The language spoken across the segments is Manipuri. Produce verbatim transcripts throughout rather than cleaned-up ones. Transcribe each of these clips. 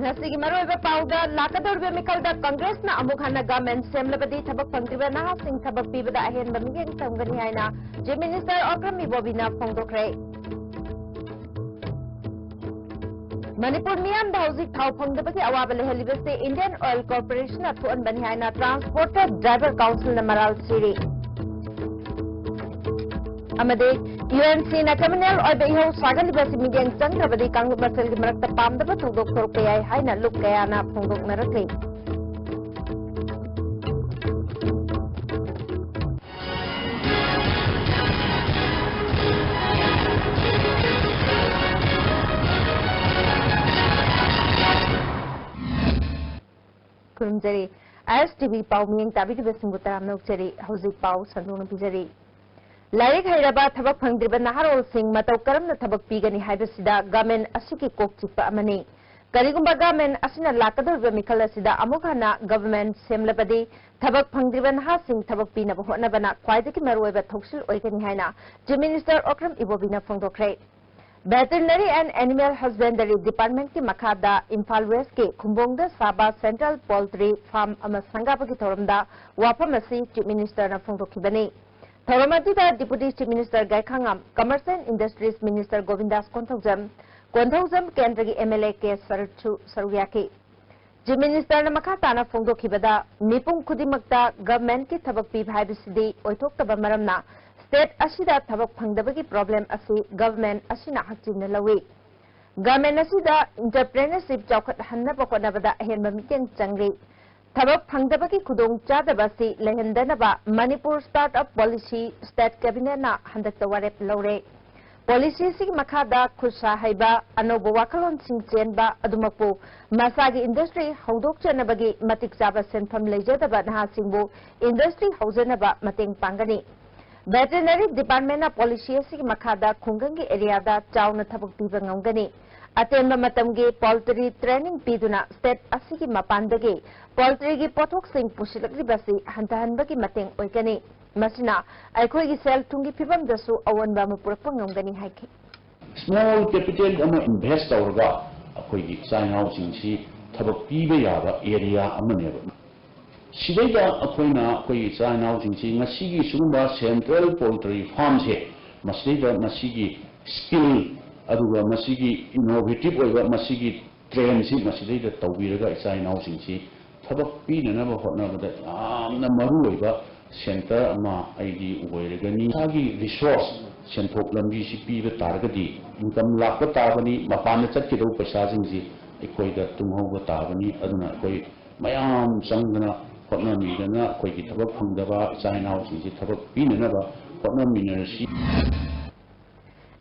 ꯉꯁꯤꯒꯤ ꯃꯔꯨꯑꯣꯏꯕ ꯄꯥꯎꯗ, ꯂꯥꯛꯀꯗꯧꯔꯤꯕ ꯃꯤꯈꯜꯗ ꯀꯪꯒ꯭ꯔꯦꯁꯅ ꯑꯃꯨꯛ ꯍꯟꯅ ꯒꯚꯔꯟꯃꯦꯟꯠ ꯁꯦꯝꯂꯕꯗꯤ ꯊꯕꯛ ꯐꯪꯗ꯭ꯔꯤꯕ ꯅꯍꯥꯁꯤꯡ ꯊꯕꯛ ꯄꯤꯕꯗ ꯑꯍꯦꯟꯕ ꯃꯤꯠꯌꯦꯡ ꯊꯝꯒꯅꯤ ꯍꯥꯏꯅ ꯆꯤꯐ ꯃꯤꯅꯤꯁꯇꯔ ꯑꯣꯀ꯭ꯔꯝ ꯏꯕꯣꯕꯤꯅ ꯐꯣꯡꯗꯣꯛꯈ꯭ꯔꯦ꯫ ꯃꯅꯤꯄꯨꯔ ꯃꯤꯌꯥꯝꯗ ꯍꯧꯖꯤꯛ ꯊꯥꯎ ꯐꯪꯗꯕꯒꯤ ꯑꯋꯥꯕ ꯂꯩꯍꯜꯂꯤꯕꯁꯤ ꯏꯟꯗꯤꯌꯟ ꯑꯣꯏꯜ ꯀꯣꯔꯄꯣꯔꯦꯁꯟꯅ ꯊꯣꯛꯍꯟꯕꯅꯤ ꯍꯥꯏꯅ ꯇ꯭ꯔꯥꯟꯁꯄꯣꯔꯇꯔ ꯗ꯭ꯔꯥꯏꯚꯔ ꯀꯥꯎꯟꯁꯤꯜꯅ ꯃꯔꯥꯜ ꯁꯤꯔꯤ꯫ ꯑꯃꯗꯤ ꯌꯨ ꯑꯦꯟ ꯁꯤꯅ ꯀ꯭ꯔꯤꯃꯤꯅꯦꯜ ꯑꯣꯏꯕ ꯏꯍꯧ ꯁꯥꯒꯠꯂꯤꯕ ꯑꯁꯤ ꯃꯤꯠꯌꯦꯡ ꯆꯪꯗ꯭ꯔꯕꯗꯤ ꯀꯥꯡꯂꯨꯞ ꯃꯁꯦꯜꯒꯤ ꯃꯔꯛꯇ ꯄꯥꯝꯗꯕ ꯊꯧꯗꯣꯛ ꯊꯣꯔꯛꯄ ꯌꯥꯏ ꯍꯥꯏꯅ ꯂꯨꯞ ꯀꯌꯥꯅ ꯐꯣꯡꯗꯣꯛꯅꯔꯛꯂꯤ꯫ ꯈꯨꯔꯨꯝꯖꯔꯤ꯫ ꯑꯥꯏ ꯑꯦꯁ ꯇꯤ ꯚꯤ ꯄꯥꯎ ꯃꯤꯠꯌꯦꯡ ꯇꯥꯕꯤꯔꯤꯕꯁꯤꯡꯕꯨ ꯇꯔꯥꯝꯅ ꯑꯣꯛꯆꯔꯤ꯫ ꯍꯧꯖꯤꯛ ꯄꯥꯎ ꯁꯟꯗꯣꯛꯅ ꯄꯤꯖꯔꯤ꯫ ꯂꯥꯏꯔꯤꯛ ꯍꯩꯔꯕ ꯊꯕꯛ ꯐꯪꯗ꯭ꯔꯤꯕ ꯅꯍꯥꯔꯣꯜꯁꯤꯡ ꯃꯇꯧ ꯀꯔꯝꯅ ꯊꯕꯛ ꯄꯤꯒꯅꯤ ꯍꯥꯏꯕꯁꯤꯗ ꯒꯚꯔꯟꯃꯦꯟꯠ ꯑꯁꯤꯒꯤ ꯀꯣꯛ ꯆꯤꯛꯄ ꯑꯃꯅꯤ꯫ ꯀꯔꯤꯒꯨꯝꯕ ꯒꯚꯔꯟꯃꯦꯟꯠ ꯑꯁꯤꯅ ꯂꯥꯛꯀꯗꯧꯔꯤꯕ ꯃꯤꯈꯜ ꯑꯁꯤꯗ ꯑꯃꯨꯛ ꯍꯟꯅ ꯒꯚꯔꯟꯃꯦꯟꯠ ꯁꯦꯝꯂꯕꯗꯤ ꯊꯕꯛ ꯐꯪꯗ꯭ꯔꯤꯕ ꯅꯍꯥꯁꯤꯡ ꯊꯕꯛ ꯄꯤꯅꯕ ꯍꯣꯠꯅꯕꯅ ꯈ꯭ꯋꯥꯏꯗꯒꯤ ꯃꯔꯨꯑꯣꯏꯕ ꯊꯧꯁꯤꯜ ꯑꯣꯏꯒꯅꯤ ꯍꯥꯏꯅ ꯆꯤꯐ ꯃꯤꯅꯤꯁꯇꯔ ꯑꯣꯀ꯭ꯔꯝ ꯏꯕꯣꯕꯤꯅ ꯐꯣꯡꯗꯣꯛꯈ꯭ꯔꯦ꯫ Veterinary and Animal Husbandry Departmentꯀꯤ ꯃꯈꯥꯗ ꯏꯝꯐꯥꯜ ꯋꯦꯁꯀꯤ ꯈꯨꯝꯕꯣꯡꯗ ꯁꯥꯕ Central Poultry Farm ꯑꯃ ꯁꯪꯒꯥꯕꯒꯤ ꯊꯧꯔꯝꯗ ꯋꯥꯐꯝ ꯑꯁꯤ ꯆꯤꯐ ꯃꯤꯅꯤꯁꯇꯔꯅ ꯐꯣꯡꯗꯣꯛꯈꯤꯕꯅꯤ꯫ ꯊꯧꯔꯝ ꯑꯗꯨꯗ Deputy Chief Minister ꯒꯥꯏꯈꯥꯉꯝ, Commerce and Industries Minister ꯒꯣꯕꯤꯟꯗꯥꯁ Konthoujam, Konthoujam ꯀꯦꯟꯗ꯭ꯔꯒꯤ ꯑꯦꯝ ꯑꯦꯜ ꯑꯦ ꯀꯦ ꯁꯔꯠꯁꯨ ꯁꯔꯨꯛ ꯌꯥꯈꯤ꯫ ꯆꯤꯐ ꯃꯤꯅꯤꯁꯇꯔꯅ ꯃꯈꯥ ꯇꯥꯅ ꯐꯣꯡꯗꯣꯛꯈꯤꯕꯗ, ꯃꯤꯄꯨꯝ ꯈꯨꯗꯤꯡꯃꯛꯇ ꯒꯚꯔꯟꯃꯦꯟꯠꯀꯤ ꯊꯕꯛ ꯄꯤꯕ ꯍꯥꯏꯕꯁꯤꯗꯤ ꯑꯣꯏꯊꯣꯛꯇꯕ ꯃꯔꯝꯅ, ꯁ꯭ꯇꯦꯠ ꯑꯁꯤꯗ ꯊꯕꯛ ꯐꯪꯗꯕꯒꯤ ꯄ꯭ꯔꯣꯕ꯭ꯂꯦꯝ ꯑꯁꯤ ꯒꯚꯔꯟꯃꯦꯟꯠ ꯑꯁꯤꯅ ꯍꯛꯆꯤꯟꯅ ꯂꯧꯏ꯫ ꯒꯚꯔꯟꯃꯦꯟꯠ ꯑꯁꯤꯗ ꯏꯟꯇꯔꯄ꯭ꯔꯦꯅꯔꯁꯤꯞ ꯆꯥꯎꯈꯠꯍꯟꯅꯕ ꯍꯣꯠꯅꯕꯗ ꯑꯍꯦꯟꯕ ꯃꯤꯠꯌꯦꯡ ꯆꯪꯂꯤ꯫ ꯊꯕꯛ ꯐꯪꯗꯕꯒꯤ ꯈꯨꯗꯣꯡꯆꯥꯗꯕ ꯑꯁꯤ ꯂꯩꯍꯟꯗꯅꯕ Manipur start up policy state ꯀꯦꯕꯤꯅꯦꯠꯅ ꯍꯟꯗꯛꯇ ꯋꯥꯔꯦꯞ ꯂꯧꯔꯦ꯫ ꯄꯣꯂꯤꯁꯤ ꯑꯁꯤꯒꯤ ꯃꯈꯥꯗ ꯈꯨꯠ ꯁꯥ ꯍꯩꯕ, ꯑꯅꯧꯕ ꯋꯥꯈꯜꯂꯣꯟꯁꯤꯡ ꯆꯦꯟꯕ ꯑꯗꯨꯃꯛꯄꯨ ꯃꯁꯥꯒꯤ ꯏꯟꯗꯁꯇ꯭ꯔꯤ ꯍꯧꯗꯣꯛꯆꯅꯕꯒꯤ ꯃꯇꯤꯛ ꯆꯥꯕ ꯁꯦꯟꯐꯝ ꯂꯩꯖꯗꯕ ꯅꯍꯥꯁꯤꯡꯕꯨ ꯏꯟꯗꯁꯇ꯭ꯔꯤ ꯍꯧꯖꯅꯕ ꯃꯇꯦꯡ ꯄꯥꯡꯒꯅꯤ꯫ ꯚꯦꯇꯦꯔꯤꯅꯔꯤ ꯗꯤꯄꯥꯔꯠꯃꯦꯟꯠꯅ ꯄꯣꯂꯤꯁꯤ ꯑꯁꯤꯒꯤ ꯃꯈꯥꯗ ꯈꯨꯡꯒꯪꯒꯤ ꯑꯦꯔꯤꯌꯥꯗ ꯆꯥꯎꯅ ꯊꯕꯛ ꯄꯤꯕ ꯉꯝꯒꯅꯤ꯫ ꯑꯇꯦꯟꯕ ꯃꯇꯝꯒꯤ ꯄꯣꯜꯇ꯭ꯔꯤ ꯇ꯭ꯔꯦꯅꯤꯡ ꯄꯤꯗꯨꯅ ꯁ꯭ꯇꯦꯠ ꯑꯁꯤꯒꯤ ꯃꯄꯥꯟꯗꯒꯤ ꯄꯣꯜꯇ꯭ꯔꯤꯒꯤ ꯄꯣꯠꯊꯣꯛꯁꯤꯡ ꯄꯨꯁꯤꯜꯂꯛꯂꯤꯕꯁꯤ ꯍꯟꯊꯍꯟꯕꯒꯤ ꯃꯇꯦꯡ ꯑꯣꯏꯒꯅꯤ꯫ ꯃꯁꯤꯅ ꯑꯩꯈꯣꯏꯒꯤ ꯁꯦꯜ ꯊꯨꯝꯒꯤ ꯐꯤꯕꯝꯗꯁꯨ ꯑꯑꯣꯟꯕ ꯑꯃ ꯄꯨꯔꯛꯄ ꯉꯝꯒꯅꯤ ꯍꯥꯏꯈꯤ꯫ Small capital ꯑꯃ invest ꯇꯧꯔꯒ ꯑꯩꯈꯣꯏꯒꯤ ꯏꯆꯥ ꯏꯅꯥꯎꯁꯤꯡꯁꯤ ꯊꯕꯛ ꯄꯤꯕ ꯌꯥꯕ ꯑꯦꯔꯤꯌꯥ ꯑꯃꯅꯦꯕ꯫ ꯁꯤꯗꯩꯗ ꯑꯩꯈꯣꯏꯅ ꯑꯩꯈꯣꯏꯒꯤ ꯏꯆꯥ ꯏꯅꯥꯎꯁꯤꯡꯁꯤ ꯉꯁꯤꯒꯤ ꯁꯤꯒꯨꯝꯕ ꯁꯦꯟꯇ꯭ꯔꯦꯜ ꯄꯣꯜꯇ꯭ꯔꯤ ꯐꯥꯔꯝꯁꯦ, ꯃꯁꯤꯗꯩꯗ ꯃꯁꯤꯒꯤ ꯁ꯭ꯀꯤꯜ, ꯑꯗꯨꯒ ꯃꯁꯤꯒꯤ ꯏꯅꯣꯚꯦꯇꯤꯚ ꯑꯣꯏꯕ ꯃꯁꯤꯒꯤ ꯇ꯭ꯔꯦꯟꯁꯤ ꯃꯁꯤꯗꯩꯗ ꯇꯧꯕꯤꯔꯒ ꯏꯆꯥ ꯏꯅꯥꯎꯁꯤꯡꯁꯤ ꯊꯕꯛ ꯄꯤꯅꯅꯕ ꯍꯣꯠꯅꯕꯗ ꯌꯥꯝꯅ ꯃꯔꯨ ꯑꯣꯏꯕ ꯁꯦꯟꯇꯔ ꯑꯃ ꯑꯩꯗꯤ ꯑꯣꯏꯔꯒꯅꯤ꯫ ꯏꯁꯥꯒꯤ ꯔꯤꯁꯣꯔꯁ, ꯁꯦꯟꯊꯣꯛ ꯂꯝꯕꯤꯁꯤ ꯄꯤꯕ ꯇꯥꯔꯒꯗꯤ ꯏꯟꯀꯝ ꯂꯥꯛꯄ ꯇꯥꯕꯅꯤ, ꯃꯄꯥꯟꯗ ꯆꯠꯀꯗꯧꯕ ꯄꯩꯁꯥꯁꯤꯡꯁꯤ ꯑꯩꯈꯣꯏꯗ ꯇꯨꯡꯍꯧꯕ ꯇꯥꯕꯅꯤ꯫ ꯑꯗꯨꯅ ꯑꯩꯈꯣꯏ ꯃꯌꯥꯝ ꯆꯪꯗꯅ ꯍꯣꯠꯅꯃꯤꯗꯅ ꯑꯩꯈꯣꯏꯒꯤ ꯊꯕꯛ ꯐꯪꯗꯕ ꯏꯆꯥ ꯏꯅꯥꯎꯁꯤꯡꯁꯤ ꯊꯕꯛ ꯄꯤꯅꯅꯕ ꯍꯣꯠꯅꯃꯤꯟꯅꯔꯁꯤ꯫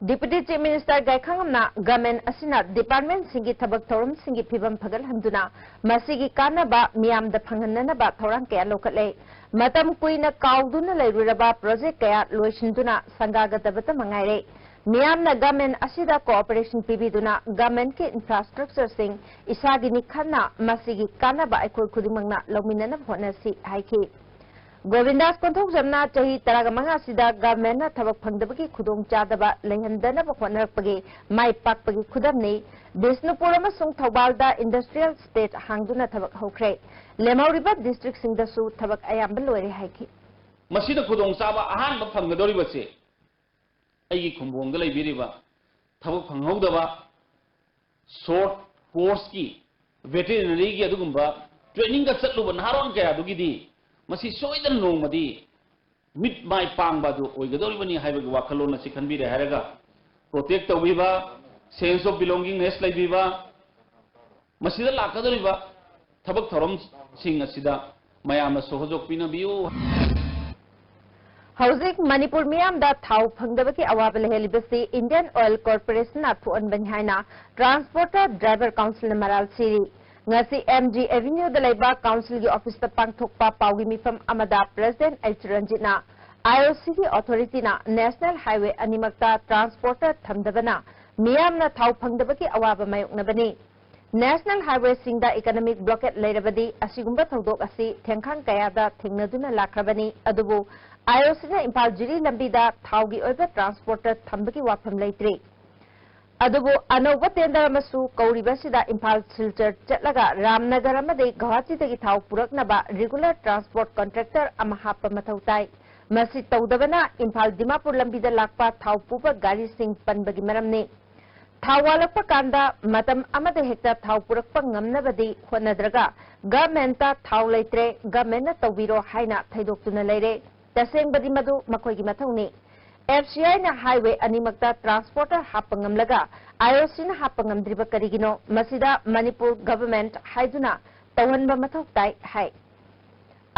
Deputy Chief Minister ꯒꯥꯏꯈꯥꯉꯝꯅ government ꯑꯁꯤꯅ departmentꯁꯤꯡꯒꯤ ꯊꯕꯛ ꯊꯧꯔꯝꯁꯤꯡꯒꯤ ꯐꯤꯕꯝ ꯐꯒꯠꯍꯟꯗꯨꯅ ꯃꯁꯤꯒꯤ ꯀꯥꯟꯅꯕ ꯃꯤꯌꯥꯝꯗ ꯐꯪꯍꯟꯅꯅꯕ ꯊꯧꯔꯥꯡ ꯀꯌꯥ ꯂꯧꯈꯠꯂꯦ꯫ ꯃꯇꯝ ꯀꯨꯏꯅ ꯀꯥꯎꯗꯨꯅ ꯂꯩꯔꯨꯔꯕ project ꯀꯌꯥ ꯂꯣꯏꯁꯤꯟꯗꯨꯅ ꯁꯪꯒꯥꯒꯗꯕꯇ ꯃꯉꯥꯏꯔꯦ꯫ ꯃꯤꯌꯥꯝꯅ government ꯑꯁꯤꯗ cooperation ꯄꯤꯕꯤꯗꯨꯅ governmentꯀꯤ infrastructureꯁꯤꯡ ꯏꯁꯥꯒꯤꯅꯤ ꯈꯟꯅ ꯃꯁꯤꯒꯤ ꯀꯥꯟꯅꯕ ꯑꯩꯈꯣꯏ ꯈꯨꯗꯤꯡꯃꯛꯅ ꯂꯧꯃꯤꯟꯅꯅꯕ ꯍꯣꯠꯅꯁꯤ ꯍꯥꯏꯈꯤ꯫ ꯒꯣꯕꯤꯟꯗꯥꯁ ꯀꯣꯟꯊꯧꯖꯝꯅ ꯆꯍꯤ ꯇꯔꯥꯒ ꯃꯉꯥ ꯑꯁꯤꯗ governmentꯅ ꯊꯕꯛ ꯐꯪꯗꯕꯒꯤ ꯈꯨꯗꯣꯡꯆꯥꯗꯕ ꯂꯩꯍꯟꯗꯅꯕ ꯍꯣꯠꯅꯔꯛꯄꯒꯤ ꯃꯥꯏ ꯄꯥꯛꯄꯒꯤ ꯈꯨꯗꯝꯅꯤ꯫ ꯕꯤꯁꯅꯨꯄꯨꯔ ꯑꯃꯁꯨꯡ ꯊꯧꯕꯥꯜꯗ industrial estate ꯍꯥꯡꯗꯨꯅ ꯊꯕꯛ ꯍꯧꯈ꯭ꯔꯦ꯫ ꯂꯦꯝꯍꯧꯔꯤꯕ districtꯁꯤꯡꯗꯁꯨ ꯊꯕꯛ ꯑꯌꯥꯝꯕ ꯂꯣꯏꯔꯦ ꯍꯥꯏꯈꯤ꯫ ꯃꯁꯤꯗ ꯈꯨꯗꯣꯡꯆꯥꯕ ꯑꯍꯥꯟꯕ ꯐꯪꯒꯗꯧꯔꯤꯕꯁꯤ ꯑꯩꯒꯤ ꯈꯨꯡꯒꯪꯗ ꯂꯩꯕꯤꯔꯤꯕ ꯊꯕꯛ ꯐꯪꯍꯧꯗꯕ, short courseꯀꯤ, veterinaryꯒꯤ ꯑꯗꯨꯒꯨꯝꯕ trainingꯒ ꯆꯠꯂꯨꯕ ꯅꯍꯥꯔꯣꯜ ꯀꯌꯥꯗꯨꯒꯤꯗꯤ ꯃꯁꯤ ꯁꯣꯏꯗꯅ ꯅꯣꯡꯃꯗꯤ ꯃꯤꯠ ꯃꯥꯏ ꯄꯥꯡꯕ ꯑꯗꯨ ꯑꯣꯏꯒꯗꯧꯔꯤꯕꯅꯤ ꯍꯥꯏꯕꯒꯤ ꯋꯥꯈꯜꯂꯣꯟ ꯑꯁꯤ ꯈꯟꯕꯤꯔꯦ ꯍꯥꯏꯔꯒ, protect ꯇꯧꯕꯤꯕ, sense of belongingness ꯂꯩꯕꯤꯕ, ꯃꯁꯤꯗ ꯂꯥꯛꯀꯗꯧꯔꯤꯕ ꯊꯕꯛ ꯊꯧꯔꯝꯁꯤꯡ ꯑꯁꯤꯗ ꯃꯌꯥꯝꯅ ꯁꯍꯣꯖꯣꯛ ꯄꯤꯅꯕꯤꯌꯨ꯫ ꯍꯧꯖꯤꯛ ꯃꯅꯤꯄꯨꯔ ꯃꯤꯌꯥꯝꯗ ꯊꯥꯎ ꯐꯪꯗꯕꯒꯤ ꯑꯋꯥꯕ ꯂꯩꯍꯜꯂꯤꯕꯁꯤ Indian Oil Corporationꯅ ꯊꯣꯛꯍꯟꯕꯅꯤ ꯍꯥꯏꯅ Transporter Driver Councilꯅ ꯃꯔꯥꯜ ꯁꯤꯔꯤ꯫ ꯉꯁꯤ M G Avenueꯗ ꯂꯩꯕ councilꯒꯤ officeꯇ ꯄꯥꯡꯊꯣꯛꯄ ꯄꯥꯎꯒꯤ ꯃꯤꯐꯝ ꯑꯃꯗ President H ꯔꯟꯖꯤꯠꯅ IOCꯒꯤ authorityꯅ national highway ꯑꯅꯤꯃꯛꯇ transporter ꯊꯝꯗꯕꯅ ꯃꯤꯌꯥꯝꯅ ꯊꯥꯎ ꯐꯪꯗꯕꯒꯤ ꯑꯋꯥꯕ ꯃꯥꯌꯣꯛꯅꯕꯅꯤ꯫ National highwayꯁꯤꯡꯗ economic blockade ꯂꯩꯔꯕꯗꯤ ꯑꯁꯤꯒꯨꯝꯕ ꯊꯧꯗꯣꯛ ꯑꯁꯤ ꯊꯦꯡꯈꯥꯡ ꯀꯌꯥꯗ ꯊꯦꯡꯅꯗꯨꯅ ꯂꯥꯛꯈ꯭ꯔꯕꯅꯤ꯫ ꯑꯗꯨꯕꯨ IOCꯅ ꯏꯝꯐꯥꯜ ꯖꯤꯔꯤ ꯂꯝꯕꯤꯗ ꯊꯥꯎꯒꯤ ꯑꯣꯏꯕ transporter ꯊꯝꯕꯒꯤ ꯋꯥꯐꯝ ꯂꯩꯇ꯭ꯔꯤ꯫ ꯑꯗꯨꯕꯨ ꯑꯅꯧꯕ tender ꯑꯃꯁꯨ ꯀꯧꯔꯤꯕꯁꯤꯗ ꯏꯝꯐꯥꯜ ꯁꯤꯜꯆꯔ ꯆꯠꯂꯒ ꯔꯥꯝꯅꯒꯔ ꯑꯃꯗꯤ ꯒꯧꯍꯥꯇꯤꯗꯒꯤ ꯊꯥꯎ ꯄꯨꯔꯛꯅꯕ regular transport contractor ꯑꯃ ꯍꯥꯞꯄ ꯃꯊꯧ ꯇꯥꯏ꯫ ꯃꯁꯤ ꯇꯧꯗꯕꯅ ꯏꯝꯐꯥꯜ ꯗꯤꯃꯥꯄꯨꯔ ꯂꯝꯕꯤꯗ ꯂꯥꯛꯄ ꯊꯥꯎ ꯄꯨꯕ ꯒꯥꯔꯤꯁꯤꯡ ꯄꯟꯕꯒꯤ ꯃꯔꯝꯅꯤ꯫ ꯊꯥꯎ ꯋꯥꯠꯂꯛꯄ ꯀꯥꯟꯗ ꯃꯇꯝ ꯑꯃꯗ ꯍꯦꯛꯇ ꯊꯥꯎ ꯄꯨꯔꯛꯄ ꯉꯝꯅꯕꯗꯤ ꯍꯣꯠꯅꯗ꯭ꯔꯒ governmentꯇ ꯊꯥꯎ ꯂꯩꯇ꯭ꯔꯦ, governmentꯅ ꯇꯧꯕꯤꯔꯣ ꯍꯥꯏꯅ ꯊꯩꯗꯣꯛꯇꯨꯅ ꯂꯩꯔꯦ꯫ ꯇꯁꯦꯡꯕꯗꯤ ꯃꯗꯨ ꯃꯈꯣꯏꯒꯤ ꯃꯊꯧꯅꯤ꯫ FCIꯅ highway ꯑꯅꯤꯃꯛꯇ transporter ꯍꯥꯞꯄ ꯉꯝꯂꯒ IOCꯅ ꯍꯥꯞꯄ ꯉꯝꯗ꯭ꯔꯤꯕ ꯀꯔꯤꯒꯤꯅꯣ? ꯃꯁꯤꯗ ꯃꯅꯤꯄꯨꯔ government ꯍꯥꯏꯗꯨꯅ ꯇꯧꯍꯟꯕ ꯃꯊꯧ ꯇꯥꯏ ꯍꯥꯏ꯫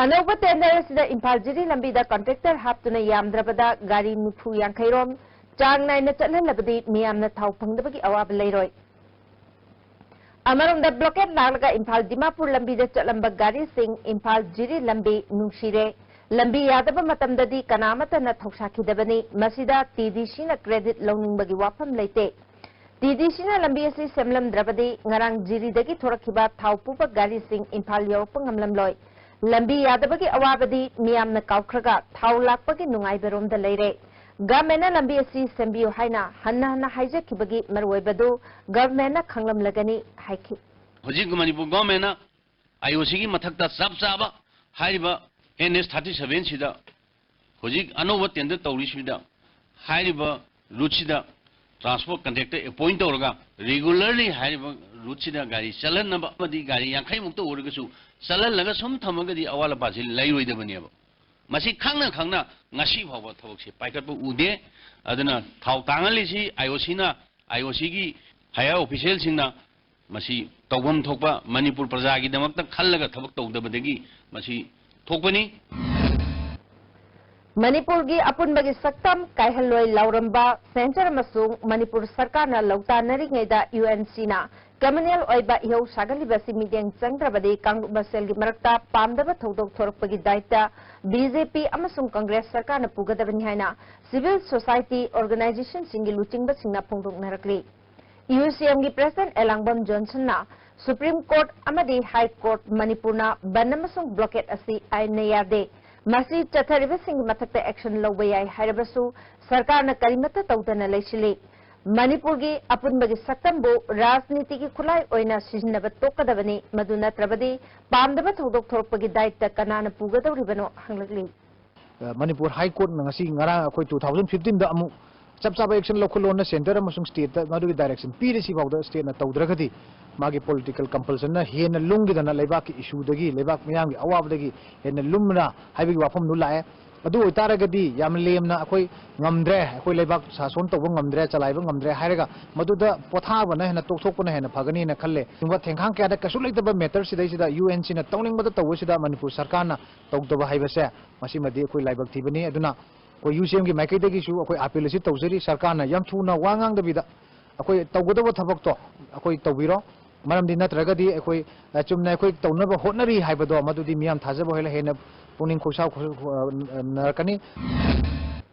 ꯑꯅꯧꯕ tender ꯑꯁꯤꯗ ꯏꯝꯐꯥꯜ ꯖꯤꯔꯤ ꯂꯝꯕꯤꯗ contractor ꯍꯥꯞꯇꯨꯅ ꯌꯥꯝꯗ꯭ꯔꯕꯗ ꯒꯥꯔꯤ ꯅꯤꯐꯨ ꯌꯥꯡꯈꯩ ꯔꯣꯝ ꯆꯥꯡ ꯅꯥꯏꯅ ꯆꯠꯍꯜꯂꯕꯗꯤ ꯃꯤꯌꯥꯝꯅ ꯊꯥꯎ ꯐꯪꯗꯕꯒꯤ ꯑꯋꯥꯕ ꯂꯩꯔꯣꯏ꯫ ꯑꯃꯔꯣꯝꯗ blockade ꯂꯥꯛꯂꯒ ꯏꯝꯐꯥꯜ ꯗꯤꯃꯥꯄꯨꯔ ꯂꯝꯕꯤꯗ ꯆꯠꯂꯝꯕ ꯒꯥꯔꯤꯁꯤꯡ ꯏꯝꯐꯥꯜ ꯖꯤꯔꯤ ꯂꯝꯕꯤ ꯅꯨꯡꯁꯤꯔꯦ꯫ ꯂꯝꯕꯤ ꯌꯥꯗꯕ ꯃꯇꯝꯗꯗꯤ ꯀꯅꯥꯃꯠꯇꯅ ꯊꯧꯁꯥꯈꯤꯗꯕꯅꯤ꯫ ꯃꯁꯤꯗ TDCꯅ credit ꯂꯧꯅꯤꯡꯕꯒꯤ ꯋꯥꯐꯝ ꯂꯩꯇꯦ꯫ TDCꯅ ꯂꯝꯕꯤ ꯑꯁꯤ ꯁꯦꯝꯂꯝꯗ꯭ꯔꯕꯗꯤ ꯉꯔꯥꯡ ꯖꯤꯔꯤꯗꯒꯤ ꯊꯣꯔꯛꯈꯤꯕ ꯊꯥꯎ ꯄꯨꯕ ꯒꯥꯔꯤꯁꯤꯡ ꯏꯝꯐꯥꯜ ꯌꯧꯔꯛꯄ ꯉꯝꯂꯝꯂꯣꯏ꯫ ꯂꯝꯕꯤ ꯌꯥꯗꯕꯒꯤ ꯑꯋꯥꯕꯗꯤ ꯃꯤꯌꯥꯝꯅ ꯀꯥꯎꯈ꯭ꯔꯒ ꯊꯥꯎ ꯂꯥꯛꯄꯒꯤ ꯅꯨꯡꯉꯥꯏꯕꯔꯣꯝꯗ ꯂꯩꯔꯦ꯫ Governmentꯅ ꯂꯝꯕꯤ ꯑꯁꯤ ꯁꯦꯝꯕꯤꯌꯨ ꯍꯥꯏꯅ ꯍꯟꯅ ꯍꯟꯅ ꯍꯥꯏꯖꯈꯤꯕꯒꯤ ꯃꯔꯨꯑꯣꯏꯕꯗꯨ governmentꯅ ꯈꯪꯂꯝꯂꯒꯅꯤ ꯍꯥꯏꯈꯤ꯫ ꯍꯧꯖꯤꯛ ꯃꯅꯤꯄꯨꯔ governmentꯅ IOCꯒꯤ ꯃꯊꯛꯇ ꯆꯞ ꯆꯥꯕ ꯍꯥꯏꯔꯤꯕ NH thirty sevenꯁꯤꯗ ꯍꯧꯖꯤꯛ ꯑꯅꯧꯕ tender ꯇꯧꯔꯤꯁꯤꯗ ꯍꯥꯏꯔꯤꯕ routeꯁꯤꯗ transport contractor appoint ꯇꯧꯔꯒ regularly ꯍꯥꯏꯔꯤꯕ routeꯁꯤꯗ ꯒꯥꯔꯤ ꯆꯠꯍꯟꯅꯕ ꯑꯃꯗꯤ ꯒꯥꯔꯤ ꯌꯥꯡꯈꯩ ꯃꯨꯛꯇ ꯑꯣꯏꯔꯒꯁꯨ ꯆꯠꯍꯜꯂꯒ ꯁꯨꯝ ꯊꯝꯃꯒꯗꯤ ꯑꯋꯥꯠ ꯑꯄꯥꯁꯤ ꯂꯩꯔꯣꯏꯗꯕꯅꯦꯕ꯫ ꯃꯁꯤ ꯈꯪꯅ ꯈꯪꯅ ꯉꯁꯤ ꯐꯥꯎꯕ ꯊꯕꯛꯁꯦ ꯄꯥꯏꯈꯠꯄ ꯎꯗꯦ꯫ ꯑꯗꯨꯅ ꯊꯥꯎ ꯇꯥꯡꯍꯜꯂꯤꯁꯤ IOCꯅ, IOCꯒꯤ higher officialꯁꯤꯡꯅ ꯃꯁꯤ ꯇꯧꯐꯝ ꯊꯣꯛꯄ ꯃꯅꯤꯄꯨꯔ ꯄ꯭ꯔꯖꯥꯒꯤꯗꯃꯛꯇ ꯈꯜꯂꯒ ꯊꯕꯛ ꯇꯧꯗꯕꯗꯒꯤ ꯃꯁꯤ ꯊꯣꯛꯄꯅꯤ꯫ ꯃꯅꯤꯄꯨꯔꯒꯤ ꯑꯄꯨꯟꯕꯒꯤ ꯁꯛꯇꯝ ꯀꯥꯏꯍꯜꯂꯣꯏ ꯂꯥꯎꯔꯝꯕ centre ꯑꯃꯁꯨꯡ ꯃꯅꯤꯄꯨꯔ ꯁꯔꯀꯥꯔꯅ ꯂꯧꯇꯥꯟꯅꯔꯤꯉꯩꯗ UNCꯅ communal ꯑꯣꯏꯕ ꯏꯍꯧ ꯁꯥꯒꯠꯂꯤꯕ ꯑꯁꯤ ꯃꯤꯠꯌꯦꯡ ꯆꯪꯗ꯭ꯔꯕꯗꯤ ꯀꯥꯡꯂꯨꯞ ꯃꯁꯦꯜꯒꯤ ꯃꯔꯛꯇ ꯄꯥꯝꯗꯕ ꯊꯧꯗꯣꯛ ꯊꯣꯔꯛꯄꯒꯤ ꯗꯥꯏꯇ BJP ꯑꯃꯁꯨꯡ ꯀꯪꯒ꯭ꯔꯦꯁ ꯁꯔꯀꯥꯔꯅ ꯄꯨꯒꯗꯕꯅꯤ ꯍꯥꯏꯅ civil society organisationꯁꯤꯡꯒꯤ ꯂꯨꯆꯤꯡꯕꯁꯤꯡꯅ ꯐꯣꯡꯗꯣꯛꯅꯔꯛꯂꯤ꯫ UCMꯒꯤ president ꯑꯦꯂꯥꯡꯕꯝ ꯖꯣꯟꯁꯟꯅ Supreme Court ꯑꯃꯗꯤ High Court ꯃꯅꯤꯄꯨꯔꯅ ꯕꯟ ꯑꯃꯁꯨꯡ blockade ꯑꯁꯤ ꯑꯥꯏꯟꯅ ꯌꯥꯗꯦ꯫ ꯃꯁꯤ ꯆꯠꯊꯔꯤꯕꯁꯤꯡꯒꯤ ꯃꯊꯛꯇ action ꯂꯧꯕ ꯌꯥꯏ ꯍꯥꯏꯔꯕꯁꯨ ꯁꯔꯀꯥꯔꯅ ꯀꯔꯤꯃꯠꯇ ꯇꯧꯗꯅ ꯂꯩꯁꯤꯜꯂꯤ꯫ ꯃꯅꯤꯄꯨꯔꯒꯤ ꯑꯄꯨꯟꯕꯒꯤ ꯁꯛꯇꯝꯕꯨ ꯔꯥꯖꯅꯤꯇꯤꯒꯤ ꯈꯨꯠꯂꯥꯏ ꯑꯣꯏꯅ ꯁꯤꯖꯤꯟꯅꯕ ꯇꯣꯛꯀꯗꯕꯅꯤ, ꯃꯗꯨ ꯅꯠꯇ꯭ꯔꯕꯗꯤ ꯄꯥꯝꯗꯕ ꯊꯧꯗꯣꯛ ꯊꯣꯔꯛꯄꯒꯤ ꯗꯥꯏꯇ ꯀꯅꯥꯅ ꯄꯨꯒꯗꯧꯔꯤꯕꯅꯣ ꯍꯪꯂꯛꯂꯤ꯫ ꯑ, ꯃꯅꯤꯄꯨꯔ ꯍꯥꯏ ꯀꯣꯔꯠꯅ ꯉꯁꯤ, ꯉꯔꯥꯡ ꯑꯩꯈꯣꯏ two thousand fifteen ꯗ ꯑꯃꯨꯛ ꯆꯞ ꯆꯥꯕ action ꯂꯧꯈꯠꯂꯣꯅ ꯁꯦꯟꯇꯔ ꯑꯃꯁꯨꯡ ꯁ꯭ꯇꯦꯠꯇ ꯃꯗꯨꯒꯤ ꯗꯥꯏꯔꯦꯛꯁꯟ ꯄꯤꯔꯤ꯫ ꯁꯤꯐꯥꯎꯗ ꯁ꯭ꯇꯦꯠꯅ ꯇꯧꯗ꯭ꯔꯒꯗꯤ ꯃꯥꯒꯤ ꯄꯣꯂꯤꯇꯤꯀꯦꯜ ꯀꯝꯄꯜꯁꯟꯅ ꯍꯦꯟꯅ ꯂꯨꯝꯈꯤꯗꯅ ꯂꯩꯕꯥꯛꯀꯤ ꯏꯁꯨꯗꯒꯤ, ꯂꯩꯕꯥꯛ ꯃꯤꯌꯥꯝꯒꯤ ꯑꯋꯥꯕꯗꯒꯤ ꯍꯦꯟꯅ ꯂꯨꯝꯅ ꯍꯥꯏꯕꯒꯤ ꯋꯥꯐꯝꯗꯨ ꯂꯥꯛꯑꯦ꯫ ꯑꯗꯨ ꯑꯣꯏꯇꯥꯔꯒꯗꯤ ꯌꯥꯝ ꯂꯦꯝꯅ ꯑꯩꯈꯣꯏ ꯉꯝꯗ꯭ꯔꯦ, ꯑꯩꯈꯣꯏ ꯂꯩꯕꯥꯛ ꯁꯥꯁꯣꯟ ꯇꯧꯕ ꯉꯝꯗ꯭ꯔꯦ, ꯆꯂꯥꯏꯕ ꯉꯝꯗ꯭ꯔꯦ ꯍꯥꯏꯔꯒ ꯃꯗꯨꯗ ꯄꯣꯊꯥꯕꯅ ꯍꯦꯟꯅ, ꯇꯣꯛꯊꯣꯛꯄꯅ ꯍꯦꯟꯅ ꯐꯒꯅꯤꯅ ꯈꯜꯂꯦ꯫ ꯑꯗꯨꯒꯨꯝꯕ ꯊꯦꯡꯈꯥꯡ ꯀꯌꯥꯗ ꯀꯩꯁꯨ ꯂꯩꯇꯕ ꯃꯦꯇꯔ ꯁꯤꯗꯩꯁꯤꯗ ꯌꯨ ꯑꯦꯟ ꯁꯤꯅ ꯇꯧꯅꯤꯡꯕꯗ ꯇꯧꯕꯁꯤꯗ ꯃꯅꯤꯄꯨꯔ ꯁꯔꯀꯥꯔꯅ ꯇꯧꯗꯕ ꯍꯥꯏꯕꯁꯦ, ꯃꯁꯤꯃꯗꯤ ꯑꯩꯈꯣꯏ ꯂꯥꯏꯕꯛ ꯊꯤꯕꯅꯤ꯫ ꯑꯗꯨꯅ ꯑꯩꯈꯣꯏ ꯌꯨ ꯁꯤ ꯑꯦꯝꯒꯤ ꯃꯥꯏꯀꯩꯗꯒꯤꯁꯨ ꯑꯩꯈꯣꯏ ꯑꯥꯄꯤꯜ ꯑꯁꯤ ꯇꯧꯖꯔꯤ, ꯁꯔꯀꯥꯔꯅ ꯌꯥꯝ ꯊꯨꯅ ꯋꯥ ꯉꯥꯡꯗꯕꯤꯗ ꯑꯩꯈꯣꯏ ꯇꯧꯒꯗꯕ ꯊꯕꯛꯇꯣ ꯑꯩꯈꯣꯏ ꯇꯧꯕꯤꯔꯣ꯫ ꯃꯔꯝꯗꯤ ꯅꯠꯇ꯭ꯔꯒꯗꯤ ꯑꯩꯈꯣꯏ, ꯑ, ꯆꯨꯝꯅ ꯑꯩꯈꯣꯏ ꯇꯧꯅꯕ ꯍꯣꯠꯅꯔꯤ ꯍꯥꯏꯕꯗꯣ ꯃꯗꯨꯗꯤ ꯃꯤꯌꯥꯝ ꯊꯥꯖꯕ ꯍꯦꯜꯂ ꯍꯦꯟꯅ ꯄꯨꯛꯅꯤꯡ ꯈꯣꯏꯁꯥꯎ ꯈꯣꯏ-, ꯑ, ꯅꯔꯛꯀꯅꯤ꯫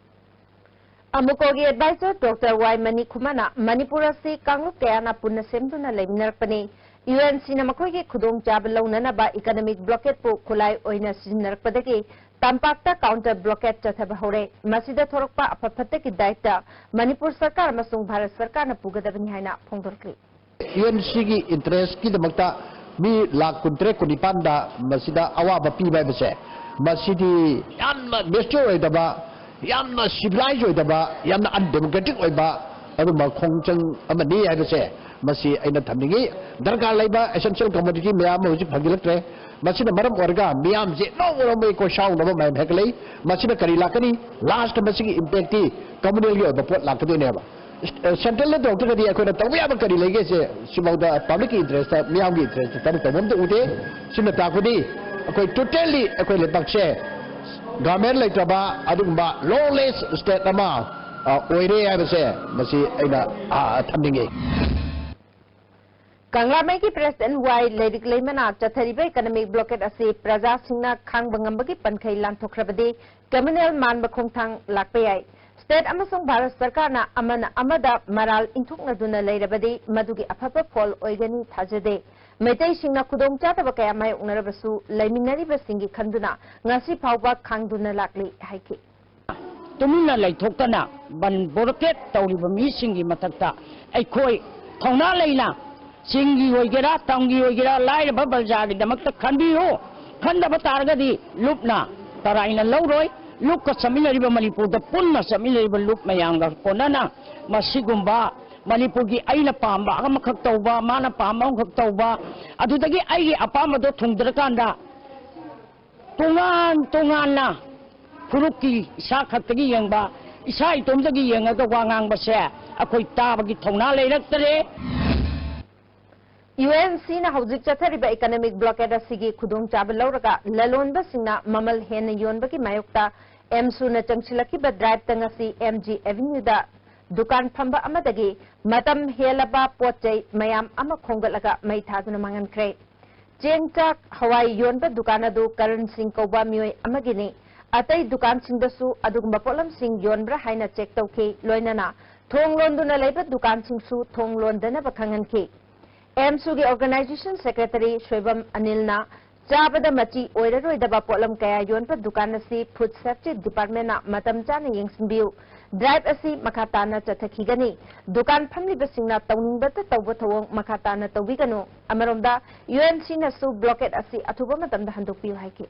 ꯑꯃꯨꯀꯣꯒꯤ ꯑꯦꯗꯚꯥꯏꯖꯔ ꯗꯣꯛꯇꯔ ꯋꯥꯏ ꯃꯅꯤꯀꯨꯃꯥꯔꯅ ꯃꯅꯤꯄꯨꯔ ꯑꯁꯤ ꯀꯥꯡꯂꯨꯞ ꯀꯌꯥꯅ ꯄꯨꯟꯅ ꯁꯦꯝꯗꯨꯅ ꯂꯩꯃꯤꯟꯅꯔꯛꯄꯅꯤ꯫ ꯌꯨ ꯑꯦꯟ ꯁꯤꯅ ꯃꯈꯣꯏꯒꯤ ꯈꯨꯗꯣꯡꯆꯥꯕ ꯂꯧꯅꯅꯕ ꯏꯀꯅꯣꯃꯤꯛ ꯕ꯭ꯂꯣꯀꯦꯠꯄꯨ ꯈꯨꯠꯂꯥꯏ ꯑꯣꯏꯅ ꯁꯤꯖꯤꯟꯅꯔꯛꯄꯗꯒꯤ ꯇꯝꯄꯥꯛꯇ ꯀꯥꯎꯟꯇꯔ ꯕ꯭ꯂꯣꯀꯦꯠ ꯆꯠꯊꯕ ꯍꯧꯔꯦ꯫ ꯃꯁꯤꯗ ꯊꯣꯔꯛꯄ ꯑꯐ ꯐꯠꯇꯒꯤ ꯗꯥꯏꯇ ꯃꯅꯤꯄꯨꯔ ꯁꯔꯀꯥꯔ ꯑꯃꯁꯨꯡ ꯚꯥꯔꯠ ꯁꯔꯀꯥꯔꯅ ꯄꯨꯒꯗꯕꯅꯤ ꯍꯥꯏꯅ ꯐꯣꯡꯗꯣꯔꯛꯂꯤ꯫ ꯌꯨ ꯑꯦꯟ ꯁꯤꯒꯤ ꯏꯟꯇꯔꯦꯁꯀꯤꯗꯃꯛꯇ ꯃꯤ ꯂꯥꯈ ꯀꯨꯟꯇꯔꯦꯠ ꯀꯨꯟꯅꯤꯄꯥꯟꯗ ꯃꯁꯤꯗ ꯑꯋꯥꯕ ꯄꯤꯕ ꯍꯥꯏꯕꯁꯦ, ꯃꯁꯤꯗꯤ ꯌꯥꯝꯅ ꯃꯦꯆ꯭ꯌꯣꯔ ꯑꯣꯏꯗꯕ, ꯌꯥꯝꯅ ꯁꯤꯚꯤꯂꯥꯏꯖ ꯑꯣꯏꯗꯕ, ꯌꯥꯝꯅ ꯑꯟꯗꯦꯃꯣꯀ꯭ꯔꯦꯇꯤꯛ ꯑꯣꯏꯕ ꯑꯗꯨꯝꯕ ꯈꯣꯡꯆꯪ ꯑꯃꯅꯤ ꯍꯥꯏꯕꯁꯦ ꯃꯁꯤ ꯑꯩꯅ ꯊꯝꯅꯤꯡꯉꯤ꯫ ꯗꯔꯀꯥꯔ ꯂꯩꯕ ꯑꯦꯁꯦꯟꯁꯤꯌꯦꯜ ꯀꯃꯣꯗꯤꯇꯤ ꯃꯌꯥꯝ ꯑꯃ ꯍꯧꯖꯤꯛ ꯐꯪꯖꯤꯜꯂꯛꯇ꯭ꯔꯦ꯫ ꯃꯁꯤꯅ ꯃꯔꯝ ꯑꯣꯏꯔꯒ ꯃꯤꯌꯥꯝꯁꯦ ꯅꯣꯡꯃ ꯅꯣꯡꯃꯒꯤ ꯀꯣꯏꯁꯥꯎꯅꯕ ꯃꯌꯥꯝ ꯍꯦꯟꯒꯠꯂꯛꯏ꯫ ꯃꯁꯤꯅ ꯀꯔꯤ ꯂꯥꯛꯀꯅꯤ? ꯂꯥꯁꯇ ꯃꯁꯤꯒꯤ ꯏꯝꯄꯦꯛꯇꯤ ꯀꯝꯃꯨꯅꯦꯜꯒꯤ ꯑꯣꯏꯕ ꯄꯣꯠ ꯂꯥꯛꯀꯗꯣꯏꯅꯦꯕ꯫ ꯁꯦꯟꯇ꯭ꯔꯦꯜꯅ ꯇꯧꯔꯛꯇ꯭ꯔꯒꯗꯤ ꯑꯩꯈꯣꯏꯅ ꯇꯧꯕ ꯌꯥꯕ ꯀꯔꯤ ꯂꯩꯒꯦꯁꯦ? ꯁꯤꯐꯥꯎꯗ ꯄꯕ꯭ꯂꯤꯛꯀꯤ ꯏꯟꯇꯔꯦꯁꯇ, ꯃꯤꯌꯥꯝꯒꯤ ꯏꯟꯇꯔꯦꯁꯇ ꯊꯕꯛ ꯇꯧꯕ ꯑꯝꯇ ꯎꯗꯦ꯫ ꯁꯤꯅ ꯇꯥꯛꯄꯗꯤ ꯑꯩꯈꯣꯏ ꯇꯣꯇꯦꯜꯂꯤ ꯑꯩꯈꯣꯏ ꯂꯩꯕꯥꯛꯁꯦ ꯒꯚꯔꯟꯃꯦꯟ ꯂꯩꯇ꯭ꯔꯕ ꯑꯗꯨꯒꯨꯝꯕ ꯂꯣꯂꯦꯁ ꯁ꯭ꯇꯦꯠ ꯑꯃ, ꯑ, ꯑꯣꯏꯔꯦ ꯍꯥꯏꯕꯁꯦ ꯃꯁꯤ ꯑꯩꯅ, ꯑ, ꯊꯝꯅꯤꯡꯉꯤ꯫ ꯀꯪꯂꯥꯃꯩꯒꯤ ꯄ꯭ꯔꯦꯁ ꯑꯦꯟ ꯋꯥꯏ ꯂꯩꯔꯤꯛ ꯂꯩꯃꯅ ꯆꯠꯊꯔꯤꯕ ꯏꯀꯅꯣꯃꯤꯛ ꯕ꯭ꯂꯣꯀꯦꯠ ꯑꯁꯤ ꯄ꯭ꯔꯖꯥꯁꯤꯡꯅ ꯈꯥꯡꯕ ꯉꯝꯕꯒꯤ ꯄꯟꯈꯩ ꯂꯥꯟꯊꯣꯛꯈ꯭ꯔꯕꯗꯤ ꯀꯝꯃꯨꯅꯦꯜ ꯃꯥꯟꯕ ꯈꯣꯡꯊꯥꯡ ꯂꯥꯛꯄ ꯌꯥꯏ꯫ ꯁ꯭ꯇꯦꯠ ꯑꯃꯁꯨꯡ ꯚꯥꯔꯠ ꯁꯔꯀꯥꯔꯅ ꯑꯃꯅ ꯑꯃꯗ ꯃꯔꯥꯜ ꯏꯟꯊꯣꯛꯅꯗꯨꯅ ꯂꯩꯔꯕꯗꯤ ꯃꯗꯨꯒꯤ ꯑꯐꯕ ꯐꯣꯜ ꯑꯣꯏꯒꯅꯤ ꯊꯥꯖꯗꯦ꯫ ꯃꯩꯇꯩꯁꯤꯡꯅ ꯈꯨꯗꯣꯡꯆꯥꯗꯕ ꯀꯌꯥ ꯃꯥꯌꯣꯛꯅꯔꯕꯁꯨ ꯂꯩꯃꯤꯟꯅꯔꯤꯕꯁꯤꯡꯒꯤ ꯈꯟꯗꯨꯅ ꯉꯁꯤ ꯐꯥꯎꯕ ꯈꯥꯡꯗꯨꯅ ꯂꯥꯛꯂꯤ ꯍꯥꯏꯈꯤ꯫ ꯇꯨꯃꯤꯟꯅ ꯂꯩꯊꯣꯛꯇꯅ ꯕꯟ ꯕ꯭ꯂꯣꯀꯦꯠ ꯇꯧꯔꯤꯕ ꯃꯤꯁꯤꯡꯒꯤ ꯃꯊꯛꯇ ꯑꯩꯈꯣꯏ ꯊꯧꯅꯥ ꯂꯩꯅ ꯆꯤꯡꯒꯤ ꯑꯣꯏꯒꯦꯔꯥ, ꯇꯝꯒꯤ ꯑꯣꯏꯒꯦꯔꯥ, ꯂꯥꯏꯔꯕ ꯄ꯭ꯔꯖꯥꯒꯤꯗꯃꯛꯇ ꯈꯟꯕꯤꯌꯨ꯫ ꯈꯟꯗꯕ ꯇꯥꯔꯒꯗꯤ ꯂꯨꯞꯅ ꯇꯔꯥꯏꯅ ꯂꯧꯔꯣꯏ꯫ ꯂꯨꯞꯀ ꯆꯠꯃꯤꯟꯅꯔꯤꯕ, ꯃꯅꯤꯄꯨꯔꯗ ꯄꯨꯟꯅ ꯆꯠꯃꯤꯟꯅꯔꯤꯕ ꯂꯨꯞ ꯃꯌꯥꯝꯒ ꯀꯣꯟꯅꯅ ꯃꯁꯤꯒꯨꯝꯕ ꯃꯅꯤꯄꯨꯔꯒꯤ ꯑꯩꯅ ꯄꯥꯝꯕ ꯑꯃꯈꯛ ꯇꯧꯕ, ꯃꯥꯅ ꯄꯥꯝꯕ ꯑꯃꯈꯛ ꯇꯧꯕ, ꯑꯗꯨꯗꯒꯤ ꯑꯩꯒꯤ ꯑꯄꯥꯝꯕꯗꯣ ꯊꯨꯡꯗ꯭ꯔꯀꯥꯟꯗ ꯇꯣꯉꯥꯟ ꯇꯣꯉꯥꯟꯅ ꯐꯨꯔꯨꯞꯀꯤ ꯏꯁꯥ ꯈꯛꯇꯒꯤ ꯌꯦꯡꯕ, ꯏꯁꯥ ꯏꯇꯣꯝꯗꯒꯤ ꯌꯦꯡꯉꯒ ꯋꯥ ꯉꯥꯡꯕꯁꯦ ꯑꯩꯈꯣꯏ ꯇꯥꯕꯒꯤ ꯊꯧꯅꯥ ꯂꯩꯔꯛꯇꯔꯦ꯫ ꯌꯨ ꯑꯦꯟ ꯁꯤꯅ ꯍꯧꯖꯤꯛ ꯆꯠꯊꯔꯤꯕ ꯏꯀꯅꯣꯃꯤꯛ ꯕ꯭ꯂꯣꯀꯦꯠ ꯑꯁꯤꯒꯤ ꯈꯨꯗꯣꯡꯆꯥꯕ ꯂꯧꯔꯒ ꯂꯂꯣꯟꯕꯁꯤꯡꯅ ꯃꯃꯜ ꯍꯦꯟꯅ ꯌꯣꯟꯕꯒꯤ ꯃꯥꯌꯣꯛꯇ ꯑꯦꯝꯁꯨꯅ ꯆꯪꯁꯤꯜꯂꯛꯈꯤꯕ ꯗ꯭ꯔꯥꯏꯕꯇ ꯉꯁꯤ ꯑꯦꯝ ꯖꯤ ꯑꯦꯚꯦꯅ꯭ꯌꯨꯗ ꯗꯨꯀꯥꯟ ꯐꯝꯕ ꯑꯃꯗꯒꯤ ꯃꯇꯝ ꯍꯦꯜꯂꯕ ꯄꯣꯠ ꯆꯩ ꯃꯌꯥꯝ ꯑꯃ ꯈꯣꯝꯒꯠꯂꯒ ꯃꯩ ꯊꯥꯗꯨꯅ ꯃꯥꯡꯍꯟꯈ꯭ꯔꯦ꯫ ꯆꯦꯡ, ꯆꯥꯛ, ꯍꯋꯥꯏ ꯌꯣꯟꯕ ꯗꯨꯀꯥꯟ ꯑꯗꯨ ꯀꯔꯟ ꯁꯤꯡ ꯀꯧꯕ ꯃꯤꯑꯣꯏ ꯑꯃꯒꯤꯅꯤ꯫ ꯑꯇꯩ ꯗꯨꯀꯥꯟꯁꯤꯡꯗꯁꯨ ꯑꯗꯨꯒꯨꯝꯕ ꯄꯣꯠꯂꯝꯁꯤꯡ ꯌꯣꯟꯕ꯭ꯔꯥ ꯍꯥꯏꯅ ꯆꯦꯛ ꯇꯧꯈꯤ, ꯂꯣꯏꯅꯅ ꯊꯣꯡ ꯂꯣꯟꯗꯨꯅ ꯂꯩꯕ ꯗꯨꯀꯥꯟꯁꯤꯡꯁꯨ ꯊꯣꯡ ꯂꯣꯟꯗꯅꯕ ꯈꯪꯍꯟꯈꯤ꯫ ꯑꯦꯝꯁꯨꯒꯤ ꯑꯣꯔꯒꯅꯥꯏꯖꯦꯁꯟ ꯁꯦꯀ꯭ꯔꯦꯇꯔꯤ ꯁꯣꯏꯕꯝ ꯑꯅꯤꯜꯅ ꯆꯥꯕꯗ ꯃꯆꯤ ꯑꯣꯏꯔꯔꯣꯏꯗꯕ ꯄꯣꯠꯂꯝ ꯀꯌꯥ ꯌꯣꯟꯕ ꯗꯨꯀꯥꯟ ꯑꯁꯤ ꯐꯨꯗ ꯁꯦꯐꯇꯤ ꯗꯤꯄꯥꯔꯠꯃꯦꯟꯅ ꯃꯇꯝ ꯆꯥꯅ ꯌꯦꯡꯁꯤꯟꯕꯤꯌꯨ꯫ ꯗ꯭ꯔꯥꯏꯕ ꯑꯁꯤ ꯃꯈꯥ ꯇꯥꯅ ꯆꯠꯊꯈꯤꯒꯅꯤ꯫ ꯗꯨꯀꯥꯟ ꯐꯝꯂꯤꯕꯁꯤꯡꯅ ꯇꯧꯅꯤꯡꯕꯇ ꯇꯧꯕ ꯊꯧꯑꯣꯡ ꯃꯈꯥ ꯇꯥꯅ ꯇꯧꯕꯤꯒꯅꯨ꯫ ꯑꯃꯔꯣꯝꯗ, ꯌꯨ ꯑꯦꯟ ꯁꯤꯅꯁꯨ ꯕ꯭ꯂꯣꯀꯦꯠ ꯑꯁꯤ ꯑꯊꯨꯕ ꯃꯇꯝꯗ ꯍꯟꯗꯣꯛꯄꯤꯌꯨ ꯍꯥꯏꯈꯤ꯫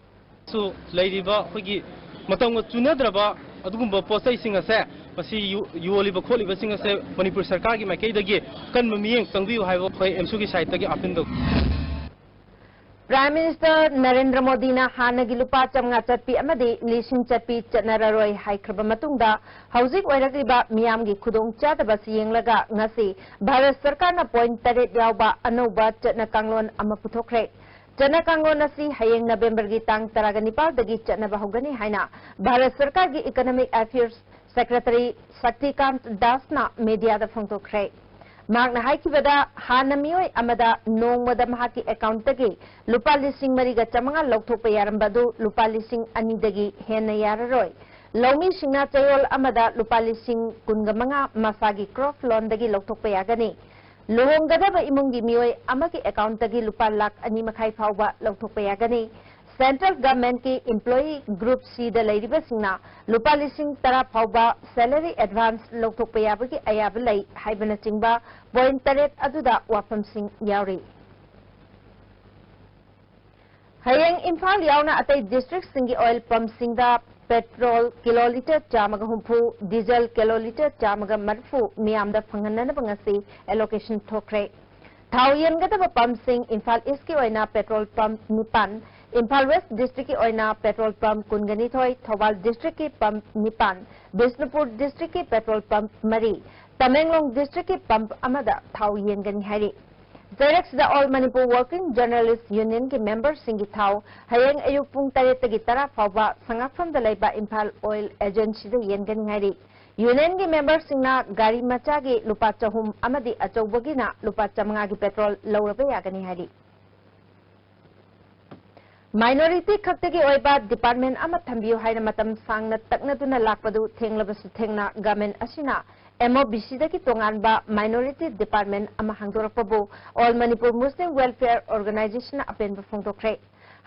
ꯁꯨ ꯂꯩꯔꯤꯕ ꯑꯩꯈꯣꯏꯒꯤ ꯃꯇꯝꯒ ꯆꯨꯅꯗ꯭ꯔꯕ ꯑꯗꯨꯒꯨꯝꯕ ꯄꯣꯠ ꯆꯩꯁꯤꯡ ꯑꯁꯦ ꯃꯁꯤ ꯌꯨ-, ꯌꯣꯜꯂꯤꯕ ꯈꯣꯠꯂꯤꯕꯁꯤꯡ ꯑꯁꯦ ꯃꯅꯤꯄꯨꯔ ꯁꯔꯀꯥꯔꯒꯤ ꯃꯥꯏꯀꯩꯗꯒꯤ ꯑꯀꯟꯕ ꯃꯤꯠꯌꯦꯡ ꯆꯪꯕꯤꯌꯨ ꯍꯥꯏꯕ ꯑꯩꯈꯣꯏ ꯑꯦꯝꯁꯨꯒꯤ ꯁꯥꯏꯠꯇꯒꯤ ꯑꯥꯄꯤꯜ ꯇꯧꯖꯔꯤ꯫ Prime Minister ꯅꯔꯦꯟꯗ꯭ꯔ ꯃꯣꯗꯤꯅ ꯍꯥꯟꯅꯒꯤ ꯂꯨꯄꯥ ꯆꯥꯝꯃꯉꯥ ꯆꯠꯄꯤ ꯑꯃꯗꯤ ꯂꯤꯁꯤꯡ ꯆꯠꯄꯤ ꯆꯠꯅꯔꯔꯣꯏ ꯍꯥꯏꯈ꯭ꯔꯕ ꯃꯇꯨꯡꯗ, ꯍꯧꯖꯤꯛ ꯑꯣꯏꯔꯛꯂꯤꯕ ꯃꯤꯌꯥꯝꯒꯤ ꯈꯨꯗꯣꯡꯆꯥꯗꯕ ꯑꯁꯤ ꯌꯦꯡꯂꯒ ꯉꯁꯤ ꯚꯥꯔꯠ ꯁꯔꯀꯥꯔꯅ ꯄꯣꯏꯟꯠ ꯇꯔꯦꯠ ꯌꯥꯎꯕ ꯑꯅꯧꯕ ꯆꯠꯅ ꯀꯥꯡꯂꯣꯟ ꯑꯃ ꯄꯨꯊꯣꯛꯈ꯭ꯔꯦ꯫ ꯆꯠꯅ ꯀꯥꯡꯂꯣꯟ ꯑꯁꯤ ꯍꯌꯦꯡ ꯅꯕꯦꯝꯕꯔꯒꯤ ꯇꯥꯡ ꯇꯔꯥꯒ ꯅꯤꯄꯥꯜꯗꯒꯤ ꯆꯠꯅꯕ ꯍꯧꯒꯅꯤ ꯍꯥꯏꯅ ꯚꯥꯔꯠ ꯁꯔꯀꯥꯔꯒꯤ Economic Affairs Secretary ꯁꯛꯇꯤꯀꯥꯟꯇ ꯗꯥꯁꯅ ꯃꯤꯗꯤꯌꯥꯗ ꯐꯣꯡꯗꯣꯛꯈ꯭ꯔꯦ꯫ ꯃꯍꯥꯛꯅ ꯍꯥꯏꯈꯤꯕꯗ, ꯍꯥꯟꯅ ꯃꯤꯑꯣꯏ ꯑꯃꯗ ꯅꯣꯡꯃꯗ ꯃꯍꯥꯛꯀꯤ ꯑꯦꯀꯥꯎꯟꯠꯇꯒꯤ ꯂꯨꯄꯥ ꯂꯤꯁꯤꯡ ꯃꯔꯤꯒ ꯆꯥꯃꯉꯥ ꯂꯧꯊꯣꯛꯄ ꯌꯥꯔꯝꯕ ꯑꯗꯨ ꯂꯨꯄꯥ ꯂꯤꯁꯤꯡ ꯑꯅꯤꯗꯒꯤ ꯍꯦꯟꯅ ꯌꯥꯔꯔꯣꯏ꯫ ꯂꯧꯃꯤꯁꯤꯡꯅ ꯆꯌꯣꯜ ꯑꯃꯗ ꯂꯨꯄꯥ ꯂꯤꯁꯤꯡ ꯀꯨꯟꯒ ꯃꯉꯥ ꯃꯁꯥꯒꯤ ꯀ꯭ꯔꯣꯞ ꯂꯣꯟꯗꯒꯤ ꯂꯧꯊꯣꯛꯄ ꯌꯥꯒꯅꯤ꯫ ꯂꯨꯍꯣꯡꯒꯗꯕ ꯏꯃꯨꯡꯒꯤ ꯃꯤꯑꯣꯏ ꯑꯃꯒꯤ ꯑꯦꯀꯥꯎꯟꯠꯇꯒꯤ ꯂꯨꯄꯥ ꯂꯥꯈ ꯑꯅꯤ ꯃꯈꯥꯏ ꯐꯥꯎꯕ ꯂꯧꯊꯣꯛꯄ ꯌꯥꯒꯅꯤ꯫ Central Governmentꯀꯤ Employee Group Cꯗ ꯂꯩꯔꯤꯕꯁꯤꯡꯅ ꯂꯨꯄꯥ ꯂꯤꯁꯤꯡ ꯇꯔꯥ ꯐꯥꯎꯕ salary advance ꯂꯧꯊꯣꯛꯄ ꯌꯥꯕꯒꯤ ꯑꯌꯥꯕ ꯂꯩ ꯍꯥꯏꯕꯅꯆꯤꯡꯕ point ꯇꯔꯦꯠ ꯑꯗꯨꯗ ꯋꯥꯐꯝꯁꯤꯡ ꯌꯥꯎꯔꯤ꯫ ꯍꯌꯦꯡ ꯏꯝꯐꯥꯜ ꯌꯥꯎꯅ ꯑꯇꯩ districtꯁꯤꯡꯒꯤ oil pumpꯁꯤꯡꯗ petrol kilolitre ꯆꯥꯝꯃꯒ ꯍꯨꯝꯐꯨ, diesel kilolitre ꯆꯥꯝꯃꯒ ꯃꯔꯤꯐꯨ ꯃꯤꯌꯥꯝꯗ ꯐꯪꯍꯟꯅꯅꯕ ꯉꯁꯤ allocation ꯊꯣꯛꯈ꯭ꯔꯦ꯫ ꯊꯥꯎ ꯌꯦꯟꯒꯗꯕ pumpꯁꯤꯡ ꯏꯝꯐꯥꯜ Eastꯀꯤ ꯑꯣꯏꯅ petrol pump ꯅꯤꯄꯥꯟ, ꯏꯝꯐꯥꯜ West districtꯀꯤ ꯑꯣꯏꯅ petrol pump ꯀꯨꯟꯒ ꯅꯤꯊꯣꯏ, ꯊꯧꯕꯥꯜ districtꯀꯤ pump ꯅꯤꯄꯥꯟ, ꯕꯤꯁꯅꯨꯄꯨꯔ districtꯀꯤ petrol pump ꯃꯔꯤ, ꯇꯃꯦꯡꯂꯣꯡ districtꯀꯤ pump ꯑꯃꯗ ꯊꯥꯎ ꯌꯦꯟꯒꯅꯤ ꯍꯥꯏꯔꯤ꯫ ꯆꯩꯔꯛꯁꯤꯗ All Manipur Working Journalist Unionꯒꯤ memberꯁꯤꯡꯒꯤ ꯊꯥꯎ ꯍꯌꯦꯡ ꯑꯌꯨꯛ ꯄꯨꯡ ꯇꯔꯦꯠꯇꯒꯤ ꯇꯔꯥ ꯐꯥꯎꯕ ꯁꯉꯥꯛꯐꯝꯗ ꯂꯩꯕ ꯏꯝꯐꯥꯜ Oil Agencyꯗ ꯌꯦꯟꯒꯅꯤ ꯍꯥꯏꯔꯤ꯫ Unionꯒꯤ memberꯁꯤꯡꯅ ꯒꯥꯔꯤ ꯃꯆꯥꯒꯤ ꯂꯨꯄꯥ ꯆꯍꯨꯝ ꯑꯃꯗꯤ ꯑꯆꯧꯕꯒꯤꯅ ꯂꯨꯄꯥ ꯆꯥꯃꯉꯥꯒꯤ petrol ꯂꯧꯔꯕ ꯌꯥꯒꯅꯤ ꯍꯥꯏꯔꯤ꯫ Minority ꯈꯛꯇꯒꯤ ꯑꯣꯏꯕ department ꯑꯃ ꯊꯝꯕꯤꯌꯨ ꯍꯥꯏꯅ ꯃꯇꯝ ꯁꯥꯡꯅ ꯇꯛꯅꯗꯨꯅ ꯂꯥꯛꯄꯗꯨ ꯊꯦꯡꯂꯕꯁꯨ ꯊꯦꯡꯅ government ꯑꯁꯤꯅ MOBCꯗꯒꯤ ꯇꯣꯉꯥꯟꯕ minority department ꯑꯃ ꯍꯥꯡꯗꯣꯔꯛꯄꯕꯨ All Manipur Muslim Welfare Organizationꯅ ꯑꯄꯦꯟꯕ ꯐꯣꯡꯗꯣꯛꯈ꯭ꯔꯦ꯫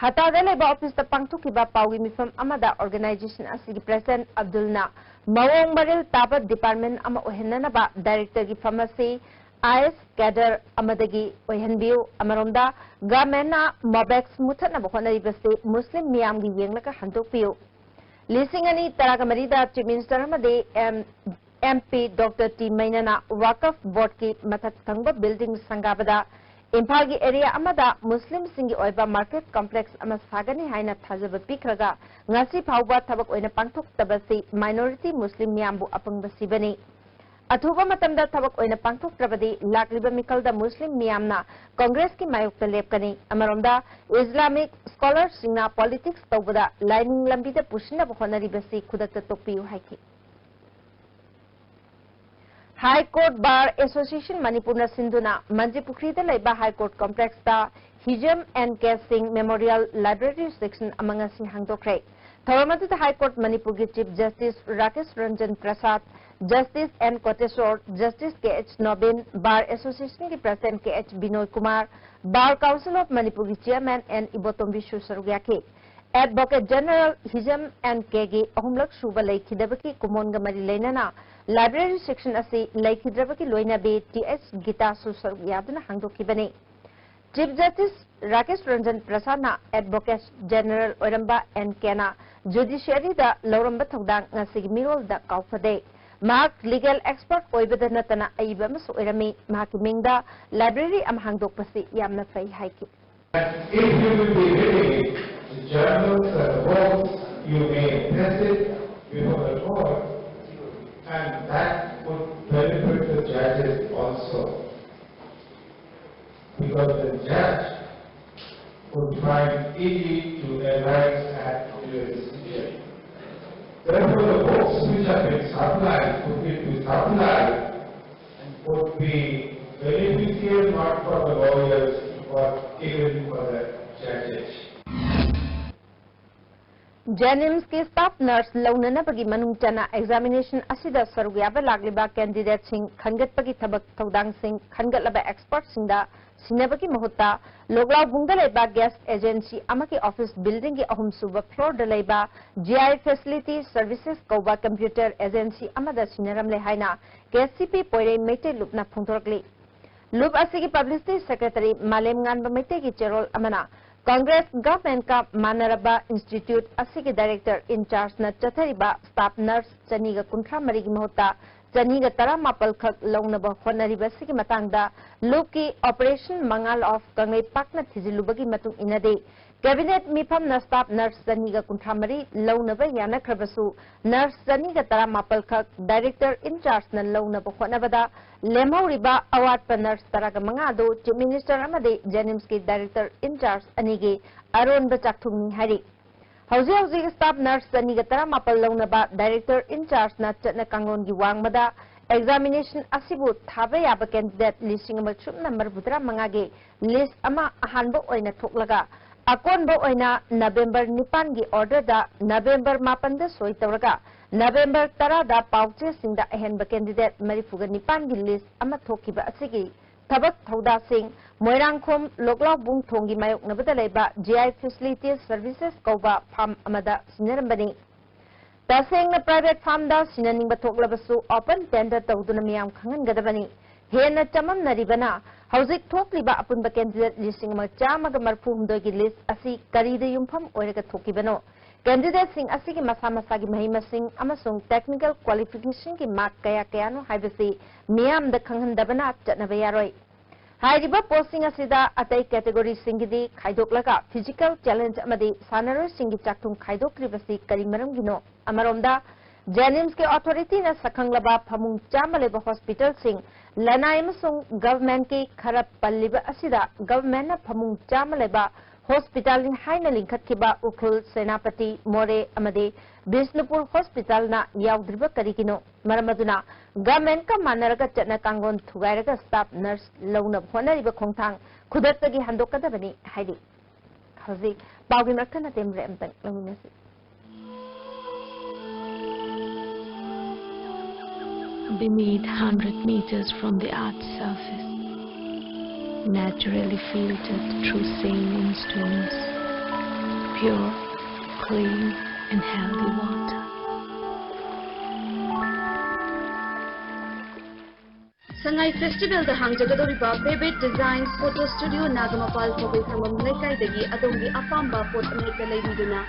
ꯍꯇꯥꯗ ꯂꯩꯕ officeꯇ ꯄꯥꯡꯊꯣꯛꯈꯤꯕ ꯄꯥꯎꯒꯤ ꯃꯤꯐꯝ ꯑꯃꯗ organization ꯑꯁꯤꯒꯤ president ꯑꯕꯗꯨꯜꯅ ꯃꯑꯣꯡ ꯃꯔꯤꯜ ꯇꯥꯕ department ꯑꯃ ꯑꯣꯏꯍꯟꯅꯅꯕ directorꯒꯤ ꯐꯝ ꯑꯁꯤ IAS cadre ꯑꯃꯗꯒꯤ ꯑꯣꯏꯍꯟꯕꯤꯌꯨ꯫ ꯑꯃꯔꯣꯝꯗ governmentꯅ MOBCS ꯃꯨꯊꯠꯅꯕ ꯍꯣꯠꯅꯔꯤꯕꯁꯤ ꯃꯨꯁꯂꯤꯝ ꯃꯤꯌꯥꯝꯒꯤ ꯌꯦꯡꯂꯒ ꯍꯟꯗꯣꯛꯄꯤꯌꯨ꯫ ꯂꯤꯁꯤꯡ ꯑꯅꯤ ꯇꯔꯥꯒ ꯃꯔꯤꯗ Chief Minister ꯑꯃꯗꯤ M-, MP Doctor T ꯃꯩꯅꯅ Waqf Boardꯀꯤ ꯃꯊꯛ ꯊꯪꯕ building ꯁꯪꯒꯥꯕꯗ ꯏꯝꯐꯥꯜꯒꯤ area ꯑꯃꯗ ꯃꯨꯁꯂꯤꯝꯁꯤꯡꯒꯤ ꯑꯣꯏꯕ market complex ꯑꯃ ꯁꯥꯒꯅꯤ ꯍꯥꯏꯅ ꯊꯥꯖꯕ ꯄꯤꯈ꯭ꯔꯒ ꯉꯁꯤ ꯐꯥꯎꯕ ꯊꯕꯛ ꯑꯣꯏꯅ ꯄꯥꯡꯊꯣꯛꯇꯕꯁꯤ minority ꯃꯨꯁꯂꯤꯝ ꯃꯤꯌꯥꯝꯕꯨ ꯑꯄꯪꯕ ꯁꯤꯕꯅꯤ꯫ ꯑꯊꯨꯕ ꯃꯇꯝꯗ ꯊꯕꯛ ꯑꯣꯏꯅ ꯄꯥꯡꯊꯣꯛꯇ꯭ꯔꯕꯗꯤ ꯂꯥꯛꯂꯤꯕ ꯃꯤꯈꯜꯗ ꯃꯨꯁꯂꯤꯝ ꯃꯤꯌꯥꯝꯅ ꯀꯪꯒ꯭ꯔꯦꯁꯀꯤ ꯃꯥꯌꯣꯛꯇ ꯂꯦꯞꯀꯅꯤ꯫ ꯑꯃꯔꯣꯝꯗ Islamic scholarꯁꯤꯡꯅ politics ꯇꯧꯕꯗ ꯂꯥꯏꯅꯤꯡ ꯂꯝꯕꯤꯗ ꯄꯨꯁꯤꯟꯅꯕ ꯍꯣꯠꯅꯔꯤꯕꯁꯤ ꯈꯨꯗꯛꯇ ꯇꯣꯛꯄꯤꯌꯨ ꯍꯥꯏꯈꯤ꯫ High Court Bar Association ꯃꯅꯤꯄꯨꯔꯅ ꯁꯤꯟꯗꯨꯅ ꯃꯟꯖꯤꯄꯨꯈ꯭ꯔꯤꯗ ꯂꯩꯕ High Court complexꯇ Hijam N K Singh Memorial Library section ꯑꯃ ꯉꯁꯤ ꯍꯥꯡꯗꯣꯛꯈ꯭ꯔꯦ꯫ ꯊꯧꯔꯝ ꯑꯗꯨꯗ High Court ꯃꯅꯤꯄꯨꯔꯒꯤ Chief Justice ꯔꯥꯀꯦꯁ ꯔꯟꯖꯟ ꯄ꯭ꯔꯁꯥꯗ, Justice N Koteswar, Justice K H Nobin, Bar Association ꯒꯤ President K H Binoy Kumar, Bar Council of Manipur ꯒꯤ Chairman N Ibotombi ꯁꯨ ꯁꯔꯨꯛ ꯌꯥꯈꯤ꯫ Advocate General ꯍꯤꯖꯝ N K ꯒꯤ ꯑꯍꯨꯝꯂꯛ ꯁꯨꯕ ꯂꯩꯈꯤꯗꯕꯒꯤ ꯀꯨꯃꯣꯟꯒ ꯃꯔꯤ ꯂꯩꯅꯅ library section ꯑꯁꯤ ꯂꯩꯈꯤꯗ꯭ꯔꯕꯒꯤ ꯂꯣꯏꯅꯕꯤ T H ꯒꯤꯇꯥꯁꯨ ꯁꯔꯨꯛ ꯌꯥꯗꯨꯅ ꯍꯥꯡꯗꯣꯛꯈꯤꯕꯅꯤ꯫ Chief Justice Rakesh Ranjan ꯄ꯭ꯔꯁꯥꯗꯅ Advocate General ꯑꯣꯏꯔꯝꯕ N K ꯅ judiciary ꯗ ꯂꯧꯔꯝꯕ ꯊꯧꯗꯥꯡ ꯉꯁꯤꯒꯤ ꯃꯤꯔꯣꯜꯗ ꯀꯥꯎꯐꯗꯦ꯫ ꯃꯍꯥꯛ legal expert ꯑꯣꯏꯕꯗ ꯅꯠꯇꯅ ꯑꯏꯕ ꯑꯃꯁꯨ ꯑꯣꯏꯔꯝꯃꯤ꯫ ꯃꯍꯥꯛꯀꯤ ꯃꯤꯡꯗ library ꯑꯃ ꯍꯥꯡꯗꯣꯛꯄꯁꯤ ꯌꯥꯝꯅ ꯐꯩ ꯍꯥꯏꯈꯤ꯫ If you will be reading the journals and the books, you may test it before the court, and that would benefit the judges also, because the judge would find easy to arrive at the decision. Therefore, the books which have been supplied, put it to supply, would be beneficial not for the lawyers, but even for the judges. JNIMS ꯀꯤ staff nurse ꯂꯧꯅꯅꯕꯒꯤ ꯃꯅꯨꯡ ꯆꯟꯅ examination ꯑꯁꯤꯗ ꯁꯔꯨꯛ ꯌꯥꯕ ꯂꯥꯛꯂꯤꯕ candidate ꯁꯤꯡ ꯈꯟꯒꯠꯄꯒꯤ ꯊꯕꯛ ꯊꯧꯗꯥꯡꯁꯤꯡ ꯈꯟꯒꯠꯂꯕ expert ꯁꯤꯡꯗ ꯁꯤꯟꯅꯕꯒꯤ ꯃꯍꯨꯠꯇ ꯂꯣꯛꯂꯥꯎꯕꯨꯡꯗ ꯂꯩꯕ gas agency ꯑꯃꯒꯤ office building ꯒꯤ ꯑꯍꯨꯝꯁꯨꯕ floor ꯗ ꯂꯩꯕ G I Facility Services ꯀꯧꯕ computer agency ꯑꯃꯗ ꯁꯤꯟꯅꯔꯝꯂꯦ ꯍꯥꯏꯅ K C P ꯄꯣꯏꯔꯩ ꯃꯩꯇꯩ ꯂꯨꯞꯅ ꯐꯣꯡꯗꯣꯔꯛꯂꯤ꯫ ꯂꯨꯞ ꯑꯁꯤꯒꯤ publicity secretary ꯃꯥꯂꯦꯝꯉꯥꯟꯕ ꯃꯩꯇꯩꯒꯤ ꯆꯦꯔꯣꯜ ꯑꯃꯅ Congress government ꯀ ꯃꯥꯟꯅꯔꯕ institute ꯑꯁꯤꯒꯤ director in charge ꯅ ꯆꯠꯊꯔꯤꯕ staff nurse ꯆꯅꯤꯒ ꯀꯨꯟꯊ꯭ꯔꯥ ꯃꯔꯤꯒꯤ ꯃꯍꯨꯠꯇ ꯆꯅꯤꯒ ꯇꯔꯥꯃꯥꯄꯜ ꯈꯛ ꯂꯧꯅꯕ ꯍꯣꯠꯅꯔꯤꯕ ꯑꯁꯤꯒꯤ ꯃꯇꯥꯡꯗ ꯂꯨꯞꯀꯤ operation ꯃꯉꯥꯜ of ꯀꯪꯂꯩꯄꯥꯛꯅ ꯊꯤꯖꯤꯜꯂꯨꯕꯒꯤ ꯃꯇꯨꯡ ꯏꯟꯅꯗꯤ, cabinet ꯃꯤꯐꯝꯅ staff nurse ꯆꯅꯤꯒ ꯀꯨꯟꯊ꯭ꯔꯥ ꯃꯔꯤ ꯂꯧꯅꯕ ꯌꯥꯅꯈ꯭ꯔꯕꯁꯨ, nurse ꯆꯅꯤꯒ ꯇꯔꯥꯃꯥꯄꯜ ꯈꯛ director in charge ꯅ ꯂꯧꯅꯕ ꯍꯣꯠꯅꯕꯗ, ꯂꯦꯝꯍꯧꯔꯤꯕ ꯑꯋꯥꯠꯄ nurse ꯇꯔꯥꯒ ꯃꯉꯥ ꯑꯗꯨ Chief Minister ꯑꯃꯗꯤ JNIMS ꯀꯤ director in charge ꯑꯅꯤꯒꯤ ꯑꯔꯣꯟꯕ ꯆꯥꯛꯊꯨꯡꯅꯤ ꯍꯥꯏꯔꯤ꯫ ꯍꯧꯖꯤꯛ ꯍꯧꯖꯤꯛ staff nurse ꯆꯅꯤꯒ ꯇꯔꯥꯃꯥꯄꯜ ꯂꯧꯅꯕ director in charge ꯅ ꯆꯠꯅ ꯀꯥꯡꯂꯣꯟꯒꯤ ꯋꯥꯡꯃꯗ examination ꯑꯁꯤꯕꯨ ꯊꯥꯕ ꯌꯥꯕ candidate ꯂꯤꯁꯤꯡ ꯑꯃ ꯁꯨꯞꯅ ꯃꯔꯤꯐꯨ ꯇꯔꯥ ꯃꯉꯥꯒꯤ list ꯑꯃ ꯑꯍꯥꯟꯕ ꯑꯣꯏꯅ ꯊꯣꯛꯂꯒ, ꯑꯀꯣꯟꯕ ꯑꯣꯏꯅ November ꯅꯤꯄꯥꯟꯒꯤ order ꯗ November ꯃꯥꯄꯟꯗ ꯁꯣꯏ ꯇꯧꯔꯒ ꯅꯕꯦꯝꯕꯔ ꯇꯔꯥꯗ ꯄꯥꯎꯆꯦꯁꯤꯡꯗ ꯑꯍꯦꯟꯕ candidate ꯃꯔꯤꯐꯨꯒ ꯅꯤꯄꯥꯟꯒꯤ list ꯑꯃ ꯊꯣꯛꯈꯤꯕ ꯑꯁꯤꯒꯤ ꯊꯕꯛ ꯊꯧꯗꯥꯁꯤꯡ ꯃꯣꯏꯔꯥꯡꯈꯣꯝ ꯂꯣꯛꯂꯥꯎꯕꯨꯡ ꯊꯣꯡꯒꯤ ꯃꯥꯌꯣꯛꯅꯕꯗ ꯂꯩꯕ G I Facilities Services ꯀꯧꯕ farm ꯑꯃꯗ ꯁꯤꯟꯅꯔꯝꯕꯅꯤ꯫ ꯇꯁꯦꯡꯅ private farmꯗ ꯁꯤꯟꯅꯅꯤꯡꯕ ꯊꯣꯛꯂꯕꯁꯨ open tender ꯇꯧꯗꯨꯅ ꯃꯤꯌꯥꯝ ꯈꯪꯍꯟꯒꯗꯕꯅꯤ꯫ ꯍꯦꯟꯅ ꯆꯃꯝꯅꯔꯤꯕꯅ ꯍꯧꯖꯤꯛ ꯊꯣꯛꯂꯤꯕ ꯑꯄꯨꯟꯕ candidate ꯂꯤꯁꯤꯡ ꯑꯃ ꯆꯥꯝꯃꯒ ꯃꯔꯤꯐꯨ ꯍꯨꯝꯗꯣꯏꯒꯤ list ꯑꯁꯤ ꯀꯔꯤꯗ ꯌꯨꯝꯐꯝ ꯑꯣꯏꯔꯒ ꯊꯣꯛꯈꯤꯕꯅꯣ? Candidateꯁꯤꯡ ꯑꯁꯤꯒꯤ ꯃꯁꯥ ꯃꯁꯥꯒꯤ ꯃꯍꯩ ꯃꯁꯤꯡ ꯑꯃꯁꯨꯡ technical qualificationꯒꯤ mark ꯀꯌꯥ ꯀꯌꯥꯅꯣ ꯍꯥꯏꯕꯁꯤ ꯃꯤꯌꯥꯝꯗ ꯈꯪꯍꯟꯗꯕꯅ ꯆꯠꯅꯕ ꯌꯥꯔꯣꯏ꯫ ꯍꯥꯏꯔꯤꯕ postꯁꯤꯡ ꯑꯁꯤꯗ ꯑꯇꯩ categoryꯁꯤꯡꯒꯤꯗꯤ ꯈꯥꯏꯗꯣꯛꯂꯒ physical challenge ꯑꯃꯗꯤ ꯁꯥꯟꯅꯔꯣꯏꯁꯤꯡꯒꯤ ꯆꯥꯛꯊꯨꯡ ꯈꯥꯏꯗꯣꯛꯂꯤꯕꯁꯤ ꯀꯔꯤ ꯃꯔꯝꯒꯤꯅꯣ? ꯑꯃꯔꯣꯝꯗ JNIMSꯀꯤ authorityꯅ ꯁꯛꯈꯪꯂꯕ ꯐꯃꯨꯡ ꯆꯥꯝꯃ ꯂꯩꯕ hospitalꯁꯤꯡ, ꯂꯅꯥꯏ ꯑꯃꯁꯨꯡ governmentꯀꯤ ꯈꯔ ꯄꯜꯂꯤꯕ ꯑꯁꯤꯗ governmentꯅ ꯐꯃꯨꯡ ꯆꯥꯝꯃ ꯂꯩꯕ hospitalꯅꯤ ꯍꯥꯏꯅ ꯂꯤꯡꯈꯠꯈꯤꯕ ꯎꯈ꯭ꯔꯨꯜ, ꯁꯦꯅꯥꯄꯇꯤ, ꯃꯣꯔꯦ ꯑꯃꯗꯤ ꯕꯤꯁꯅꯨꯄꯨꯔ hospitalꯅ ꯌꯥꯎꯗ꯭ꯔꯤꯕ ꯀꯔꯤꯒꯤꯅꯣ? ꯃꯔꯝ ꯑꯗꯨꯅ governmentꯀ ꯃꯥꯟꯅꯔꯒ ꯆꯠꯅ ꯀꯥꯡꯂꯣꯟ ꯊꯨꯒꯥꯏꯔꯒ staff nurse ꯂꯧꯅꯕ ꯍꯣꯠꯅꯔꯤꯕ ꯈꯣꯡꯊꯥꯡ ꯈꯨꯗꯛꯇꯒꯤ ꯍꯟꯗꯣꯛꯀꯗꯕꯅꯤ ꯍꯥꯏꯔꯤ꯫ ꯍꯧꯖꯤꯛ ꯄꯥꯎꯒꯤ ꯃꯔꯛꯇ ꯅꯇꯦꯝ ꯕ꯭ꯔꯦꯛ ꯑꯃꯇꯪ ꯂꯧꯃꯤꯟꯅꯁꯤ꯫ Beneath hundred meters from the earth's surface, naturally filtered through saline streams, pure, clean and healthy water. Sangai ꯐꯦꯁꯇꯤꯚꯦꯜꯗ ꯍꯥꯡꯖꯒꯗꯧꯔꯤꯕ Vivid Designs Photo Studio ꯅꯥꯒꯃꯄꯥꯜ ꯐꯧꯕꯩ ꯊꯥꯡꯕꯝ ꯂꯩꯀꯥꯏꯗꯒꯤ ꯑꯗꯣꯝꯒꯤ ꯑꯄꯥꯝꯕ ꯄꯣꯠ ꯑꯃꯍꯦꯛꯇ ꯂꯩꯕꯤꯗꯨꯅ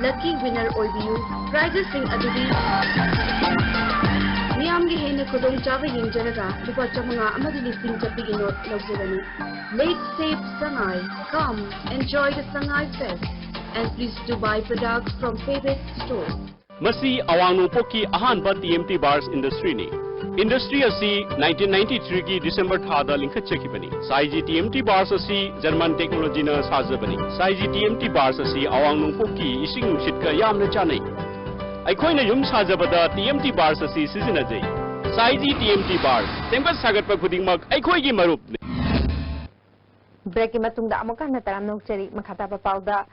lucky winner ꯑꯣꯏꯕꯤꯌꯨ꯫ Prizesꯁꯤꯡ ꯑꯗꯨꯗꯤ ꯃꯤꯌꯥꯝꯒꯤ ꯍꯦꯟꯅ ꯈꯨꯗꯣꯡꯆꯥꯕ ꯌꯦꯡꯖꯔꯒ ꯂꯨꯄꯥ ꯆꯥꯃꯉꯥ ꯑꯃꯗꯤ ꯂꯤꯁꯤꯡ ꯆꯠꯄꯤꯒꯤ ꯅꯣꯠ ꯂꯧꯖꯒꯅꯤ꯫ Lake Save Sangai. Come, enjoy the Sangai Fest. And please do buy products from Vivid Stores. ꯃꯁꯤ ꯑꯋꯥꯡ ꯅꯣꯡꯄꯣꯛꯀꯤ ꯑꯍꯥꯟꯕ T M T Bars industryꯅꯤ꯫ Industry ꯑꯁꯤ nineteen ninety-threeꯒꯤ December ꯊꯥꯗ ꯂꯤꯡꯈꯠꯆꯈꯤꯕꯅꯤ꯫ ꯁꯥꯏꯖꯤ T M T Bars ꯑꯁꯤ German technologyꯅ ꯁꯥꯖꯕꯅꯤ꯫ ꯁꯥꯏꯖꯤ T M T Bars ꯑꯁꯤ ꯑꯋꯥꯡ ꯅꯣꯡꯄꯣꯛꯀꯤ ꯏꯁꯤꯡ ꯅꯨꯡꯁꯤꯠꯀ ꯌꯥꯝꯅ ꯆꯥꯅꯩ꯫ ꯑꯩꯈꯣꯏꯅ ꯌꯨꯝ ꯁꯥꯖꯕꯗ T M T Bars ꯑꯁꯤ ꯁꯤꯖꯤꯟꯅꯖꯩ꯫ ꯁꯥꯏꯖꯤ T M T Bars, ꯁꯦꯝꯒꯠ ꯁꯥꯒꯠꯄ ꯈꯨꯗꯤꯡꯃꯛ ꯑꯩꯈꯣꯏꯒꯤ ꯃꯔꯨꯞꯅꯤ꯫ Breakꯀꯤ ꯃꯇꯨꯡꯗ ꯑꯃꯨꯛ ꯍꯟꯅ ꯇꯔꯥꯝꯅ ꯑꯣꯛꯆꯔꯤ꯫ ꯃꯈꯥ ꯇꯥꯕ ꯄꯥꯎꯗ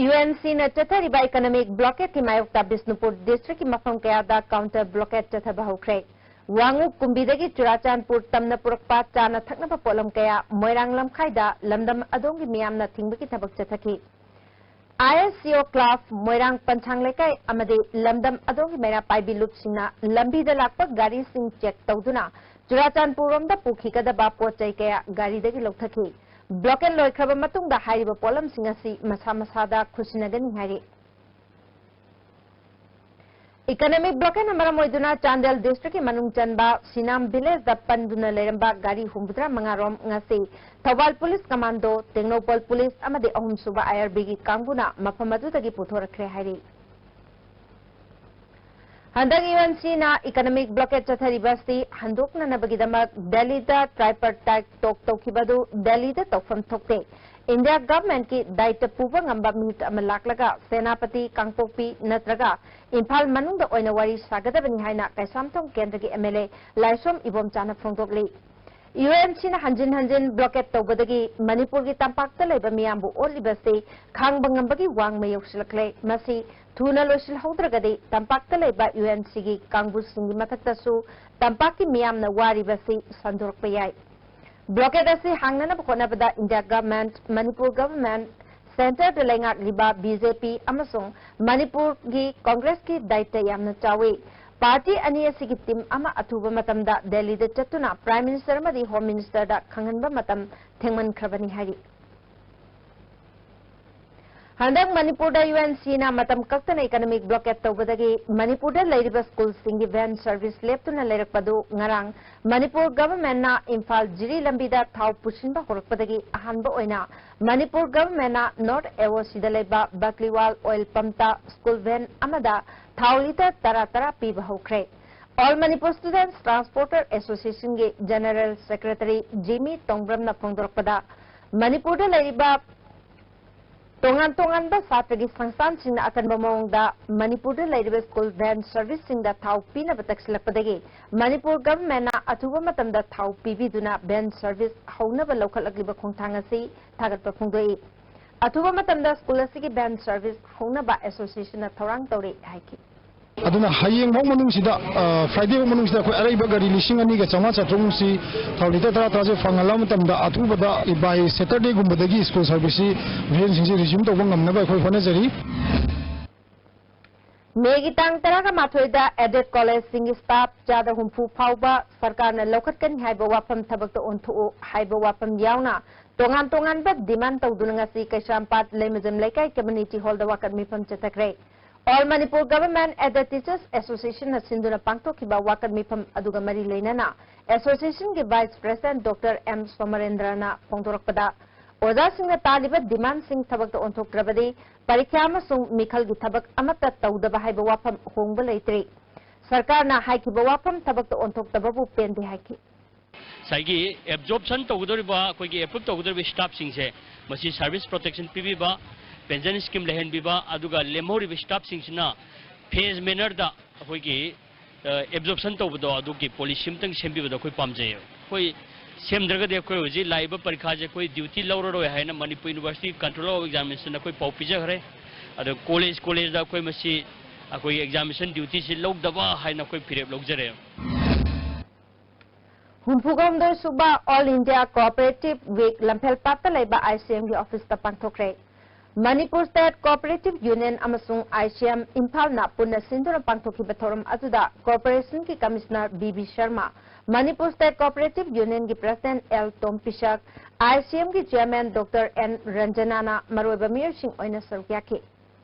UNCꯅ ꯆꯠꯊꯔꯤꯕ economic blockadeꯀꯤ ꯃꯥꯌꯣꯛꯇ ꯕꯤꯁꯅꯨꯄꯨꯔ districtꯀꯤ ꯃꯐꯝ ꯀꯌꯥꯗ counter blockade ꯆꯠꯊꯕ ꯍꯧꯈ꯭ꯔꯦ꯫ ꯋꯥꯉꯨ ꯀꯨꯝꯕꯤꯗꯒꯤ ꯆꯨꯔꯥꯆꯥꯟꯄꯨꯔ ꯇꯝꯅ ꯄꯨꯔꯛꯄ ꯆꯥꯅ ꯊꯛꯅꯕ ꯄꯣꯠꯂꯝ ꯀꯌꯥ ꯃꯣꯏꯔꯥꯡ ꯂꯝꯈꯥꯏꯗ ꯂꯝꯗꯝ ꯑꯗꯣꯝꯒꯤ ꯃꯤꯌꯥꯝꯅ ꯊꯤꯡꯕꯒꯤ ꯊꯕꯛ ꯆꯠꯊꯈꯤ꯫ ISCO club, ꯃꯣꯏꯔꯥꯡ ꯄꯟꯁꯥꯡ ꯂꯩꯀꯥꯏ ꯑꯃꯗꯤ ꯂꯝꯗꯝ ꯑꯗꯣꯝꯒꯤ ꯃꯩꯔꯥ ꯄꯥꯏꯕꯤ ꯂꯨꯞꯁꯤꯡꯅ ꯂꯝꯕꯤꯗ ꯂꯥꯛꯄ ꯒꯥꯔꯤꯁꯤꯡ check ꯇꯧꯗꯨꯅ ꯆꯨꯔꯥꯆꯥꯟꯄꯨꯔꯔꯣꯝꯗ ꯄꯨꯈꯤꯒꯗꯕ ꯄꯣꯠ ꯆꯩ ꯀꯌꯥ ꯒꯥꯔꯤꯗꯒꯤ ꯂꯧꯊꯈꯤ꯫ Blockade ꯂꯣꯏꯈ꯭ꯔꯕ ꯃꯇꯨꯡꯗ ꯍꯥꯏꯔꯤꯕ ꯄꯣꯠꯂꯝꯁꯤꯡ ꯑꯁꯤ ꯃꯁꯥ ꯃꯁꯥꯗ ꯈꯨꯠꯁꯤꯟꯅꯒꯅꯤ ꯍꯥꯏꯔꯤ꯫ Economic blockadeꯅ ꯃꯔꯝ ꯑꯣꯏꯗꯨꯅ ꯆꯥꯟꯗꯦꯜ districtꯀꯤ ꯃꯅꯨꯡ ꯆꯟꯕ ꯁꯤꯅꯥꯝ villageꯗ ꯄꯟꯗꯨꯅ ꯂꯩꯔꯝꯕ ꯒꯥꯔꯤ ꯍꯨꯝꯐꯨꯇꯔꯥ ꯃꯉꯥ ꯔꯣꯝ ꯉꯁꯤ Thoubal police commando, Tengnoupal police ꯑꯃꯗꯤ ꯑꯍꯨꯝꯁꯨꯕ IRBꯒꯤ ꯀꯥꯡꯕꯨꯅ ꯃꯐꯝ ꯑꯗꯨꯗꯒꯤ ꯄꯨꯊꯣꯔꯛꯈ꯭ꯔꯦ ꯍꯥꯏꯔꯤ꯫ ꯍꯟꯗꯛ UNCꯅ economic blockade ꯆꯠꯊꯔꯤꯕ ꯑꯁꯤ ꯍꯟꯗꯣꯛꯅꯅꯕꯒꯤꯗꯃꯛ ꯗꯦꯜꯂꯤꯗ tripartite talk ꯇꯧꯈꯤꯕ ꯑꯗꯨ ꯗꯦꯜꯂꯤꯗ ꯇꯧꯐꯝ ꯊꯣꯛꯇꯦ꯫ India governmentꯀꯤ ꯗꯥꯌꯤꯠꯇ ꯄꯨꯕ ꯉꯝꯕ ꯃꯤꯍꯨꯠ ꯑꯃ ꯂꯥꯛꯂꯒ ꯁꯦꯅꯥꯄꯇꯤ, ꯀꯥꯡꯄꯣꯛꯄꯤ ꯅꯠꯇ꯭ꯔꯒ ꯏꯝꯐꯥꯜ ꯃꯅꯨꯡꯗ ꯑꯣꯏꯅ ꯋꯥꯔꯤ ꯁꯥꯒꯗꯕꯅꯤ ꯍꯥꯏꯅ ꯀꯩꯁꯥꯝꯊꯣꯡ ꯀꯦꯟꯗ꯭ꯔꯒꯤ MLA ꯂꯥꯏꯁ꯭ꯔꯣꯝ ꯏꯕꯣꯝꯆꯥꯅ ꯐꯣꯡꯗꯣꯛꯂꯤ꯫ UNCꯅ ꯍꯟꯖꯤꯟ ꯍꯟꯖꯤꯟ blockade ꯇꯧꯕꯗꯒꯤ ꯃꯅꯤꯄꯨꯔꯒꯤ ꯇꯝꯄꯥꯛꯇ ꯂꯩꯕ ꯃꯤꯌꯥꯝꯕꯨ ꯑꯣꯠꯂꯤꯕꯁꯤ ꯈꯥꯡꯕ ꯉꯝꯕꯒꯤ ꯋꯥꯡꯃ ꯌꯧꯁꯤꯜꯂꯛꯂꯦ꯫ ꯃꯁꯤ ꯊꯨꯅ ꯂꯣꯏꯁꯤꯜꯍꯧꯗ꯭ꯔꯒꯗꯤ ꯇꯝꯄꯥꯛꯇ ꯂꯩꯕ UNCꯒꯤ ꯀꯥꯡꯕꯨꯁꯤꯡꯒꯤ ꯃꯊꯛꯇꯁꯨ ꯇꯝꯄꯥꯛꯀꯤ ꯃꯤꯌꯥꯝꯅ ꯋꯥꯔꯤꯕꯁꯤ ꯁꯟꯗꯣꯔꯛꯄ ꯌꯥꯏ꯫ Blockade ꯑꯁꯤ ꯍꯥꯡꯅꯅꯕ ꯍꯣꯠꯅꯕꯗ India government, Manipur government, centreꯗ ꯂꯩꯉꯥꯛꯂꯤꯕ BJP ꯑꯃꯁꯨꯡ ꯃꯅꯤꯄꯨꯔꯒꯤ Congressꯀꯤ ꯗꯥꯌꯤꯠꯇ ꯌꯥꯝꯅ ꯆꯥꯎꯏ꯫ Party ꯑꯅꯤ ꯑꯁꯤꯒꯤ team ꯑꯃ ꯑꯊꯨꯕ ꯃꯇꯝꯗ ꯗꯦꯜꯂꯤꯗ ꯆꯠꯇꯨꯅ Prime Minister ꯑꯃꯗꯤ Home Ministerꯗ ꯈꯪꯍꯟꯕ ꯃꯇꯝ ꯊꯦꯡꯃꯟꯈ꯭ꯔꯕꯅꯤ ꯍꯥꯏꯔꯤ꯫ ꯍꯟꯗꯛ ꯃꯅꯤꯄꯨꯔꯗ UNCꯅ ꯃꯇꯝ ꯀꯛꯇꯅ economic blockade ꯇꯧꯕꯗꯒꯤ ꯃꯅꯤꯄꯨꯔꯗ ꯂꯩꯔꯤꯕ schoolꯁꯤꯡꯒꯤ van service ꯂꯦꯞꯇꯨꯅ ꯂꯩꯔꯛꯄꯗꯨ ꯉꯔꯥꯡ ꯃꯅꯤꯄꯨꯔ governmentꯅ ꯏꯝꯐꯥꯜ ꯖꯤꯔꯤ ꯂꯝꯕꯤꯗ ꯊꯥꯎ ꯄꯨꯁꯤꯟꯕ ꯍꯧꯔꯛꯄꯗꯒꯤ ꯑꯍꯥꯟꯕ ꯑꯣꯏꯅ ꯃꯅꯤꯄꯨꯔ governmentꯅ North AOCꯗ ꯂꯩꯕ ꯕꯀꯂꯤꯋꯥꯜ oil pumpꯇ school van ꯑꯃꯗ ꯊꯥꯎ litre ꯇꯔꯥ ꯇꯔꯥ ꯄꯤꯕ ꯍꯧꯈ꯭ꯔꯦ꯫ All Manipur Students Transporter Associationꯒꯤ General Secretary ꯖꯤꯃꯤ ꯇꯣꯡꯕ꯭ꯔꯝꯅ ꯐꯣꯡꯗꯣꯔꯛꯄꯗ, ꯃꯅꯤꯄꯨꯔꯗ ꯂꯩꯔꯤꯕ ꯇꯣꯉꯥꯟ ꯇꯣꯉꯥꯟꯕ ꯁꯥꯇ꯭ꯔꯒꯤ ꯁꯪꯁꯊꯥꯟꯁꯤꯡꯅ ꯑꯀꯟꯕ ꯃꯑꯣꯡꯗ ꯃꯅꯤꯄꯨꯔꯗ ꯂꯩꯔꯤꯕ school van serviceꯁꯤꯡꯗ ꯊꯥꯎ ꯄꯤꯅꯕ ꯇꯛꯁꯤꯜꯂꯛꯄꯗꯒꯤ ꯃꯅꯤꯄꯨꯔ governmentꯅ ꯑꯊꯨꯕ ꯃꯇꯝꯗ ꯊꯥꯎ ꯄꯤꯕꯤꯗꯨꯅ van service ꯍꯧꯅꯕ ꯂꯧꯈꯠꯂꯛꯂꯤꯕ ꯈꯣꯡꯊꯥꯡ ꯑꯁꯤ ꯊꯥꯒꯠꯄ ꯐꯣꯡꯗꯣꯛꯏ꯫ ꯑꯊꯨꯕ ꯃꯇꯝꯗ ꯁ꯭ꯀꯨꯜ ꯑꯁꯤꯒꯤ ꯚꯦꯟ ꯁꯔꯚꯤꯁ ꯍꯧꯅꯕ ꯑꯦꯁꯣꯁꯤꯌꯦꯁꯟꯅ ꯊꯧꯔꯥꯡ ꯇꯧꯔꯤ ꯍꯥꯏꯈꯤ꯫ ꯑꯗꯨꯅ ꯍꯌꯦꯡꯐꯥꯎ ꯃꯅꯨꯡꯁꯤꯗ, ꯑ, Friday ꯐꯥꯎ ꯃꯅꯨꯡꯁꯤꯗ ꯑꯩꯈꯣꯏ ꯑꯔꯩꯕ ꯒꯥꯔꯤ ꯂꯤꯁꯤꯡ ꯑꯅꯤꯒ ꯆꯥꯝꯃꯉꯥ ꯆꯥꯇ꯭ꯔꯨꯛꯃꯨꯛꯁꯤ ꯊꯥꯎ ꯂꯤꯇꯔ ꯇꯔꯥ ꯇꯔꯥꯁꯦ ꯐꯪꯍꯜꯂꯕ ꯃꯇꯝꯗ, ꯑꯊꯨꯕꯗ by Saturdayꯒꯨꯝꯕꯗꯒꯤ ꯁ꯭ꯀꯨꯜ ꯁꯔꯚꯤꯁꯁꯤ ꯚꯦꯟꯁꯤꯡꯁꯤ resume ꯇꯧꯕ ꯉꯝꯅꯕ ꯑꯩꯈꯣꯏ ꯍꯣꯠꯅꯖꯔꯤ꯫ ꯃꯦꯒꯤ ꯇꯥꯡ ꯇꯔꯥꯃꯥꯊꯣꯏꯗ aided collegeꯁꯤꯡꯒꯤ staff ꯆꯥꯗ ꯍꯨꯝꯐꯨ ꯐꯥꯎꯕ ꯁꯔꯀꯥꯔꯅ ꯂꯧꯈꯠꯀꯅꯤ ꯍꯥꯏꯕ ꯋꯥꯐꯝ ꯊꯕꯛꯇ ꯑꯣꯟꯊꯣꯛꯎ ꯍꯥꯏꯕ ꯋꯥꯐꯝ ꯌꯥꯎꯅ ꯇꯣꯉꯥꯟ ꯇꯣꯉꯥꯟꯕ demand ꯇꯧꯗꯨꯅ ꯉꯁꯤ ꯀꯩꯁꯥꯝꯄꯥꯠ ꯂꯩꯃꯖꯝ ꯂꯩꯀꯥꯏ community hallꯗ ꯋꯥꯀꯠ ꯃꯤꯐꯝ ꯆꯠꯊꯈ꯭ꯔꯦ꯫ All Manipur Government Aided Teachers Associationꯅ ꯁꯤꯟꯗꯨꯅ ꯄꯥꯡꯊꯣꯛꯈꯤꯕ ꯋꯥꯀꯠ ꯃꯤꯐꯝ ꯑꯗꯨꯒ ꯃꯔꯤ ꯂꯩꯅꯅ associationꯒꯤ vice president Doctor M ꯁꯣꯃꯔꯦꯟꯗ꯭ꯔꯅ ꯐꯣꯡꯗꯣꯔꯛꯄꯗ, ꯑꯣꯖꯥꯁꯤꯡꯅ ꯇꯥꯜꯂꯤꯕ demandꯁꯤꯡ ꯊꯕꯛꯇ ꯑꯣꯟꯊꯣꯛꯇ꯭ꯔꯕꯗꯤ ꯄꯔꯤꯈ꯭ꯌꯥ ꯑꯃꯁꯨꯡ ꯃꯤꯈꯜꯒꯤ ꯊꯕꯛ ꯑꯃꯠꯇ ꯇꯧꯗꯕ ꯍꯥꯏꯕ ꯋꯥꯐꯝ ꯍꯣꯡꯕ ꯂꯩꯇ꯭ꯔꯤ꯫ ꯁꯔꯀꯥꯔꯅ ꯍꯥꯏꯈꯤꯕ ꯋꯥꯐꯝ ꯊꯕꯛꯇ ꯑꯣꯟꯊꯣꯛꯇꯕꯕꯨ ꯄꯦꯟꯗꯦ ꯍꯥꯏꯈꯤ꯫ ꯉꯁꯥꯏꯒꯤ absorption ꯇꯧꯒꯗꯧꯔꯤꯕ, ꯑꯩꯈꯣꯏꯒꯤ approve ꯇꯧꯒꯗꯧꯔꯤꯕ staffꯁꯤꯡꯁꯦ, ꯃꯁꯤ service protection ꯄꯤꯕꯤꯕ, pension scheme ꯂꯩꯍꯟꯕꯤꯕ, ꯑꯗꯨꯒ ꯂꯦꯝꯍꯧꯔꯤꯕ staffꯁꯤꯡꯁꯤꯅ phase mannerꯗ ꯑꯩꯈꯣꯏꯒꯤ, ꯑ, absorption ꯇꯧꯕꯗꯣ, ꯑꯗꯨꯒꯤ policy ꯑꯃꯇꯪ ꯁꯦꯝꯕꯤꯕꯗꯣ ꯑꯩꯈꯣꯏ ꯄꯥꯝꯖꯩꯌꯦꯕ꯫ ꯑꯩꯈꯣꯏ ꯁꯦꯝꯗ꯭ꯔꯒꯗꯤ ꯑꯩꯈꯣꯏ ꯍꯧꯖꯤꯛ ꯂꯥꯛꯏꯕ ꯄꯔꯤꯈꯥꯁꯦ ꯑꯩꯈꯣꯏ duty ꯂꯧꯔꯔꯣꯏ ꯍꯥꯏꯅ Manipur University Controller of Examination ꯑꯩꯈꯣꯏ ꯄꯥꯎ ꯄꯤꯖꯈ꯭ꯔꯦ꯫ ꯑꯗꯣ college collegeꯗ ꯑꯩꯈꯣꯏ ꯃꯁꯤ ꯑꯩꯈꯣꯏꯒꯤ examination dutyꯁꯤ ꯂꯧꯗꯕ ꯍꯥꯏꯅ ꯑꯩꯈꯣꯏ ꯐꯤꯔꯦꯞ ꯂꯧꯖꯔꯦ꯫ ꯍꯨꯝꯐꯨꯒ ꯍꯨꯝꯗꯣꯏ ꯁꯨꯕ All India Cooperative Week ꯂꯝꯐꯦꯜꯄꯥꯠꯇ ꯂꯩꯕ ICMꯒꯤ officeꯇ ꯄꯥꯡꯊꯣꯛꯈ꯭ꯔꯦ꯫ Manipur State Cooperative Union ꯑꯃꯁꯨꯡ ICM ꯏꯝꯐꯥꯜꯅ ꯄꯨꯟꯅ ꯁꯤꯟꯗꯨꯅ ꯄꯥꯡꯊꯣꯛꯈꯤꯕ ꯊꯧꯔꯝ ꯑꯗꯨꯗ corporationꯒꯤ commissioner B B Sharma, Manipur State Cooperative Unionꯒꯤ president L ꯇꯣꯝꯄꯤꯁꯛ, ICMꯒꯤ chairman Doctor N ꯔꯟꯖꯅꯥꯅ ꯃꯔꯨꯑꯣꯏꯕ ꯃꯤꯑꯣꯏꯁꯤꯡ ꯑꯣꯏꯅ ꯁꯔꯨꯛ ꯌꯥꯈꯤ꯫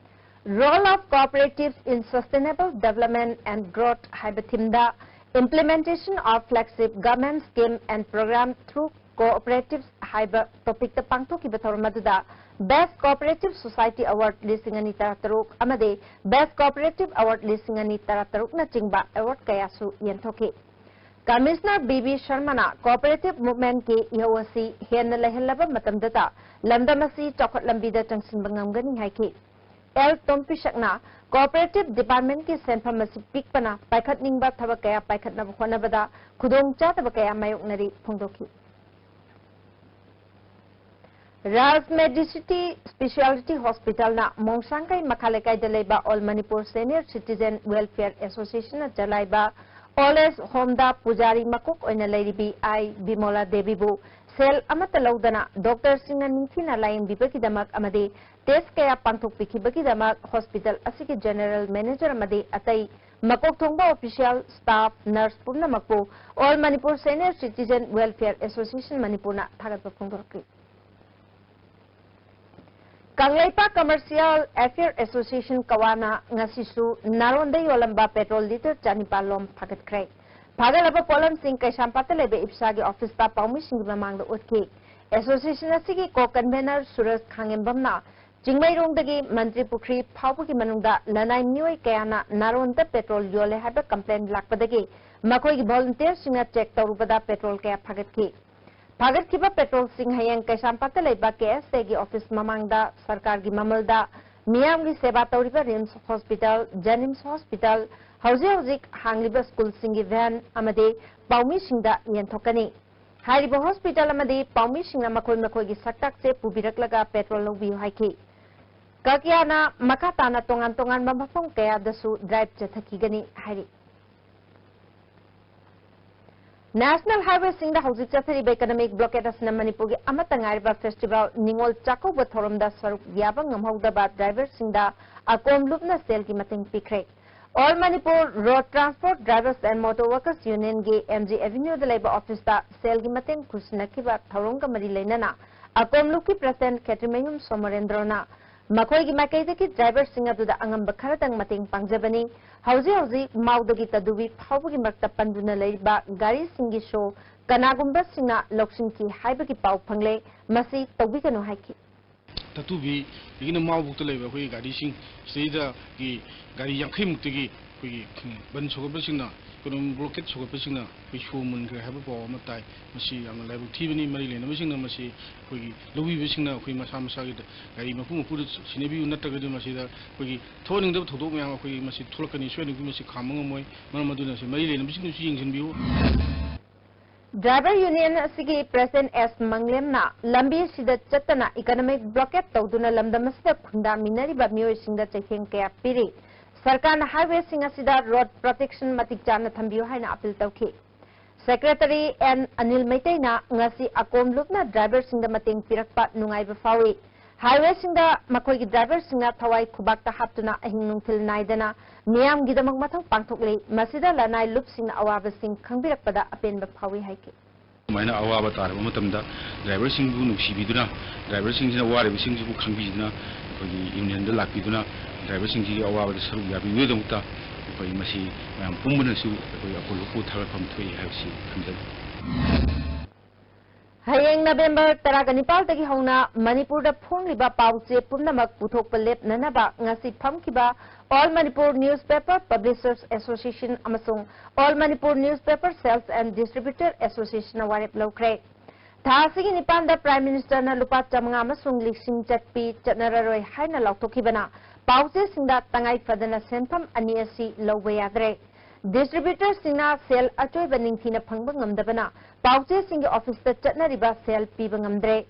Role of cooperatives in sustainable development and growth ꯍꯥꯏꯕ themeꯗ implementation of flagship government scheme and program through cooperatives ꯍꯥꯏꯕ topicꯇ ꯄꯥꯡꯊꯣꯛꯈꯤꯕ ꯊꯧꯔꯝ ꯑꯗꯨꯗ Best Cooperative Society Award ꯂꯤꯁꯤꯡ ꯑꯅꯤ ꯇꯔꯥꯇꯔꯨꯛ ꯑꯃꯗꯤ Best Cooperative Award ꯂꯤꯁꯤꯡ ꯑꯅꯤ ꯇꯔꯥꯇꯔꯨꯛꯅꯆꯤꯡꯕ award ꯀꯌꯥꯁꯨ ꯌꯦꯟꯊꯣꯛꯈꯤ꯫ Commissioner ꯕꯤ ꯕꯤ ꯁꯔꯃꯅ cooperative movementꯀꯤ ꯏꯍꯧ ꯑꯁꯤ ꯍꯦꯟꯅ ꯂꯩꯍꯜꯂꯕ ꯃꯇꯝꯗꯇ ꯂꯝꯗꯝ ꯑꯁꯤ ꯆꯥꯎꯈꯠ ꯂꯝꯕꯤꯗ ꯆꯪꯁꯤꯟꯕ ꯉꯝꯒꯅꯤ ꯍꯥꯏꯈꯤ꯫ ꯑꯦꯜ ꯇꯣꯝꯄꯤꯁꯛꯅ cooperative departmentꯀꯤ ꯁꯦꯟꯐꯝ ꯑꯁꯤ ꯄꯤꯛꯄꯅ ꯄꯥꯏꯈꯠꯅꯤꯡꯕ ꯊꯕꯛ ꯀꯌꯥ ꯄꯥꯏꯈꯠꯅꯕ ꯍꯣꯠꯅꯕꯗ ꯈꯨꯗꯣꯡꯆꯥꯗꯕ ꯀꯌꯥ ꯃꯥꯌꯣꯛꯅꯔꯤ ꯐꯣꯡꯗꯣꯛꯈꯤ꯫ ꯔꯥꯖ ꯃꯦꯗꯤꯁꯤꯇꯤ ꯁ꯭ꯄꯦꯁꯤꯌꯥꯂꯤꯇꯤ ꯍꯣꯁꯄꯤꯇꯥꯜꯅ ꯃꯣꯡꯁꯥꯡꯈꯩ ꯃꯈꯥ ꯂꯩꯀꯥꯏꯗ ꯂꯩꯕ All Manipur Senior Citizen Welfare Associationꯅ ꯆꯂꯥꯏꯕ Old Age Homeꯗ ꯄꯨꯖꯥꯔꯤ ꯃꯀꯣꯛ ꯑꯣꯏꯅ ꯂꯩꯔꯤꯕꯤ ꯑꯥꯏ ꯕꯤꯃꯣꯂꯥ ꯗꯦꯕꯤꯕꯨ ꯁꯦꯜ ꯑꯃꯠꯇ ꯂꯧꯗꯅ ꯗꯣꯛꯇꯔꯁꯤꯡꯅ ꯅꯤꯡꯊꯤꯅ ꯂꯥꯌꯦꯡꯕꯤꯕꯒꯤꯗꯃꯛ ꯑꯃꯗꯤ ꯇꯦꯁ ꯀꯌꯥ ꯄꯥꯡꯊꯣꯛꯄꯤꯈꯤꯕꯒꯤꯗꯃꯛ ꯍꯣꯁꯄꯤꯇꯥꯜ ꯑꯁꯤꯒꯤ ꯖꯦꯅꯔꯦꯜ ꯃꯦꯅꯦꯖꯔ ꯑꯃꯗꯤ ꯑꯇꯩ ꯃꯀꯣꯛ ꯊꯣꯡꯕ ꯑꯣꯐꯤꯁꯤꯌꯦꯜ, ꯁ꯭ꯇꯥꯐ, ꯅꯔꯁ ꯄꯨꯝꯅꯃꯛꯄꯨ All Manipur Senior Citizen Welfare Association ꯃꯅꯤꯄꯨꯔꯅ ꯊꯥꯒꯠꯄ ꯐꯣꯡꯗꯣꯔꯛꯂꯤ꯫ ꯀꯪꯂꯩꯄꯥꯛ Commercial Affair Association ꯀꯋꯥꯅ ꯉꯁꯤꯁꯨ ꯅꯥꯔꯣꯟꯗ ꯌꯣꯜꯂꯝꯕ ꯄꯦꯇ꯭ꯔꯣꯜ ꯂꯤꯇꯔ ꯆꯅꯤꯄꯥꯜ ꯂꯣꯝ ꯐꯥꯒꯠꯈ꯭ꯔꯦ꯫ ꯐꯥꯒꯠꯂꯕ ꯄꯣꯠꯂꯝꯁꯤꯡ ꯀꯩꯁꯥꯝꯄꯥꯠꯇ ꯂꯩꯕ ꯏꯞꯁꯥꯒꯤ ꯑꯣꯐꯤꯁꯇ ꯄꯥꯎꯃꯤꯁꯤꯡꯒꯤ ꯃꯃꯥꯡꯗ ꯎꯠꯈꯤ꯫ ꯑꯦꯁꯣꯁꯤꯌꯦꯁꯟ ꯑꯁꯤꯒꯤ ꯀꯣ ꯀꯟꯚꯦꯅꯔ ꯁꯨꯔꯖ ꯈꯥꯉꯦꯝꯕꯝꯅ ꯆꯤꯡꯃꯩꯔꯣꯡꯗꯒꯤ ꯃꯟꯇ꯭ꯔꯤ ꯄꯨꯈ꯭ꯔꯤ ꯐꯥꯎꯕꯒꯤ ꯃꯅꯨꯡꯗ ꯂꯅꯥꯏ ꯃꯤꯑꯣꯏ ꯀꯌꯥꯅ ꯅꯥꯔꯣꯟꯗ ꯄꯦꯇ꯭ꯔꯣꯜ ꯌꯣꯜꯂꯦ ꯍꯥꯏꯕ ꯀꯝꯄ꯭ꯂꯦꯟ ꯂꯥꯛꯄꯗꯒꯤ ꯃꯈꯣꯏꯒꯤ ꯚꯣꯂꯨꯟꯇꯤꯌꯔꯁꯤꯡꯅ ꯆꯦꯛ ꯇꯧꯔꯨꯕꯗ ꯄꯦꯇ꯭ꯔꯣꯜ ꯀꯌꯥ ꯐꯥꯒꯠꯈꯤ꯫ ꯐꯥꯒꯠꯈꯤꯕ ꯄꯦꯇ꯭ꯔꯣꯜꯁꯤꯡ ꯍꯌꯦꯡ ꯀꯩꯁꯥꯝꯄꯥꯠꯇ ꯂꯩꯕ ꯀꯦ ꯑꯦꯁ ꯑꯦꯒꯤ ꯑꯣꯐꯤꯁ ꯃꯃꯥꯡꯗ ꯁꯔꯀꯥꯔꯒꯤ ꯃꯃꯜꯗ ꯃꯤꯌꯥꯝꯒꯤ ꯁꯦꯕꯥ ꯇꯧꯔꯤꯕ ꯔꯤꯝꯁ ꯍꯣꯁꯄꯤꯇꯥꯜ, ꯖꯦꯅꯤꯝꯁ ꯍꯣꯁꯄꯤꯇꯥꯜ, ꯍꯧꯖꯤꯛ ꯍꯧꯖꯤꯛ ꯍꯥꯡꯂꯤꯕ ꯁ꯭ꯀꯨꯜꯁꯤꯡꯒꯤ ꯚꯦꯟ ꯑꯃꯗꯤ ꯄꯥꯎꯃꯤꯁꯤꯡꯗ ꯌꯦꯟꯊꯣꯛꯀꯅꯤ꯫ ꯍꯥꯏꯔꯤꯕ ꯍꯣꯁꯄꯤꯇꯥꯜ ꯑꯃꯗꯤ ꯄꯥꯎꯃꯤꯁꯤꯡꯅ ꯃꯈꯣꯏ ꯃꯈꯣꯏꯒꯤ ꯁꯛꯇꯥꯛꯁꯦ ꯄꯨꯕꯤꯔꯛꯂꯒ ꯄꯦꯇ꯭ꯔꯣꯜ ꯂꯧꯕꯤꯌꯨ ꯍꯥꯏꯈꯤ꯫ ꯀꯀꯤꯌꯥꯅ ꯃꯈꯥ ꯇꯥꯅ ꯇꯣꯉꯥꯟ ꯇꯣꯉꯥꯟꯕ ꯃꯐꯝ ꯀꯌꯥꯗꯁꯨ ꯗ꯭ꯔꯥꯏꯚ ꯆꯠꯊꯈꯤꯒꯅꯤ ꯍꯥꯏꯔꯤ꯫ ꯅꯦꯁꯅꯦꯜ ꯍꯥꯏꯋꯦꯁꯤꯡꯗ ꯍꯧꯖꯤꯛ ꯆꯠꯊꯔꯤꯕ ꯏꯀꯣꯅꯣꯃꯤꯛ ꯕ꯭ꯂꯣꯀꯦꯠ ꯑꯁꯤꯅ ꯃꯅꯤꯄꯨꯔꯒꯤ ꯑꯃꯠꯇ ꯉꯥꯏꯔꯕ ꯐꯦꯁꯇꯤꯚꯦꯜ ꯅꯤꯉꯣꯜ ꯆꯥꯛꯀꯧꯕ ꯊꯧꯔꯝꯗ ꯁꯔꯨꯛ ꯌꯥꯕ ꯉꯝꯍꯧꯗꯕ ꯗ꯭ꯔꯥꯏꯚꯔꯁꯤꯡꯗ ꯑꯀꯣꯝ ꯂꯨꯞꯅ ꯁꯦꯜꯒꯤ ꯃꯇꯦꯡ ꯄꯤꯈ꯭ꯔꯦ꯫ All Manipur Road Transport Drivers and Motor Workers Unionꯒꯤ ꯑꯦꯝ ꯖꯤ ꯑꯦꯚꯦꯅ꯭ꯌꯨꯗ ꯂꯩꯕ ꯑꯣꯐꯤꯁꯇ ꯁꯦꯜꯒꯤ ꯃꯇꯦꯡ ꯈꯨꯠꯁꯤꯟꯅꯈꯤꯕ ꯊꯧꯔꯝꯒ ꯃꯔꯤ ꯂꯩꯅꯅ ꯑꯀꯣꯝ ꯂꯨꯞꯀꯤ ꯄ꯭ꯔꯁꯤꯗꯦꯟꯠ ꯈꯦꯇ꯭ꯔꯤꯃꯌꯨꯝ ꯁꯣꯃꯣꯔꯦꯟꯗ꯭ꯔꯣꯅ ꯃꯈꯣꯏꯒꯤ ꯃꯥꯏꯀꯩꯗꯒꯤ ꯗ꯭ꯔꯥꯏꯚꯔꯁꯤꯡ ꯑꯗꯨꯗ ꯑꯉꯝꯕ ꯈꯔꯗꯪ ꯃꯇꯦꯡ ꯄꯥꯡꯖꯕꯅꯤ꯫ ꯍꯧꯖꯤꯛ ꯍꯧꯖꯤꯛ ꯃꯥꯎꯗꯒꯤ ꯇꯗꯨꯕꯤ ꯐꯥꯎꯕꯒꯤ ꯃꯔꯛꯇ ꯄꯟꯗꯨꯅ ꯂꯩꯔꯤꯕ ꯒꯥꯔꯤꯁꯤꯡꯒꯤ ꯁꯣ ꯀꯅꯥꯒꯨꯝꯕꯁꯤꯡꯅ ꯂꯧꯁꯤꯟꯈꯤ ꯍꯥꯏꯕꯒꯤ ꯄꯥꯎ ꯐꯪꯂꯦ꯫ ꯃꯁꯤ ꯇꯧꯕꯤꯒꯅꯨ ꯍꯥꯏꯈꯤ꯫ ꯇꯥꯇꯨꯕꯤꯗꯒꯤꯅ ꯃꯥꯎꯕꯨꯛꯇ ꯂꯩꯕ ꯑꯩꯈꯣꯏꯒꯤ ꯒꯥꯔꯤꯁꯤꯡ ꯁꯤꯗꯩꯗꯒꯤ ꯒꯥꯔꯤ ꯌꯥꯡꯈꯩ ꯃꯨꯛꯇꯒꯤ ꯑꯩꯈꯣꯏꯒꯤ ꯕꯟ ꯁꯧꯒꯠꯄꯁꯤꯡꯅ, ꯏꯀꯣꯅꯣꯃꯤꯛ ꯕ꯭ꯂꯣꯀꯦꯠ ꯁꯧꯒꯠꯄꯁꯤꯡꯅ ꯑꯩꯈꯣꯏ ꯁꯣ ꯃꯨꯟꯈ꯭ꯔꯦ ꯍꯥꯏꯕ ꯄꯥꯎ ꯑꯃ ꯇꯥꯏ꯫ ꯃꯁꯤ ꯌꯥꯝꯅ ꯂꯥꯏꯕꯛ ꯊꯤꯕꯅꯤ꯫ ꯃꯔꯤ ꯂꯩꯅꯕꯁꯤꯡꯅ ꯃꯁꯤ ꯑꯩꯈꯣꯏꯒꯤ ꯂꯧꯕꯤꯕꯁꯤꯡꯅ ꯑꯩꯈꯣꯏ ꯃꯁꯥ ꯃꯁꯥꯒꯤ ꯒꯥꯔꯤ ꯃꯄꯨ ꯃꯄꯨꯗ ꯁꯤꯟꯅꯕꯤꯌꯨ, ꯅꯠꯇ꯭ꯔꯒꯗꯤ ꯃꯁꯤꯗ ꯑꯩꯈꯣꯏꯒꯤ ꯊꯣꯛꯍꯟꯅꯤꯡꯗꯕ ꯊꯧꯗꯣꯛ ꯃꯌꯥꯝ ꯑꯩꯈꯣꯏꯒꯤ ꯃꯁꯤ ꯊꯣꯛꯂꯛꯀꯅꯤ꯫ ꯁꯣꯏꯗꯅꯃꯛꯀꯤ ꯃꯁꯤ ꯈꯥꯝꯕ ꯉꯝꯃꯣꯏ꯫ ꯃꯔꯝ ꯑꯗꯨꯅ ꯁꯤ ꯃꯔꯤ ꯂꯩꯅꯕꯁꯤꯡꯅꯁꯨ ꯌꯦꯡꯁꯤꯟꯕꯤꯌꯨ꯫ Driver Union ꯑꯁꯤꯒꯤ President ꯑꯦꯁ ꯃꯪꯂꯦꯝꯅ ꯂꯝꯕꯤ ꯑꯁꯤꯗ ꯆꯠꯇꯅ economic blockade ꯇꯧꯗꯨꯅ ꯂꯝꯗꯝ ꯑꯁꯤꯗ ꯈꯨꯟꯗꯥꯃꯤꯟꯅꯔꯤꯕ ꯃꯤꯑꯣꯏꯁꯤꯡꯗ ꯆꯩꯊꯦꯡ ꯀꯌꯥ ꯄꯤꯔꯤ꯫ ꯁꯔꯀꯥꯔꯅ highwayꯁꯤꯡ ꯑꯁꯤꯗ road protection ꯃꯇꯤꯛ ꯆꯥꯅ ꯊꯝꯕꯤꯌꯨ ꯍꯥꯏꯅ appeal ꯇꯧꯈꯤ꯫ Secretary ꯑꯦꯟ ꯑꯅꯤꯜ ꯃꯩꯇꯩꯅ ꯉꯁꯤ ꯑꯀꯣꯝ ꯂꯨꯞꯅ driverꯁꯤꯡꯗ ꯃꯇꯦꯡ ꯄꯤꯔꯛꯄ ꯅꯨꯡꯉꯥꯏꯕ ꯐꯥꯎꯏ꯫ Highwayꯁꯤꯡꯗ ꯃꯈꯣꯏꯒꯤ driverꯁꯤꯡꯅ ꯊꯋꯥꯏ ꯈꯨꯕꯥꯛꯇ ꯍꯥꯞꯇꯨꯅ ꯑꯍꯤꯡ ꯅꯨꯡꯊꯤꯜ ꯅꯥꯏꯗꯅ ꯃꯤꯌꯥꯝꯒꯤꯗꯃꯛ ꯃꯊꯧ ꯄꯥꯡꯊꯣꯛꯂꯤ꯫ ꯃꯁꯤꯗ ꯂꯅꯥꯏ ꯂꯨꯞꯁꯤꯡꯅ ꯑꯋꯥꯕꯁꯤꯡ ꯈꯪꯕꯤꯔꯛꯄꯗ ꯑꯄꯦꯟꯕ ꯐꯥꯎꯏ ꯍꯥꯏꯈꯤ꯫ ꯑꯗꯨꯃꯥꯏꯅ ꯑꯋꯥꯕ ꯇꯥꯔꯕ ꯃꯇꯝꯗ driverꯁꯤꯡꯕꯨ ꯅꯨꯡꯁꯤꯕꯤꯗꯨꯅ, driverꯁꯤꯡꯁꯤꯅ ꯋꯥꯔꯤꯕꯁꯤꯡꯁꯤꯕꯨ ꯈꯪꯕꯤꯗꯨꯅ, ꯑꯩꯈꯣꯏꯒꯤ unionꯗ ꯂꯥꯛꯄꯤꯗꯨꯅ driverꯁꯤꯡꯁꯤꯒꯤ ꯑꯋꯥꯕꯗ ꯁꯔꯨꯛ ꯌꯥꯕꯤꯕꯒꯤꯗꯃꯛꯇ ꯑꯩꯈꯣꯏ ꯃꯁꯤ ꯃꯌꯥꯝ ꯄꯨꯝꯕꯅꯁꯨ ꯑꯩꯈꯣꯏ ꯑꯀꯣꯜ ꯑꯀꯣꯜ ꯊꯥꯒꯠꯐꯝ ꯊꯣꯛꯏ ꯍꯥꯏꯕꯁꯤ ꯊꯝꯖꯒꯦ꯫ ꯍꯌꯦꯡ November ꯇꯔꯥꯒ ꯅꯤꯄꯥꯜꯗꯒꯤ ꯍꯧꯅ ꯃꯅꯤꯄꯨꯔꯗ ꯐꯣꯡꯂꯤꯕ ꯄꯥꯎ ꯆꯦ ꯄꯨꯝꯅꯃꯛ ꯄꯨꯊꯣꯛꯄ ꯂꯦꯞꯅꯅꯕ ꯉꯁꯤ ꯐꯝꯈꯤꯕ All Manipur Newspaper Publishers Association ꯑꯃꯁꯨꯡ All Manipur Newspaper Sales and Distributor Associationꯅ ꯋꯥꯔꯦꯞ ꯂꯧꯈ꯭ꯔꯦ꯫ ꯊꯥ ꯑꯁꯤꯒꯤ ꯅꯤꯄꯥꯟꯗ Prime Ministerꯅ ꯂꯨꯄꯥ ꯆꯥꯃꯉꯥ ꯑꯃꯁꯨꯡ ꯂꯤꯁꯤꯡ ꯆꯠꯄꯤ ꯆꯠꯅꯔꯔꯣꯏ ꯍꯥꯏꯅ ꯂꯥꯎꯊꯣꯛꯈꯤꯕꯅ ꯄꯥꯎ ꯆꯦꯁꯤꯡꯗ ꯇꯉꯥꯏ ꯐꯗꯅ ꯁꯦꯟꯐꯝ ꯑꯅꯤ ꯑꯁꯤ ꯂꯧꯕ ꯌꯥꯗ꯭ꯔꯦ꯫ Distributorꯁꯤꯡꯅ ꯁꯦꯜ ꯑꯆꯣꯏꯕ ꯅꯤꯡꯊꯤꯅ ꯐꯪꯕ ꯉꯝꯗꯕꯅ ꯄꯥꯎ ꯆꯦꯁꯤꯡꯒꯤ officeꯇ ꯆꯠꯅꯔꯤꯕ ꯁꯦꯜ ꯄꯤꯕ ꯉꯝꯗ꯭ꯔꯦ꯫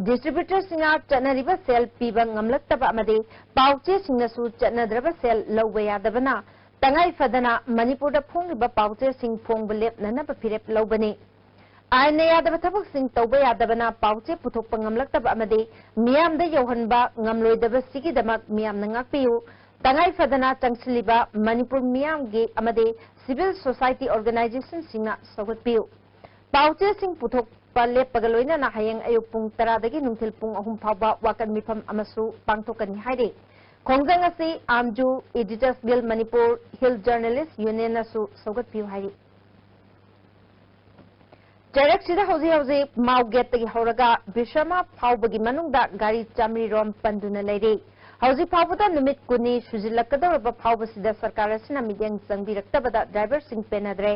Distributorꯁꯤꯡꯅ ꯆꯠꯅꯔꯤꯕ ꯁꯦꯜ ꯄꯤꯕ ꯉꯝꯂꯛꯇꯕ ꯑꯃꯗꯤ ꯄꯥꯎ ꯆꯦꯁꯤꯡꯅꯁꯨ ꯆꯠꯅꯗ꯭ꯔꯕ ꯁꯦꯜ ꯂꯧꯕ ꯌꯥꯗꯕꯅ ꯇꯉꯥꯏ ꯐꯗꯅ ꯃꯅꯤꯄꯨꯔꯗ ꯐꯣꯡꯂꯤꯕ ꯄꯥꯎ ꯆꯦꯁꯤꯡ ꯐꯣꯡꯕ ꯂꯦꯞꯅꯅꯕ ꯐꯤꯔꯦꯞ ꯂꯧꯕꯅꯤ꯫ ꯑꯥꯏꯟꯅ ꯌꯥꯗꯕ ꯊꯕꯛꯁꯤꯡ ꯇꯧꯕ ꯌꯥꯗꯕꯅ ꯄꯥꯎ ꯆꯦ ꯄꯨꯊꯣꯛꯄ ꯉꯝꯂꯛꯇꯕ ꯑꯃꯗꯤ ꯃꯤꯌꯥꯝꯗ ꯌꯧꯍꯟꯕ ꯉꯝꯂꯣꯏꯗꯕꯁꯤꯒꯤꯗꯃꯛ ꯃꯤꯌꯥꯝꯅ ꯉꯥꯛꯄꯤꯌꯨ꯫ ꯇꯉꯥꯏ ꯐꯗꯅ ꯆꯪꯁꯤꯜꯂꯤꯕ ꯃꯅꯤꯄꯨꯔ ꯃꯤꯌꯥꯝꯒꯤ ꯑꯃꯗꯤ civil society organizationꯁꯤꯡꯅ ꯁꯧꯒꯠꯄꯤꯌꯨ꯫ ꯄꯥꯎ ꯆꯦꯁꯤꯡ ꯄꯨꯊꯣꯛꯄ ꯂꯦꯞꯄꯒ ꯂꯣꯏꯅꯅ ꯍꯌꯦꯡ ꯑꯌꯨꯛ ꯄꯨꯡ ꯇꯔꯥꯗꯒꯤ ꯅꯨꯡꯊꯤꯜ ꯄꯨꯡ ꯑꯍꯨꯝ ꯐꯥꯎꯕ ꯋꯥꯀꯠ ꯃꯤꯐꯝ ꯑꯃꯁꯨ ꯄꯥꯡꯊꯣꯛꯀꯅꯤ ꯍꯥꯏꯔꯤ꯫ ꯈꯣꯡꯖꯪ ꯑꯁꯤ AMJU, Editors Guild Manipur, Hill Journalist Unionꯅꯁꯨ ꯁꯧꯒꯠꯄꯤꯌꯨ ꯍꯥꯏꯔꯤ꯫ ꯆꯩꯔꯛꯁꯤꯗ ꯍꯧꯖꯤꯛ ꯍꯧꯖꯤꯛ ꯃꯥꯎ ꯒꯦꯠꯇꯒꯤ ꯍꯧꯔꯒ ꯕꯤꯁ꯭ꯔꯃ ꯐꯥꯎꯕꯒꯤ ꯃꯅꯨꯡꯗ ꯒꯥꯔꯤ ꯆꯥꯃꯔꯤ ꯔꯣꯝ ꯄꯟꯗꯨꯅ ꯂꯩꯔꯤ꯫ ꯍꯧꯖꯤꯛ ꯐꯥꯎꯕꯗ ꯅꯨꯃꯤꯠ ꯀꯨꯟꯅꯤ ꯁꯨꯖꯤꯜꯂꯛꯀꯗꯧꯔꯕ ꯐꯥꯎꯕꯁꯤꯗ ꯁꯔꯀꯥꯔ ꯑꯁꯤꯅ ꯃꯤꯠꯌꯦꯡ ꯆꯪꯕꯤꯔꯛꯇꯕꯗ driverꯁꯤꯡ ꯄꯦꯟꯅꯗ꯭ꯔꯦ꯫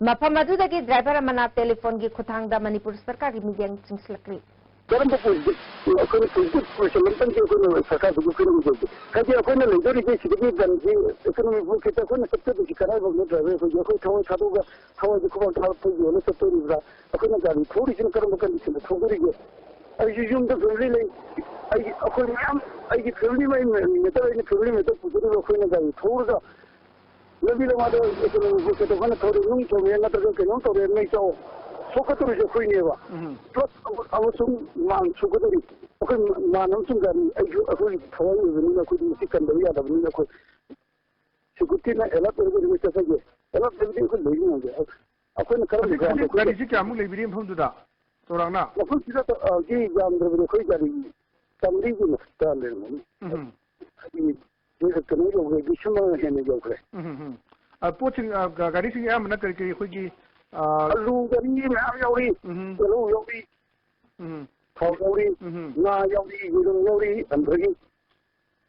ꯃꯐꯝ ꯑꯗꯨꯗꯒꯤ driver ꯑꯃꯅ telephone ꯒꯤ ꯈꯨꯠꯊꯥꯡꯗ ꯃꯅꯤꯄꯨꯔ ꯁꯔꯀꯥꯔꯒꯤ ꯃꯤꯠꯌꯦꯡ ꯆꯤꯡꯁꯤꯜꯂꯛꯂꯤ꯫ ꯀꯔꯝꯕ positive? ꯑꯩꯈꯣꯏꯅ positive question ꯑꯝꯇꯪꯗꯤ ꯑꯩꯈꯣꯏꯅ ꯁꯔꯀꯥꯔꯗꯒꯤ ꯑꯩꯈꯣꯏꯅ ꯎꯖꯒꯦ꯫ ꯍꯥꯏꯗꯤ ꯑꯩꯈꯣꯏꯅ ꯂꯩꯗꯧꯔꯤꯁꯦ ꯁꯤꯗꯒꯤ ꯕꯟꯁꯤ economic blockade ꯑꯩꯈꯣꯏꯅ ꯆꯠꯆꯗꯣꯏꯁꯤ ꯀꯗꯥꯏꯐꯥꯎꯅꯣ? Driver ꯑꯩꯈꯣꯏꯒꯤ ꯑꯩꯈꯣꯏ ꯊꯋꯥꯏ ꯊꯥꯗꯣꯛꯑꯒ ꯊꯋꯥꯏꯁꯦ ꯈꯨꯕꯥꯛ ꯊꯥꯔꯛꯄ ꯌꯣꯜꯂ ꯆꯠꯇꯣꯔꯤꯕ꯭ꯔꯥ? ꯑꯩꯈꯣꯏꯅ ꯒꯥꯔꯤ ꯊꯧꯔꯤꯁꯤꯅ ꯀꯔꯝꯕ ꯀꯟꯗꯤꯁꯟꯗ ꯊꯧꯗꯣꯔꯤꯒꯦ? ꯑꯩꯁꯨ ꯌꯨꯝꯗ ꯐꯦꯃꯤꯂꯤ ꯂꯩ꯫ ꯑꯩ, ꯑꯩꯈꯣꯏ ꯃꯌꯥꯝ, ꯑꯩꯒꯤ ꯐꯦꯃꯤꯂꯤ ꯃꯦꯇꯔ, ꯑꯩꯅ ꯐꯦꯃꯤꯂꯤ ꯃꯦꯇꯔ ꯄꯨꯖꯔꯤꯕ ꯑꯩꯈꯣꯏꯅ ꯒꯥꯔꯤ ꯊꯧꯔꯒ ꯂꯝꯕꯤ ꯂꯝꯃꯥꯡꯗ ꯀꯩꯅꯣ ꯀꯩꯗꯧꯕꯅ ꯊꯧꯔꯦ, ꯅꯨꯡ ꯊꯣꯝꯃꯦ ꯅꯠꯇ꯭ꯔꯒ ꯀꯩꯅꯣꯝ ꯇꯧꯔꯦ, ꯃꯩ ꯆꯥꯛꯑꯣ, ꯁꯣꯛꯀꯗꯧꯔꯤꯁꯦ ꯑꯩꯈꯣꯏꯅꯦꯕ꯫ ꯎꯝ꯫ Plus ꯑꯃ-, ꯑꯃꯁꯨꯡ ꯃꯥꯟ ꯁꯣꯛꯀꯗꯧꯔꯤ꯫ ꯑꯩꯈꯣꯏ ꯃꯥꯟ ꯑꯃꯁꯨꯡ ꯒꯥꯔꯤ, ꯑꯩꯁꯨ ꯑꯩꯈꯣꯏ ꯊꯋꯥꯏ ꯑꯣꯏꯕꯅꯤꯅ ꯑꯩꯈꯣꯏꯗꯤ ꯃꯁꯤ ꯀꯟꯗꯕ ꯌꯥꯗꯕꯅꯤꯅ ꯑꯩꯈꯣꯏ securityꯅ alert ꯑꯣꯏꯔꯒ ꯑꯗꯨꯝ ꯆꯠꯆꯒꯦ꯫ Alert ꯂꯩꯕꯗꯤ ꯑꯩꯈꯣꯏ ꯂꯩꯕ ꯉꯝꯗꯦ꯫ ꯑꯩꯈꯣꯏꯅ ꯀꯔꯝꯕ ꯍꯧꯖꯤꯛ, ground ꯍꯧꯖꯤꯛ ꯑꯩꯈꯣꯏ ꯒꯥꯔꯤꯁꯤ ꯀꯌꯥꯃꯨꯛ ꯂꯩꯕꯤꯔꯤ ꯃꯐꯝꯗꯨꯗ, ꯆꯥꯎꯔꯥꯛꯅ? ꯃꯐꯝꯁꯤꯗ, ꯑ, ꯒꯤ ꯌꯥꯝꯗ꯭ꯔꯕꯗ ꯑꯩꯈꯣꯏ ꯒꯥꯔꯤ ꯆꯥꯃꯔꯤꯒꯤ ꯃꯊꯛꯇ ꯂꯩꯔꯝꯒꯅꯤ꯫ ꯎꯝ꯫ ꯍꯥꯏꯗꯤ, ꯀꯩꯅꯣ ꯌꯧꯈ꯭ꯔꯦ, ꯂꯤꯁꯤꯡ ꯑꯃ ꯍꯦꯟꯅ ꯌꯧꯈ꯭ꯔꯦ꯫ ꯎꯝ, ꯎꯝ, ꯎꯝ꯫ ꯑ, ꯄꯣꯠꯁꯤꯡ, ꯑ, ꯒ-, ꯒꯥꯔꯤꯁꯤꯡ ꯑꯌꯥꯝꯕꯅ ꯀꯔꯤ ꯀꯔꯤ ꯑꯩꯈꯣꯏꯒꯤ, ꯑ, ꯑꯂꯨ ꯒꯥꯔꯤ ꯃꯌꯥꯝ ꯌꯥꯎꯔꯤ, ꯎꯝ꯫ ꯇꯤꯜꯍꯧ ꯌꯥꯎꯔꯤ, ꯎꯝ꯫ ꯊꯥꯎ ꯌꯥꯎꯔꯤ, ꯎꯝ꯫ ꯉꯥ ꯌꯥꯎꯔꯤ, ꯌꯦꯔꯨꯝ ꯌꯥꯎꯔꯤ, ꯑꯗꯨꯗꯒꯤ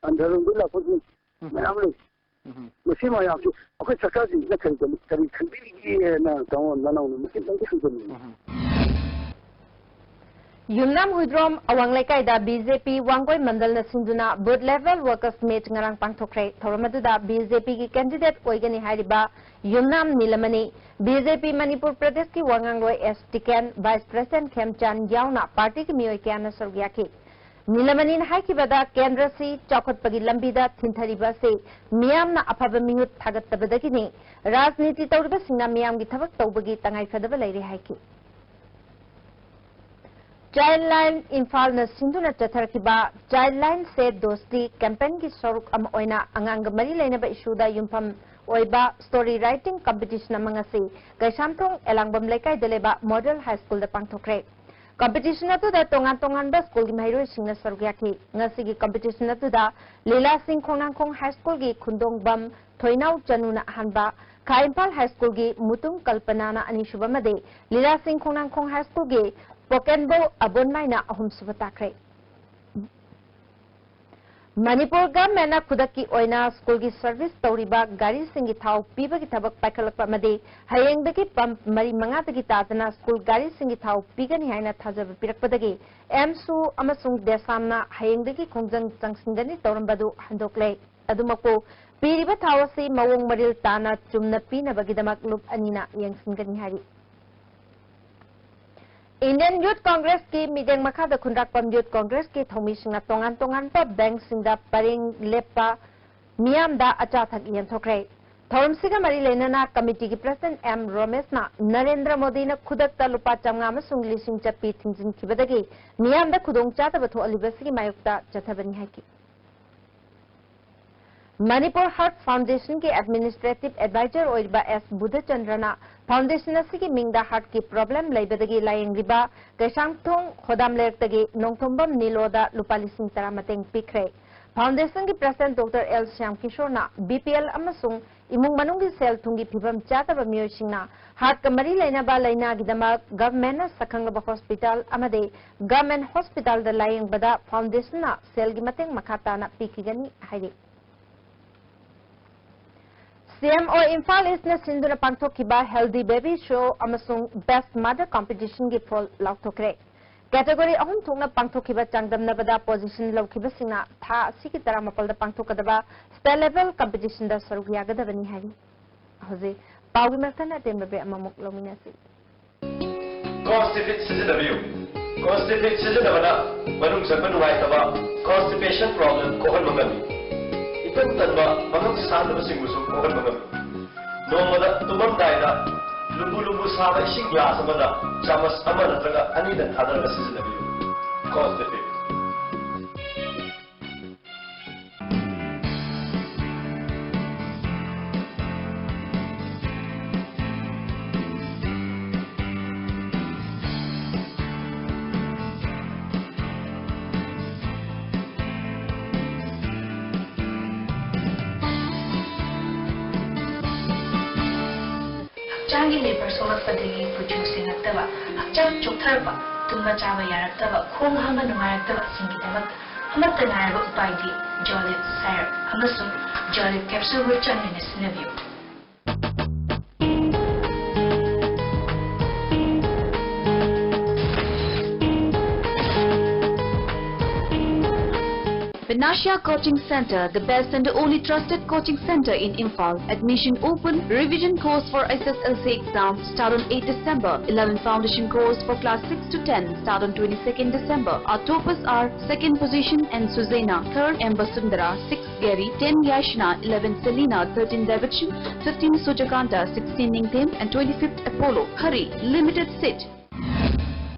ꯑꯟꯙꯔꯣꯝꯗꯒꯤ ꯂꯥꯛꯄꯁꯤꯡ ꯎꯝ꯫ ꯃꯌꯥꯝ ꯂꯩ꯫ ꯎꯝ꯫ ꯃꯁꯤ ꯃꯌꯥꯝꯁꯤ ꯑꯩꯈꯣꯏ ꯁꯔꯀꯥꯔꯁꯤꯡꯁꯤꯅ ꯀꯔꯤ, ꯀꯔꯤ, ꯀꯔꯤ ꯈꯟꯕꯤꯔꯤꯒꯦꯅ ꯇꯥꯃꯣ ꯅꯅꯥꯎꯅ ꯃꯁꯤ ꯈꯤꯇꯪꯗꯤ ꯈꯪꯖꯅꯤꯡꯉꯤ꯫ ꯎꯝ꯫ ꯌꯨꯝꯅꯥꯝ ꯍꯨꯏꯗ꯭ꯔꯣꯝ ꯑꯋꯥꯡ ꯂꯩꯀꯥꯏꯗ BJP ꯋꯥꯡꯒꯣꯏ ꯃꯟꯗꯜꯅ ꯁꯤꯟꯗꯨꯅ Booth Level Workers Meet ꯉꯔꯥꯡ ꯄꯥꯡꯊꯣꯛꯈ꯭ꯔꯦ꯫ ꯊꯧꯔꯝ ꯑꯗꯨꯗ BJPꯒꯤ candidate ꯑꯣꯏꯒꯅꯤ ꯍꯥꯏꯔꯤꯕ ꯌꯨꯝꯅꯥꯝ ꯅꯤꯂꯃꯅꯤ, BJP ꯃꯅꯤꯄꯨꯔ ꯄ꯭ꯔꯗꯦꯁꯀꯤ ꯋꯥꯉꯥꯡꯂꯣꯏ ꯑꯦꯁ ꯇꯤꯀꯦꯟ, Vice President ꯈꯦꯝꯆꯥꯟ ꯌꯥꯎꯅ ꯄꯥꯔꯇꯤꯒꯤ ꯃꯤꯑꯣꯏ ꯀꯌꯥꯅ ꯁꯔꯨꯛ ꯌꯥꯈꯤ꯫ ꯅꯤꯂꯃꯅꯤꯅ ꯍꯥꯏꯈꯤꯕꯗ, ꯀꯦꯟꯗ꯭ꯔꯁꯤ ꯆꯥꯎꯈꯠꯄꯒꯤ ꯂꯝꯕꯤꯗ ꯊꯤꯟꯊꯔꯤꯕ ꯑꯁꯤ ꯃꯤꯌꯥꯝꯅ ꯑꯐꯕ ꯃꯤꯍꯨꯠ ꯊꯥꯒꯠꯇꯕꯗꯒꯤꯅꯤ꯫ ꯔꯥꯖꯅꯤꯇꯤ ꯇꯧꯔꯤꯕꯁꯤꯡꯅ ꯃꯤꯌꯥꯝꯒꯤ ꯊꯕꯛ ꯇꯧꯕꯒꯤ ꯇꯉꯥꯏꯐꯗꯕ ꯂꯩꯔꯦ ꯍꯥꯏꯈꯤ꯫ Childline ꯏꯝꯐꯥꯜꯅ ꯁꯤꯟꯗꯨꯅ ꯆꯠꯊꯔꯛꯈꯤꯕ Childline ꯁꯦ ꯗꯣꯁꯇꯤ campaignꯒꯤ ꯁꯔꯨꯛ ꯑꯃ ꯑꯣꯏꯅ ꯑꯉꯥꯡꯒ ꯃꯔꯤ ꯂꯩꯅꯕ issueꯗ ꯌꯨꯝꯐꯝ ꯑꯣꯏꯕ story writing competition ꯑꯃ ꯉꯁꯤ ꯀꯩꯁꯥꯝꯊꯣꯡ ꯑꯦꯂꯥꯡꯕꯝ ꯂꯩꯀꯥꯏꯗ ꯂꯩꯕ Model High Schoolꯗ ꯄꯥꯡꯊꯣꯛꯈ꯭ꯔꯦ꯫ Competition ꯑꯗꯨꯗ ꯇꯣꯉꯥꯟ ꯇꯣꯉꯥꯟꯕ schoolꯒꯤ ꯃꯍꯩꯔꯣꯏꯁꯤꯡꯅ ꯁꯔꯨꯛ ꯌꯥꯈꯤ꯫ ꯉꯁꯤꯒꯤ competition ꯑꯗꯨꯗ ꯂꯤꯂꯥꯁꯤꯡ ꯈꯣꯡꯅꯥꯡꯈꯣꯡ High Schoolꯒꯤ ꯈꯨꯟꯗꯣꯡꯕꯝ ꯊꯣꯏꯅꯥꯎ ꯆꯅꯨꯅ ꯑꯍꯥꯟꯕ, ꯈꯥ ꯏꯝꯐꯥꯜ High Schoolꯒꯤ ꯃꯨꯇꯨꯝ ꯀꯜꯄꯅꯥꯅ ꯑꯅꯤꯁꯨꯕ ꯑꯃꯗꯤ ꯂꯤꯂꯥꯁꯤꯡ ꯈꯣꯡꯅꯥꯡꯈꯣꯡ High Schoolꯒꯤ ꯄꯣꯀꯦꯟꯕꯧ ꯑꯕꯣꯟꯃꯥꯏꯅ ꯑꯍꯨꯝꯁꯨꯕ ꯇꯥꯈ꯭ꯔꯦ꯫ ꯃꯅꯤꯄꯨꯔ governmentꯅ ꯈꯨꯗꯛꯀꯤ ꯑꯣꯏꯅ schoolꯒꯤ service ꯇꯧꯔꯤꯕ ꯒꯥꯔꯤꯁꯤꯡꯒꯤ ꯊꯥꯎ ꯄꯤꯕꯒꯤ ꯊꯕꯛ ꯄꯥꯏꯈꯠꯂꯛꯄ ꯑꯃꯗꯤ ꯍꯌꯦꯡꯗꯒꯤ pump ꯃꯔꯤ ꯃꯉꯥꯗꯒꯤ ꯇꯥꯗꯅ school ꯒꯥꯔꯤꯁꯤꯡꯒꯤ ꯊꯥꯎ ꯄꯤꯒꯅꯤ ꯍꯥꯏꯅ ꯊꯥꯖꯕ ꯄꯤꯔꯛꯄꯗꯒꯤ ꯑꯦꯝꯁꯨ ꯑꯃꯁꯨꯡ ꯗꯦꯁꯥꯝꯅ ꯍꯌꯦꯡꯗꯒꯤ ꯈꯣꯡꯖꯪ ꯆꯪꯁꯤꯟꯒꯅꯤ ꯇꯧꯔꯝꯕꯗꯨ ꯍꯟꯗꯣꯛꯂꯦ꯫ ꯑꯗꯨꯃꯛꯄꯨ, ꯄꯤꯔꯤꯕ ꯊꯥꯎ ꯑꯁꯤ ꯃꯑꯣꯡ ꯃꯔꯤꯜ ꯇꯥꯅ ꯆꯨꯝꯅ ꯄꯤꯅꯕꯒꯤꯗꯃꯛ ꯂꯨꯞ ꯑꯅꯤꯅ ꯌꯦꯡꯁꯤꯟꯒꯅꯤ ꯍꯥꯏꯔꯤ꯫ Indian Youth Congress ꯀꯤ ꯃꯤꯠꯌꯦꯡ ꯃꯈꯥꯗ ꯈꯨꯟꯗ꯭ꯔꯥꯛꯄꯝ Youth Congress ꯀꯤ ꯊꯧꯃꯤꯁꯤꯡꯅ ꯇꯣꯉꯥꯟ ꯇꯣꯉꯥꯟꯕ bank ꯁꯤꯡꯗ ꯄꯔꯦꯡ ꯂꯦꯞꯄ ꯃꯤꯌꯥꯝꯗ ꯑꯆꯥ ꯑꯊꯛ ꯌꯦꯟꯊꯣꯛꯈ꯭ꯔꯦ꯫ ꯊꯧꯔꯝꯁꯤꯒ ꯃꯔꯤ ꯂꯩꯅꯅ committee ꯒꯤ president ꯑꯦꯝ ꯔꯣꯃꯦꯁꯅ ꯅꯔꯦꯟꯗ꯭ꯔ ꯃꯣꯗꯤꯅ ꯈꯨꯗꯛꯇ ꯂꯨꯄꯥ ꯆꯥꯝꯃꯉꯥ ꯑꯃꯁꯨꯡ ꯂꯤꯁꯤꯡ ꯆꯠꯄꯤ ꯊꯤꯡꯖꯤꯟꯈꯤꯕꯗꯒꯤ ꯃꯤꯌꯥꯝꯗ ꯈꯨꯗꯣꯡꯆꯥꯗꯕ ꯊꯣꯛꯍꯜꯂꯤꯕꯁꯤꯒꯤ ꯃꯥꯌꯣꯛꯇ ꯆꯠꯊꯕꯅꯤ ꯍꯥꯏꯈꯤ꯫ ꯃꯅꯤꯄꯨꯔ Heart Foundation ꯒꯤ administrative advisor ꯑꯣꯏꯔꯤꯕ ꯑꯦꯁ ꯕꯨꯙꯆꯟꯗ꯭ꯔꯅ foundation ꯑꯁꯤꯒꯤ ꯃꯤꯡꯗ heart ꯀꯤ problem ꯂꯩꯕꯗꯒꯤ ꯂꯥꯌꯦꯡꯂꯤꯕ ꯀꯩꯁꯥꯝꯊꯣꯡ ꯈꯣꯗꯥꯝ ꯂꯩꯔꯛꯇꯒꯤ ꯅꯣꯡꯊꯣꯝꯕꯝ ꯅꯤꯂꯣꯗ ꯂꯨꯄꯥ ꯂꯤꯁꯤꯡ ꯇꯔꯥ ꯃꯇꯦꯡ ꯄꯤꯈ꯭ꯔꯦ꯫ Foundation ꯒꯤ president ꯗꯣꯛꯇꯔ ꯑꯦꯜ ꯁ꯭ꯌꯥꯝ ꯀꯤꯁꯣꯔꯅ ꯕꯤ ꯄꯤ ꯑꯦꯜ ꯑꯃꯁꯨꯡ ꯏꯃꯨꯡ ꯃꯅꯨꯡꯒꯤ ꯁꯦꯜ ꯊꯨꯝꯒꯤ ꯐꯤꯕꯝ ꯆꯥꯗꯕ ꯃꯤꯑꯣꯏꯁꯤꯡꯅ heart ꯀ ꯃꯔꯤ ꯂꯩꯅꯕ ꯂꯥꯏꯅꯥꯒꯤꯗꯃꯛ government ꯅ ꯁꯛꯈꯪꯂꯕ hospital ꯑꯃꯗꯤ government hospital ꯗ ꯂꯥꯌꯦꯡꯕꯗ foundation ꯅ ꯁꯦꯜꯒꯤ ꯃꯇꯦꯡ ꯃꯈꯥ ꯇꯥꯅ ꯄꯤꯈꯤꯒꯅꯤ ꯍꯥꯏꯔꯤ꯫ ꯁꯤ ꯑꯦꯝ ꯑꯣ ꯏꯝꯐꯥꯜ ꯏꯁꯅ ꯁꯤꯟꯗꯨꯅ ꯄꯥꯡꯊꯣꯛꯈꯤꯕ Healthy Baby Show ꯑꯃꯁꯨꯡ Best Mother Competition ꯒꯤ ꯐꯣꯜ ꯂꯥꯎꯊꯣꯛꯈ꯭ꯔꯦ꯫ Category ꯑꯍꯨꯝ ꯊꯣꯛꯅ ꯄꯥꯡꯊꯣꯛꯈꯤꯕ ꯆꯥꯡꯗꯝꯅꯕꯗ position ꯂꯧꯈꯤꯕꯁꯤꯡꯅ ꯊꯥ ꯑꯁꯤꯒꯤ ꯇꯔꯥꯃꯥꯄꯜꯗ ꯄꯥꯡꯊꯣꯛꯀꯗꯕ state level competition ꯗ ꯁꯔꯨꯛ ꯌꯥꯒꯗꯕꯅꯤ ꯍꯥꯏꯔꯤ꯫ ꯍꯧꯖꯤꯛ ꯄꯥꯎꯒꯤ ꯃꯔꯛꯇꯅ ꯑꯇꯦꯟꯕ break ꯑꯃꯃꯨꯛ ꯂꯧꯃꯤꯟꯅꯁꯤ꯫ Constipate ꯁꯤꯖꯤꯟꯅꯕꯤꯌꯨ꯫ Constipate ꯁꯤꯖꯤꯟꯅꯕꯅ ꯃꯅꯨꯡ ꯆꯪꯕ ꯅꯨꯡꯉꯥꯏꯇꯕ, constipation problem, ꯀꯣꯛꯍꯟꯕ ꯉꯝꯃꯤ꯫ ꯏꯇꯟ ꯇꯟꯕ, ꯃꯉꯛ ꯁꯥꯟꯅꯕꯁꯤꯡꯕꯨꯁꯨ ꯀꯣꯛꯍꯟꯕ ꯉꯝꯃꯤ꯫ ꯅꯣꯡꯃꯗ ꯇꯨꯝꯃꯝꯗꯥꯏꯗ ꯂꯨꯝꯕꯨ ꯂꯨꯝꯕꯨ ꯁꯥꯕ ꯏꯁꯤꯡ glass ꯑꯃꯗ ꯆꯥꯃꯁ ꯑꯃ ꯅꯠꯇ꯭ꯔꯒ ꯑꯅꯤꯗꯪ ꯊꯥꯗꯔꯒ ꯁꯤꯖꯤꯟꯅꯕꯤꯌꯨ꯫ Constipate꯫ ꯍꯛꯆꯥꯡꯒꯤ ꯂꯦꯕꯔ ꯁꯣꯛꯂꯛꯄꯗꯒꯤ ꯀꯨꯆꯨ ꯁꯦꯡꯂꯛꯇꯕ, ꯍꯛꯆꯥꯡ ꯆꯣꯛꯊꯔꯛꯄ, ꯇꯨꯝꯕ ꯆꯥꯕ ꯌꯥꯔꯛꯇꯕ, ꯈꯣꯡ ꯍꯥꯝꯕ ꯅꯨꯡꯉꯥꯏꯔꯛꯇꯕꯁꯤꯡꯒꯤꯗꯃꯛ ꯑꯃꯠꯇ ꯉꯥꯏꯔꯕ ꯎꯄꯥꯏꯗꯤ Jolib syrup ꯑꯃꯁꯨꯡ Jolib capsule ꯒ ꯆꯥꯡꯌꯦꯡꯅ ꯁꯤꯖꯤꯟꯅꯕꯤꯌꯨ꯫ Panacea Coaching Center, the best and only trusted coaching center in Imphal. Admission open. Revision course for S S L C exam start on eighth December. Eleven foundation course for class six to ten start on twenty-second December. Our toppers are second position N Suzaina, third M Basundara, six Gary, ten Yashna, eleven Selina, thirteen Davidson, fifteen Sujakanta, sixteen Ningthem, and twenty-fifth Apollo. Hurry, limited seat.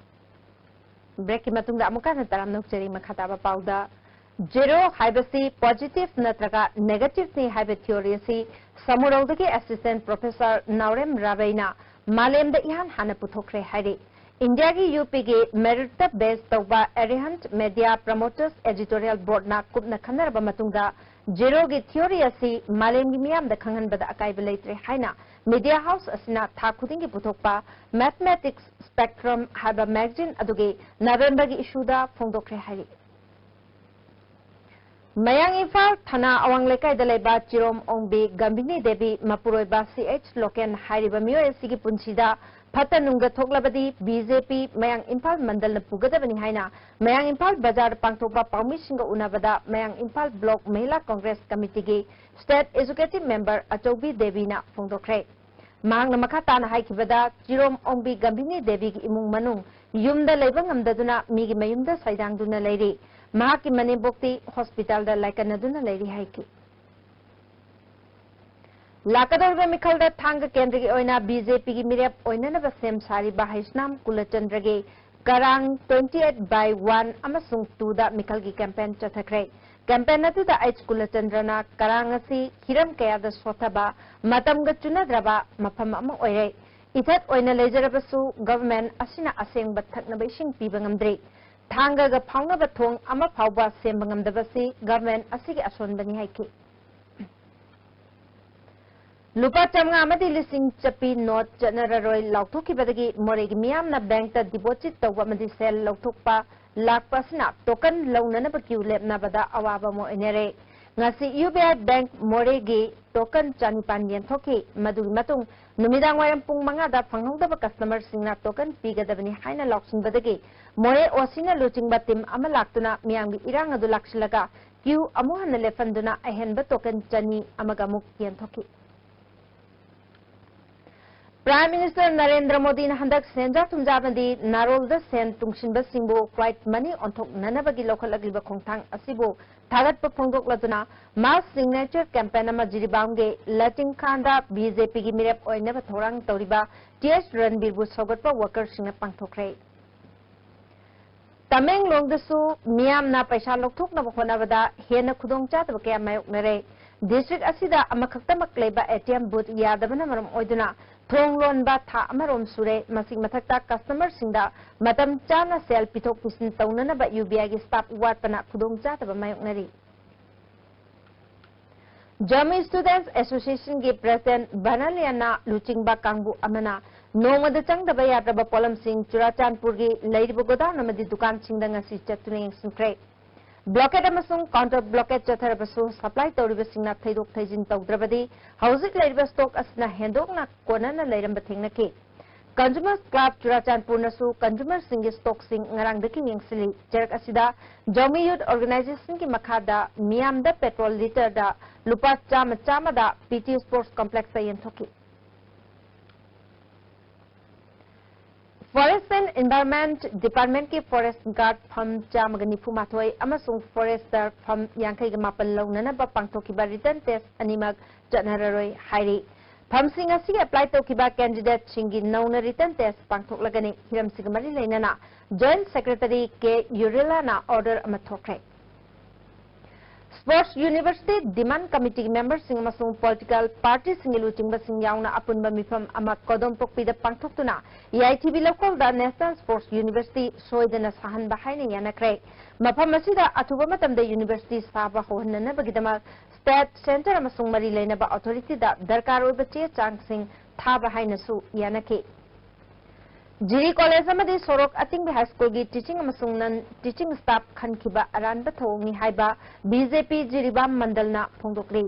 Break ꯀꯤ ꯃꯇꯨꯡꯗ ꯑꯃꯨꯛ ꯍꯟꯅ ꯇꯔꯥꯝꯅ ꯑꯣꯛꯆꯔꯤ꯫ ꯃꯈꯥ ꯇꯥꯕ ꯄꯥꯎꯗ, zero ꯍꯥꯏꯕꯁꯤ positive ꯅꯠꯇ꯭ꯔꯒ negative ꯅꯤ ꯍꯥꯏꯕ theory ꯑꯁꯤ ꯁꯃꯨꯔꯧꯗꯒꯤ Assistant Professor ꯅꯥꯎꯔꯦꯝ ꯔꯥꯕꯩꯅ ꯃꯥꯂꯦꯝꯗ ꯏꯍꯥꯟ ꯍꯥꯟꯅ ꯄꯨꯊꯣꯛꯈ꯭ꯔꯦ ꯍꯥꯏꯔꯤ꯫ ꯏꯟꯗꯤꯌꯥꯒꯤ ꯌꯨ ꯄꯤꯒꯤ merit ꯇ base ꯇꯧꯕ Arihant Media Promoters Editorial Board ꯅ ꯀꯨꯞꯅ ꯈꯟꯅꯔꯕ ꯃꯇꯨꯡꯗ, zero ꯒꯤ theory ꯑꯁꯤ ꯃꯥꯂꯦꯝꯒꯤ ꯃꯤꯌꯥꯝꯗ ꯈꯪꯍꯟꯕꯗ ꯑꯀꯥꯏꯕ ꯂꯩꯇ꯭ꯔꯦ ꯍꯥꯏꯅ media house ꯑꯁꯤꯅ ꯊꯥ ꯈꯨꯗꯤꯡꯒꯤ ꯄꯨꯊꯣꯛꯄ Mathematics Spectrum ꯍꯥꯏꯕ magazine ꯑꯗꯨꯒꯤ November ꯒꯤ issue ꯗ ꯐꯣꯡꯗꯣꯛꯈ꯭ꯔꯦ ꯍꯥꯏꯔꯤ꯫ ꯃꯌꯥꯡ ꯏꯝꯐꯥꯜ ꯊꯅꯥ ꯑꯋꯥꯡ ꯂꯩꯀꯥꯏꯗ ꯂꯩꯕ ꯆꯤꯔꯣꯝ ꯑꯣꯡꯕꯤ ꯒꯝꯚꯤꯅꯤ ꯗꯦꯕꯤ ꯃꯄꯨꯔꯣꯏꯕ ꯁꯤ ꯑꯩꯆ ꯂꯣꯀꯦꯟ ꯍꯥꯏꯔꯤꯕ ꯃꯤꯑꯣꯏ ꯑꯁꯤꯒꯤ ꯄꯨꯟꯁꯤꯗ ꯐꯠꯇ ꯅꯨꯡꯗ ꯊꯣꯛꯂꯕꯗꯤ ꯕꯤ ꯖꯦ ꯄꯤ ꯃꯌꯥꯡ ꯏꯝꯐꯥꯜ ꯃꯟꯗꯜꯅ ꯄꯨꯒꯗꯕꯅꯤ ꯍꯥꯏꯅ ꯃꯌꯥꯡ ꯏꯝꯐꯥꯜ ꯕꯖꯥꯔ ꯄꯥꯡꯊꯣꯛꯄ ꯄꯥꯎꯃꯤꯁꯤꯡꯒ ꯎꯅꯕꯗ ꯃꯌꯥꯡ ꯏꯝꯐꯥꯜ block ꯃꯍꯤꯂꯥ congress committee ꯒꯤ state executive member ꯑꯆꯧꯕꯤ ꯗꯦꯕꯤꯅ ꯐꯣꯡꯗꯣꯛꯈ꯭ꯔꯦ꯫ ꯃꯍꯥꯛꯅ ꯃꯈꯥ ꯇꯥꯅ ꯍꯥꯏꯈꯤꯕꯗ, ꯆꯤꯔꯣꯝ ꯑꯣꯡꯕꯤ ꯒꯝꯚꯤꯅꯤ ꯗꯦꯕꯤꯒꯤ ꯏꯃꯨꯡ ꯃꯅꯨꯡ ꯌꯨꯝꯗ ꯂꯩꯕ ꯉꯝꯗꯗꯨꯅ ꯃꯤꯒꯤ ꯃꯌꯨꯝꯗ ꯁꯩꯗꯥꯡꯗꯨꯅ ꯂꯩꯔꯤ꯫ ꯃꯍꯥꯛꯀꯤ ꯃꯅꯦꯝꯕꯣꯛꯇꯤ hospital ꯗ ꯂꯥꯏꯀꯠꯅꯗꯨꯅ ꯂꯩꯔꯤ ꯍꯥꯏꯈꯤ꯫ ꯂꯥꯛꯀꯗꯧꯔꯤꯕ ꯃꯤꯈꯜꯗ ꯊꯥꯡꯒ ꯀꯦꯟꯗ꯭ꯔꯒꯤ ꯑꯣꯏꯅ ꯕꯤ ꯖꯦ ꯄꯤꯒꯤ ꯃꯤꯔꯦꯞ ꯑꯣꯏꯅꯅꯕ ꯁꯦꯝ ꯁꯥꯔꯤꯕ ꯍꯩꯁꯅꯥꯝ ꯀꯨꯂꯆꯟꯗ꯭ꯔꯒꯤ ꯀꯔꯥꯡ twenty eight by one ꯑꯃꯁꯨꯡ two ꯗ ꯃꯤꯈꯜꯒꯤ campaign ꯆꯠꯊꯈ꯭ꯔꯦ꯫ Campaign ꯑꯗꯨꯗ ꯑꯩꯆ ꯀꯨꯂꯆꯟꯗ꯭ꯔꯅ ꯀꯔꯥꯡ ꯑꯁꯤ ꯍꯤꯔꯝ ꯀꯌꯥꯗ ꯁꯣꯠꯊꯕ, ꯃꯇꯝꯒ ꯆꯨꯅꯗ꯭ꯔꯕ ꯃꯐꯝ ꯑꯃ ꯑꯣꯏꯔꯦ꯫ ꯏꯊꯠ ꯑꯣꯏꯅ ꯂꯩꯖꯔꯕꯁꯨ government ꯑꯁꯤꯅ ꯑꯁꯦꯡꯕ ꯊꯛꯅꯕ ꯏꯁꯤꯡ ꯄꯤꯕ ꯉꯝꯗ꯭ꯔꯤ꯫ ꯊꯥꯡꯒꯒ ꯐꯥꯎꯅꯕ ꯊꯣꯡ ꯑꯃ ꯐꯥꯎꯕ ꯁꯦꯝꯕ ꯉꯝꯗꯕꯁꯤ government ꯑꯁꯤꯒꯤ ꯑꯁꯣꯟꯕꯅꯤ ꯍꯥꯏꯈꯤ꯫ ꯂꯨꯄꯥ ꯆꯥꯝꯃꯉꯥ ꯑꯃꯗꯤ ꯂꯤꯁꯤꯡ ꯆꯠꯄꯤ ꯅꯣꯠ ꯆꯠꯅꯔꯔꯣꯏ ꯂꯥꯎꯊꯣꯛꯈꯤꯕꯗꯒꯤ ꯃꯣꯔꯦꯒꯤ ꯃꯤꯌꯥꯝꯅ ꯕꯦꯡꯛꯇ deposit ꯇꯧꯕ ꯑꯃꯗꯤ ꯁꯦꯜ ꯂꯧꯊꯣꯛꯄ ꯂꯥꯛꯄ ꯑꯁꯤꯅ token ꯂꯧꯅꯅꯕ queue ꯂꯦꯞꯅꯕꯗ ꯑꯋꯥꯕ ꯑꯃ ꯑꯣꯏꯅꯔꯦ꯫ ꯉꯁꯤ ꯌꯨ ꯕꯤ ꯑꯥꯏ ꯕꯦꯡꯛ ꯃꯣꯔꯦꯒꯤ token ꯆꯅꯤꯄꯥꯟ ꯌꯦꯟꯊꯣꯛꯈꯤ꯫ ꯃꯗꯨꯒꯤ ꯃꯇꯨꯡ ꯅꯨꯃꯤꯗꯥꯡ ꯋꯥꯏꯔꯝ ꯄꯨꯡ ꯃꯉꯥꯗ ꯐꯪꯍꯧꯗꯕ customerꯁꯤꯡꯅ token ꯄꯤꯒꯗꯕꯅꯤ ꯍꯥꯏꯅ ꯂꯥꯎꯁꯤꯟꯕꯗꯒꯤ ꯃꯣꯔꯦ ꯑꯣ ꯁꯤꯅ ꯂꯨꯆꯤꯡꯕ ꯇꯤꯝ ꯑꯃ ꯂꯥꯛꯇꯨꯅ ꯃꯤꯌꯥꯝꯒꯤ ꯏꯔꯥꯡ ꯑꯗꯨ ꯂꯥꯛꯁꯤꯜꯂꯒ ꯀ꯭ꯌꯨ ꯑꯃꯨꯛ ꯍꯟꯅ ꯂꯦꯞꯍꯟꯗꯨꯅ ꯑꯍꯦꯟꯕ ꯇꯣꯀꯟ ꯆꯅꯤ ꯑꯃꯒ ꯑꯃꯨꯛ ꯌꯦꯟꯊꯣꯛꯈꯤ꯫ ꯄ꯭ꯔꯥꯏꯝ ꯃꯤꯅꯤꯁꯇꯔ ꯅꯔꯦꯟꯗ꯭ꯔ ꯃꯣꯗꯤꯅ ꯍꯟꯗꯛ ꯁꯦꯟꯖꯥ ꯊꯨꯝꯖꯥ ꯑꯃꯗꯤ ꯅꯥꯔꯣꯜꯗ ꯁꯦꯟ ꯇꯨꯡꯁꯤꯟꯕꯁꯤꯡꯕꯨ ꯀ꯭ꯋꯥꯏꯠ ꯃꯅꯤ ꯑꯣꯟꯊꯣꯛꯅꯅꯕꯒꯤ ꯂꯧꯈꯠꯂꯛꯂꯤꯕ ꯈꯣꯡꯊꯥꯡ ꯑꯁꯤꯕꯨ ꯊꯥꯒꯠꯄ ꯐꯣꯡꯗꯣꯛꯂꯗꯨꯅ ꯃꯥꯁ ꯁꯤꯒꯅꯦꯆꯔ ꯀꯦꯝꯄꯦꯟ ꯑꯃ ꯖꯤꯔꯤꯕꯥꯝꯒꯤ ꯂꯆꯤꯡꯈꯥꯟꯗ ꯕꯤ ꯖꯦ ꯄꯤꯒꯤ ꯃꯤꯔꯦꯞ ꯑꯣꯏꯅꯕ ꯊꯧꯔꯥꯡ ꯇꯧꯔꯤꯕ ꯇꯤ ꯑꯩꯆ ꯔꯟꯕꯤꯔꯕꯨ ꯁꯧꯒꯠꯄ ꯋꯥꯀꯔꯁꯤꯡꯅ ꯄꯥꯡꯊꯣꯛꯈ꯭ꯔꯦ꯫ ꯇꯃꯦꯡꯂꯣꯡꯗꯁꯨ ꯃꯤꯌꯥꯝꯅ ꯄꯩꯁꯥ ꯂꯧꯊꯣꯛꯅꯕ ꯍꯣꯠꯅꯕꯗ ꯍꯦꯟꯅ ꯈꯨꯗꯣꯡꯆꯥꯗꯕ ꯀꯌꯥ ꯃꯥꯌꯣꯛꯅꯔꯦ꯫ ꯗꯤꯁꯇ꯭ꯔꯤꯛ ꯑꯁꯤꯗ ꯑꯃꯈꯛꯇꯃꯛ ꯂꯩꯕ ꯑꯦ ꯇꯤ ꯑꯦꯝ ꯕꯨꯊ ꯌꯥꯗꯕꯅ ꯃꯔꯝ ꯑꯣꯏꯗꯨꯅ ꯊꯣꯡ ꯂꯣꯟꯕ ꯊꯥ ꯑꯃꯔꯣꯝ ꯁꯨꯔꯦ꯫ ꯃꯁꯤꯒꯤ ꯃꯊꯛꯇ ꯀꯁꯇꯃꯔꯁꯤꯡꯗ ꯃꯇꯝ ꯆꯥꯅ ꯁꯦꯜ ꯄꯤꯊꯣꯛ ꯄꯤꯁꯤꯟ ꯇꯧꯅꯅꯕ ꯌꯨ ꯕꯤ ꯑꯥꯏꯒꯤ ꯁ꯭ꯇꯥꯐ ꯋꯥꯠꯄꯅ ꯈꯨꯗꯣꯡꯆꯥꯗꯕ ꯃꯥꯌꯣꯛꯅꯔꯤ꯫ ꯖꯃꯨ ꯁ꯭ꯇꯨꯗꯦꯟꯠꯁ ꯑꯦꯁꯣꯁꯤꯌꯦꯁꯟꯒꯤ ꯄ꯭ꯔꯦꯁꯤꯗꯦꯟꯠ ꯕꯅꯥꯂꯤꯌꯥꯅ ꯂꯨꯆꯤꯡꯕ ꯀꯥꯡꯕꯨ ꯑꯃꯅ ꯅꯣꯡꯃꯗ ꯆꯪꯗꯕ ꯌꯥꯗ꯭ꯔꯕ ꯄꯣꯠꯂꯝꯁꯤꯡ ꯆꯨꯔꯥꯆꯥꯟꯄꯨꯔꯒꯤ ꯂꯩꯔꯤꯕ ꯒꯣꯗꯥꯎꯟ ꯑꯃꯗꯤ ꯗꯨꯀꯥꯟꯁꯤꯡꯗ ꯉꯁꯤ ꯆꯠꯇꯨꯅ ꯌꯦꯡꯁꯤꯟꯈ꯭ꯔꯦ꯫ ꯕ꯭ꯂꯣꯀꯦꯠ ꯑꯃꯁꯨꯡ ꯀꯥꯎꯟꯇꯔ ꯕ꯭ꯂꯣꯀꯦꯠ ꯆꯠꯊꯔꯕꯁꯨ ꯁꯄ꯭ꯂꯥꯏ ꯇꯧꯔꯤꯕꯁꯤꯡꯅ ꯊꯩꯗꯣꯛ ꯊꯩꯖꯤꯟ ꯇꯧꯗ꯭ꯔꯕꯗꯤ ꯍꯧꯖꯤꯛ ꯂꯩꯔꯤꯕ ꯁ꯭ꯇꯣꯛ ꯑꯁꯤꯅ ꯍꯦꯟꯗꯣꯛꯅ ꯀꯣꯟꯅꯅ ꯂꯩꯔꯝꯕ ꯊꯦꯡꯅꯈꯤ꯫ ꯀꯟꯖꯨꯃꯔ ꯀ꯭ꯂꯕ ꯆꯨꯔꯥꯆꯥꯟꯄꯨꯔꯅꯁꯨ ꯀꯟꯖꯨꯃꯔꯁꯤꯡꯒꯤ ꯁ꯭ꯇꯣꯛꯁꯤꯡ ꯉꯔꯥꯡꯗꯒꯤ ꯌꯦꯡꯁꯤꯜꯂꯤ꯫ ꯆꯔꯛ ꯑꯁꯤꯗ ꯖꯧꯃꯤ ꯌꯨꯊ ꯑꯣꯔꯒꯅꯥꯏꯖꯦꯁꯟꯒꯤ ꯃꯈꯥꯗ ꯃꯤꯌꯥꯝꯗ ꯄꯦꯇ꯭ꯔꯣꯜ ꯂꯤꯇꯔꯗ ꯂꯨꯄꯥ ꯆꯥꯝꯃ ꯆꯥꯝꯃꯗ ꯄꯤ ꯇꯤ ꯁ꯭ꯄꯣꯔꯠꯁ ꯀꯝꯄ꯭ꯂꯦꯛꯁꯇ ꯌꯦꯟꯊꯣꯛꯈꯤ꯫ ꯐꯣꯔꯦꯁꯠ ꯑꯦꯟ ꯏꯟꯚꯥꯏꯔꯟꯃꯦꯟꯠ ꯗꯤꯄꯥꯔꯠꯃꯦꯟꯠꯀꯤ ꯐꯣꯔꯦꯁꯠ ꯒꯥꯔꯗ ꯐꯝ ꯆꯥꯝꯃꯒ ꯅꯤꯐꯨ ꯃꯥꯊꯣꯏ ꯑꯃꯁꯨꯡ ꯐꯣꯔꯦꯁꯇꯔ ꯐꯝ ꯌꯥꯡꯈꯩꯒ ꯃꯥꯄꯟ ꯂꯧꯅꯅꯕ ꯄꯥꯡꯊꯣꯛꯈꯤꯕ ꯔꯤꯇꯟ ꯇꯦꯁꯠ ꯑꯅꯤꯃꯛ ꯆꯠꯅꯔꯔꯣꯏ ꯍꯥꯏꯔꯤ꯫ ꯐꯝꯁꯤꯡ ꯑꯁꯤꯒꯤ ꯑꯦꯄ꯭ꯂꯥꯏ ꯇꯧꯈꯤꯕ ꯀꯦꯟꯗꯤꯗꯦꯠꯁꯤꯡꯒꯤ ꯅꯧꯅ ꯔꯤꯇꯟ ꯇꯦꯁꯠ ꯄꯥꯡꯊꯣꯛꯂꯒꯅꯤ꯫ ꯍꯤꯔꯝꯁꯤꯒ ꯃꯔꯤ ꯂꯩꯅꯅ ꯖꯣꯏꯟꯠ ꯁꯦꯀ꯭ꯔꯦꯇꯔꯤ ꯀꯦ ꯌꯨꯔꯤꯂꯥꯅ ꯑꯣꯔꯗꯔ ꯑꯃ ꯊꯣꯛꯈ꯭ꯔꯦ꯫ ꯁ꯭ꯄꯣꯔꯠꯁ ꯌꯨꯅꯤꯚꯔꯁꯤꯇꯤ ꯗꯤꯃꯥꯟꯗ ꯀꯃꯤꯇꯤꯒꯤ ꯃꯦꯝꯕꯔꯁꯤꯡ ꯑꯃꯁꯨꯡ ꯄꯣꯂꯤꯇꯤꯀꯦꯜ ꯄꯥꯔꯇꯤꯁꯤꯡꯒꯤ ꯂꯨꯆꯤꯡꯕꯁꯤꯡ ꯌꯥꯎꯅ ꯑꯄꯨꯟꯕ ꯃꯤꯐꯝ ꯑꯃ ꯀꯣꯗꯣꯝꯄꯣꯛꯄꯤꯗ ꯄꯥꯡꯊꯣꯛꯇꯨꯅ ꯌꯥꯏꯊꯤꯕꯤ ꯂꯧꯀꯣꯜꯗ ꯅꯦꯁꯅꯦꯜ ꯁ꯭ꯄꯣꯔꯠꯁ ꯌꯨꯅꯤꯚꯔꯁꯤꯇꯤ ꯁꯣꯏꯗꯅ ꯁꯥꯍꯟꯕ ꯍꯥꯏꯅ ꯌꯥꯅꯈ꯭ꯔꯦ꯫ ꯃꯐꯝ ꯑꯁꯤꯗ ꯑꯊꯨꯕ ꯃꯇꯝꯗ ꯌꯨꯅꯤꯚꯔꯁꯤꯇꯤ ꯁꯥꯕ ꯍꯧꯍꯟꯅꯅꯕꯒꯤꯗꯃꯛ ꯁ꯭ꯇꯦꯠ, ꯁꯦꯟꯇꯔ ꯑꯃꯁꯨꯡ ꯃꯔꯤ ꯂꯩꯅꯕ ꯑꯣꯊꯣꯔꯤꯇꯤꯗ ꯗꯔꯀꯥꯔ ꯑꯣꯏꯕ ꯆꯦ ꯆꯥꯡꯁꯤꯡ ꯊꯥꯕ ꯍꯥꯏꯅꯁꯨ ꯌꯥꯅꯈꯤ꯫ ꯖꯤꯔꯤ ꯀꯣꯂꯦꯖ ꯑꯃꯗꯤ ꯁꯣꯔꯣꯛ ꯑꯇꯤꯡꯕꯤ ꯍꯥꯏ ꯁ꯭ꯀꯨꯜꯒꯤ ꯇꯤꯆꯤꯡ ꯑꯃꯁꯨꯡ ꯅꯟ ꯇꯤꯆꯤꯡ ꯁ꯭ꯇꯥꯐ ꯈꯟꯈꯤꯕ ꯑꯔꯥꯟꯕ ꯊꯧꯑꯣꯡꯅꯤ ꯍꯥꯏꯕ ꯕꯤ ꯖꯦ ꯄꯤ ꯖꯤꯔꯤꯕꯥꯝ ꯃꯟꯗꯜꯅ ꯐꯣꯡꯗꯣꯛꯂꯤ꯫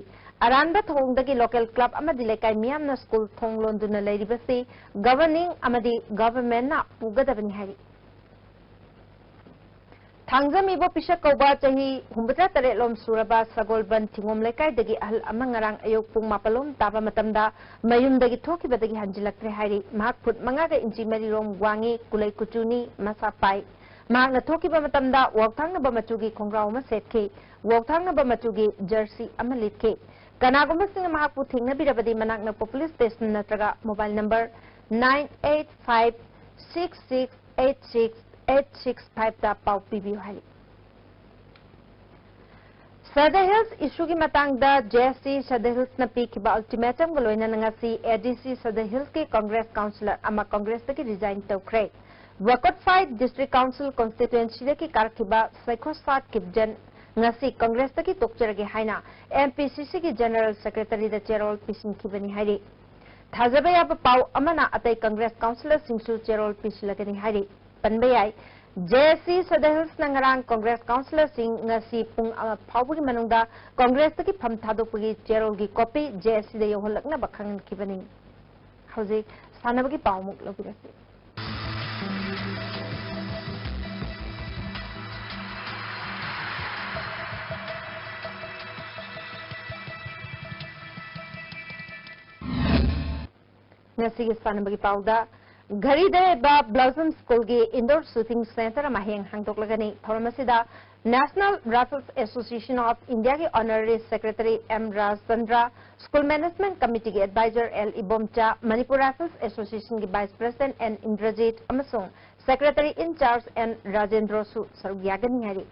ꯑꯔꯥꯟꯕ ꯊꯧꯑꯣꯡꯗꯒꯤ ꯂꯣꯀꯦꯜ ꯀ꯭ꯂꯕ ꯑꯃꯗꯤ ꯂꯩꯀꯥꯏ ꯃꯤꯌꯥꯝꯅ ꯁ꯭ꯀꯨꯜ ꯊꯣꯡ ꯂꯣꯟꯗꯨꯅ ꯂꯩꯔꯤꯕꯁꯤ ꯒꯚꯔꯅꯤꯡ ꯑꯃꯗꯤ ꯒꯚꯔꯟꯃꯦꯟꯠꯅ ꯄꯨꯒꯗꯕꯅꯤ ꯍꯥꯏꯔꯤ꯫ ꯊꯥꯡꯖꯝ ꯏꯕꯣ ꯄꯤꯁꯛ ꯀꯧꯕ ꯆꯍꯤ ꯍꯨꯝꯐꯨꯇꯔꯥ ꯇꯔꯦꯠ ꯂꯣꯝ ꯁꯨꯔꯕ ꯁꯒꯣꯜꯕꯟ ꯊꯤꯉꯣꯝ ꯂꯩꯀꯥꯏꯗꯒꯤ ꯑꯍꯜ ꯑꯃ ꯉꯔꯥꯡ ꯑꯌꯨꯛ ꯄꯨꯡ ꯃꯥꯄꯜ ꯂꯣꯝ ꯇꯥꯕ ꯃꯇꯝꯗ ꯃꯌꯨꯝꯗꯒꯤ ꯊꯣꯛꯈꯤꯕꯗꯒꯤ ꯍꯟꯖꯤꯜꯂꯛꯇ꯭ꯔꯦ ꯍꯥꯏꯔꯤ꯫ ꯃꯍꯥꯛ ꯐꯨꯠ ꯃꯉꯥꯒ ꯏꯟꯆꯤ ꯃꯔꯤ ꯔꯣꯝ ꯋꯥꯡꯉꯤ, ꯀꯨꯂꯩ ꯀꯨꯆꯨꯅꯤ, ꯃꯁꯥ ꯄꯥꯏ꯫ ꯃꯍꯥꯛꯅ ꯊꯣꯛꯈꯤꯕ ꯃꯇꯝꯗ ꯋꯥꯎꯊꯥꯡꯅꯕ ꯃꯆꯨꯒꯤ ꯈꯣꯡꯒ꯭ꯔꯥꯎ ꯑꯃ ꯁꯦꯠꯈꯤ, ꯋꯥꯎꯊꯥꯡꯅꯕ ꯃꯆꯨꯒꯤ ꯖꯔꯁꯤ ꯑꯃ ꯂꯤꯠꯈꯤ꯫ ꯀꯅꯥꯒꯨꯝꯕꯁꯤꯡꯅ ꯃꯍꯥꯛꯄꯨ ꯊꯦꯡꯅꯕꯤꯔꯕꯗꯤ ꯃꯅꯥꯛ ꯅꯛꯄ ꯄꯨꯂꯤꯁ ꯁ꯭ꯇꯦꯁꯟ ꯅꯠꯇ꯭ꯔꯒ mobile number nine eight five six six eight six eight six ꯐꯥꯏꯚꯇ ꯄꯥꯎ ꯄꯤꯕꯤꯌꯨ ꯍꯥꯏꯔꯤ꯫ ꯁꯗꯔ ꯍꯤꯜꯁ ꯏꯁꯨꯒꯤ ꯃꯇꯥꯡꯗ ꯖꯦ ꯑꯦꯁ ꯁꯤ ꯁꯗꯔ ꯍꯤꯜꯁꯅ ꯄꯤꯈꯤꯕ ꯑꯜꯇꯤꯃꯦꯇꯝꯒ ꯂꯣꯏꯅꯅ ꯉꯁꯤ ꯑꯦ ꯗꯤ ꯁꯤ ꯁꯗꯔ ꯍꯤꯜꯁꯀꯤ ꯀꯪꯒ꯭ꯔꯦꯁ ꯀꯥꯎꯟꯁꯤꯂꯔ ꯑꯃ ꯀꯪꯒ꯭ꯔꯦꯁꯇꯒꯤ ꯔꯤꯖꯥꯏꯟ ꯇꯧꯈ꯭ꯔꯦ꯫ ꯋꯥꯀꯠꯐꯥꯏ ꯗꯤꯁꯇ꯭ꯔꯤꯛ ꯀꯥꯎꯟꯁꯤꯜ ꯀꯣꯟꯁꯇꯤꯇ꯭ꯋꯦꯟꯁꯤꯗꯒꯤ ꯀꯥꯔꯛꯈꯤꯕ ꯁꯩꯈꯣꯁꯥꯠ ꯀꯤꯞꯖꯟ ꯉꯁꯤ ꯀꯪꯒ꯭ꯔꯦꯁꯇꯒꯤ ꯇꯣꯛꯆꯔꯒꯦ ꯍꯥꯏꯅ ꯑꯦꯝ ꯄꯤ ꯁꯤ ꯁꯤꯒꯤ ꯖꯦꯅꯔꯦꯜ ꯁꯦꯀ꯭ꯔꯦꯇꯔꯤꯗ ꯆꯦꯔꯣꯜ ꯄꯤꯁꯤꯟꯈꯤꯕꯅꯤ ꯍꯥꯏꯔꯤ꯫ ꯊꯥꯖꯕ ꯌꯥꯕ ꯄꯥꯎ ꯑꯃꯅ ꯑꯇꯩ ꯀꯪꯒ꯭ꯔꯦꯁ ꯀꯥꯎꯟꯁꯤꯂꯔꯁꯤꯡꯁꯨ ꯆꯦꯔꯣꯜ ꯄꯤꯁꯤꯜꯂꯒꯅꯤ ꯍꯥꯏꯔꯤ꯫ ꯄꯟꯕ ꯌꯥꯏ, ꯖꯦ ꯑꯦꯁ ꯁꯤ ꯁꯗꯔ ꯍꯤꯜꯁꯅ ꯉꯔꯥꯡ ꯀꯪꯒ꯭ꯔꯦꯁ ꯀꯥꯎꯟꯁꯤꯂꯔꯁꯤꯡ ꯉꯁꯤ ꯄꯨꯡ ꯑꯃ ꯐꯥꯎꯕꯒꯤ ꯃꯅꯨꯡꯗ ꯀꯪꯒ꯭ꯔꯦꯁꯇꯒꯤ ꯐꯝ ꯊꯥꯗꯣꯛꯄꯒꯤ ꯆꯦꯔꯣꯜꯒꯤ ꯀꯣꯄꯤ ꯖꯦ ꯑꯦꯁ ꯁꯤꯗ ꯌꯧꯍꯜꯂꯛꯅꯕ ꯈꯪꯍꯟꯈꯤꯕꯅꯤ꯫ ꯍꯧꯖꯤꯛ ꯁꯥꯟꯅꯕꯒꯤ ꯄꯥꯎ ꯑꯃꯨꯛ ꯂꯧꯕꯤꯔꯁꯤ꯫ ꯉꯁꯤꯒꯤ ꯁꯥꯟꯅꯕꯒꯤ ꯄꯥꯎꯗ, ꯘꯔꯤꯗ ꯂꯩꯕ ꯕ꯭ꯂꯣꯁꯝ ꯁ꯭ꯀꯨꯜꯒꯤ ꯏꯟꯗꯣꯔ ꯁꯨꯇꯤꯡ ꯁꯦꯟꯇꯔ ꯑꯃ ꯍꯌꯦꯡ ꯍꯥꯡꯗꯣꯛꯂꯒꯅꯤ꯫ ꯊꯧꯔꯝ ꯑꯁꯤꯗ National Rifles Association of India ꯒꯤ Honorary Secretary M Rajchandra, school management ꯀꯃꯤꯇꯤꯒꯤ advisor L Ibomcha, Manipur rifles ꯑꯦꯁꯣꯁꯤꯌꯦꯁꯟꯒꯤ ꯚꯥꯏꯁ ꯄ꯭ꯔꯦꯁꯤꯗꯦꯟꯠ ꯑꯦꯟ ꯏꯟꯗ꯭ꯔꯖꯤꯠ ꯑꯃꯁꯨꯡ ꯁꯦꯀ꯭ꯔꯦꯇꯔꯤ ꯏꯟ ꯆꯥꯔꯖ ꯑꯦꯟ ꯔꯥꯖꯦꯟꯗ꯭ꯔꯁꯨ ꯁꯔꯨꯛ ꯌꯥꯒꯅꯤ ꯍꯥꯏꯔꯤ꯫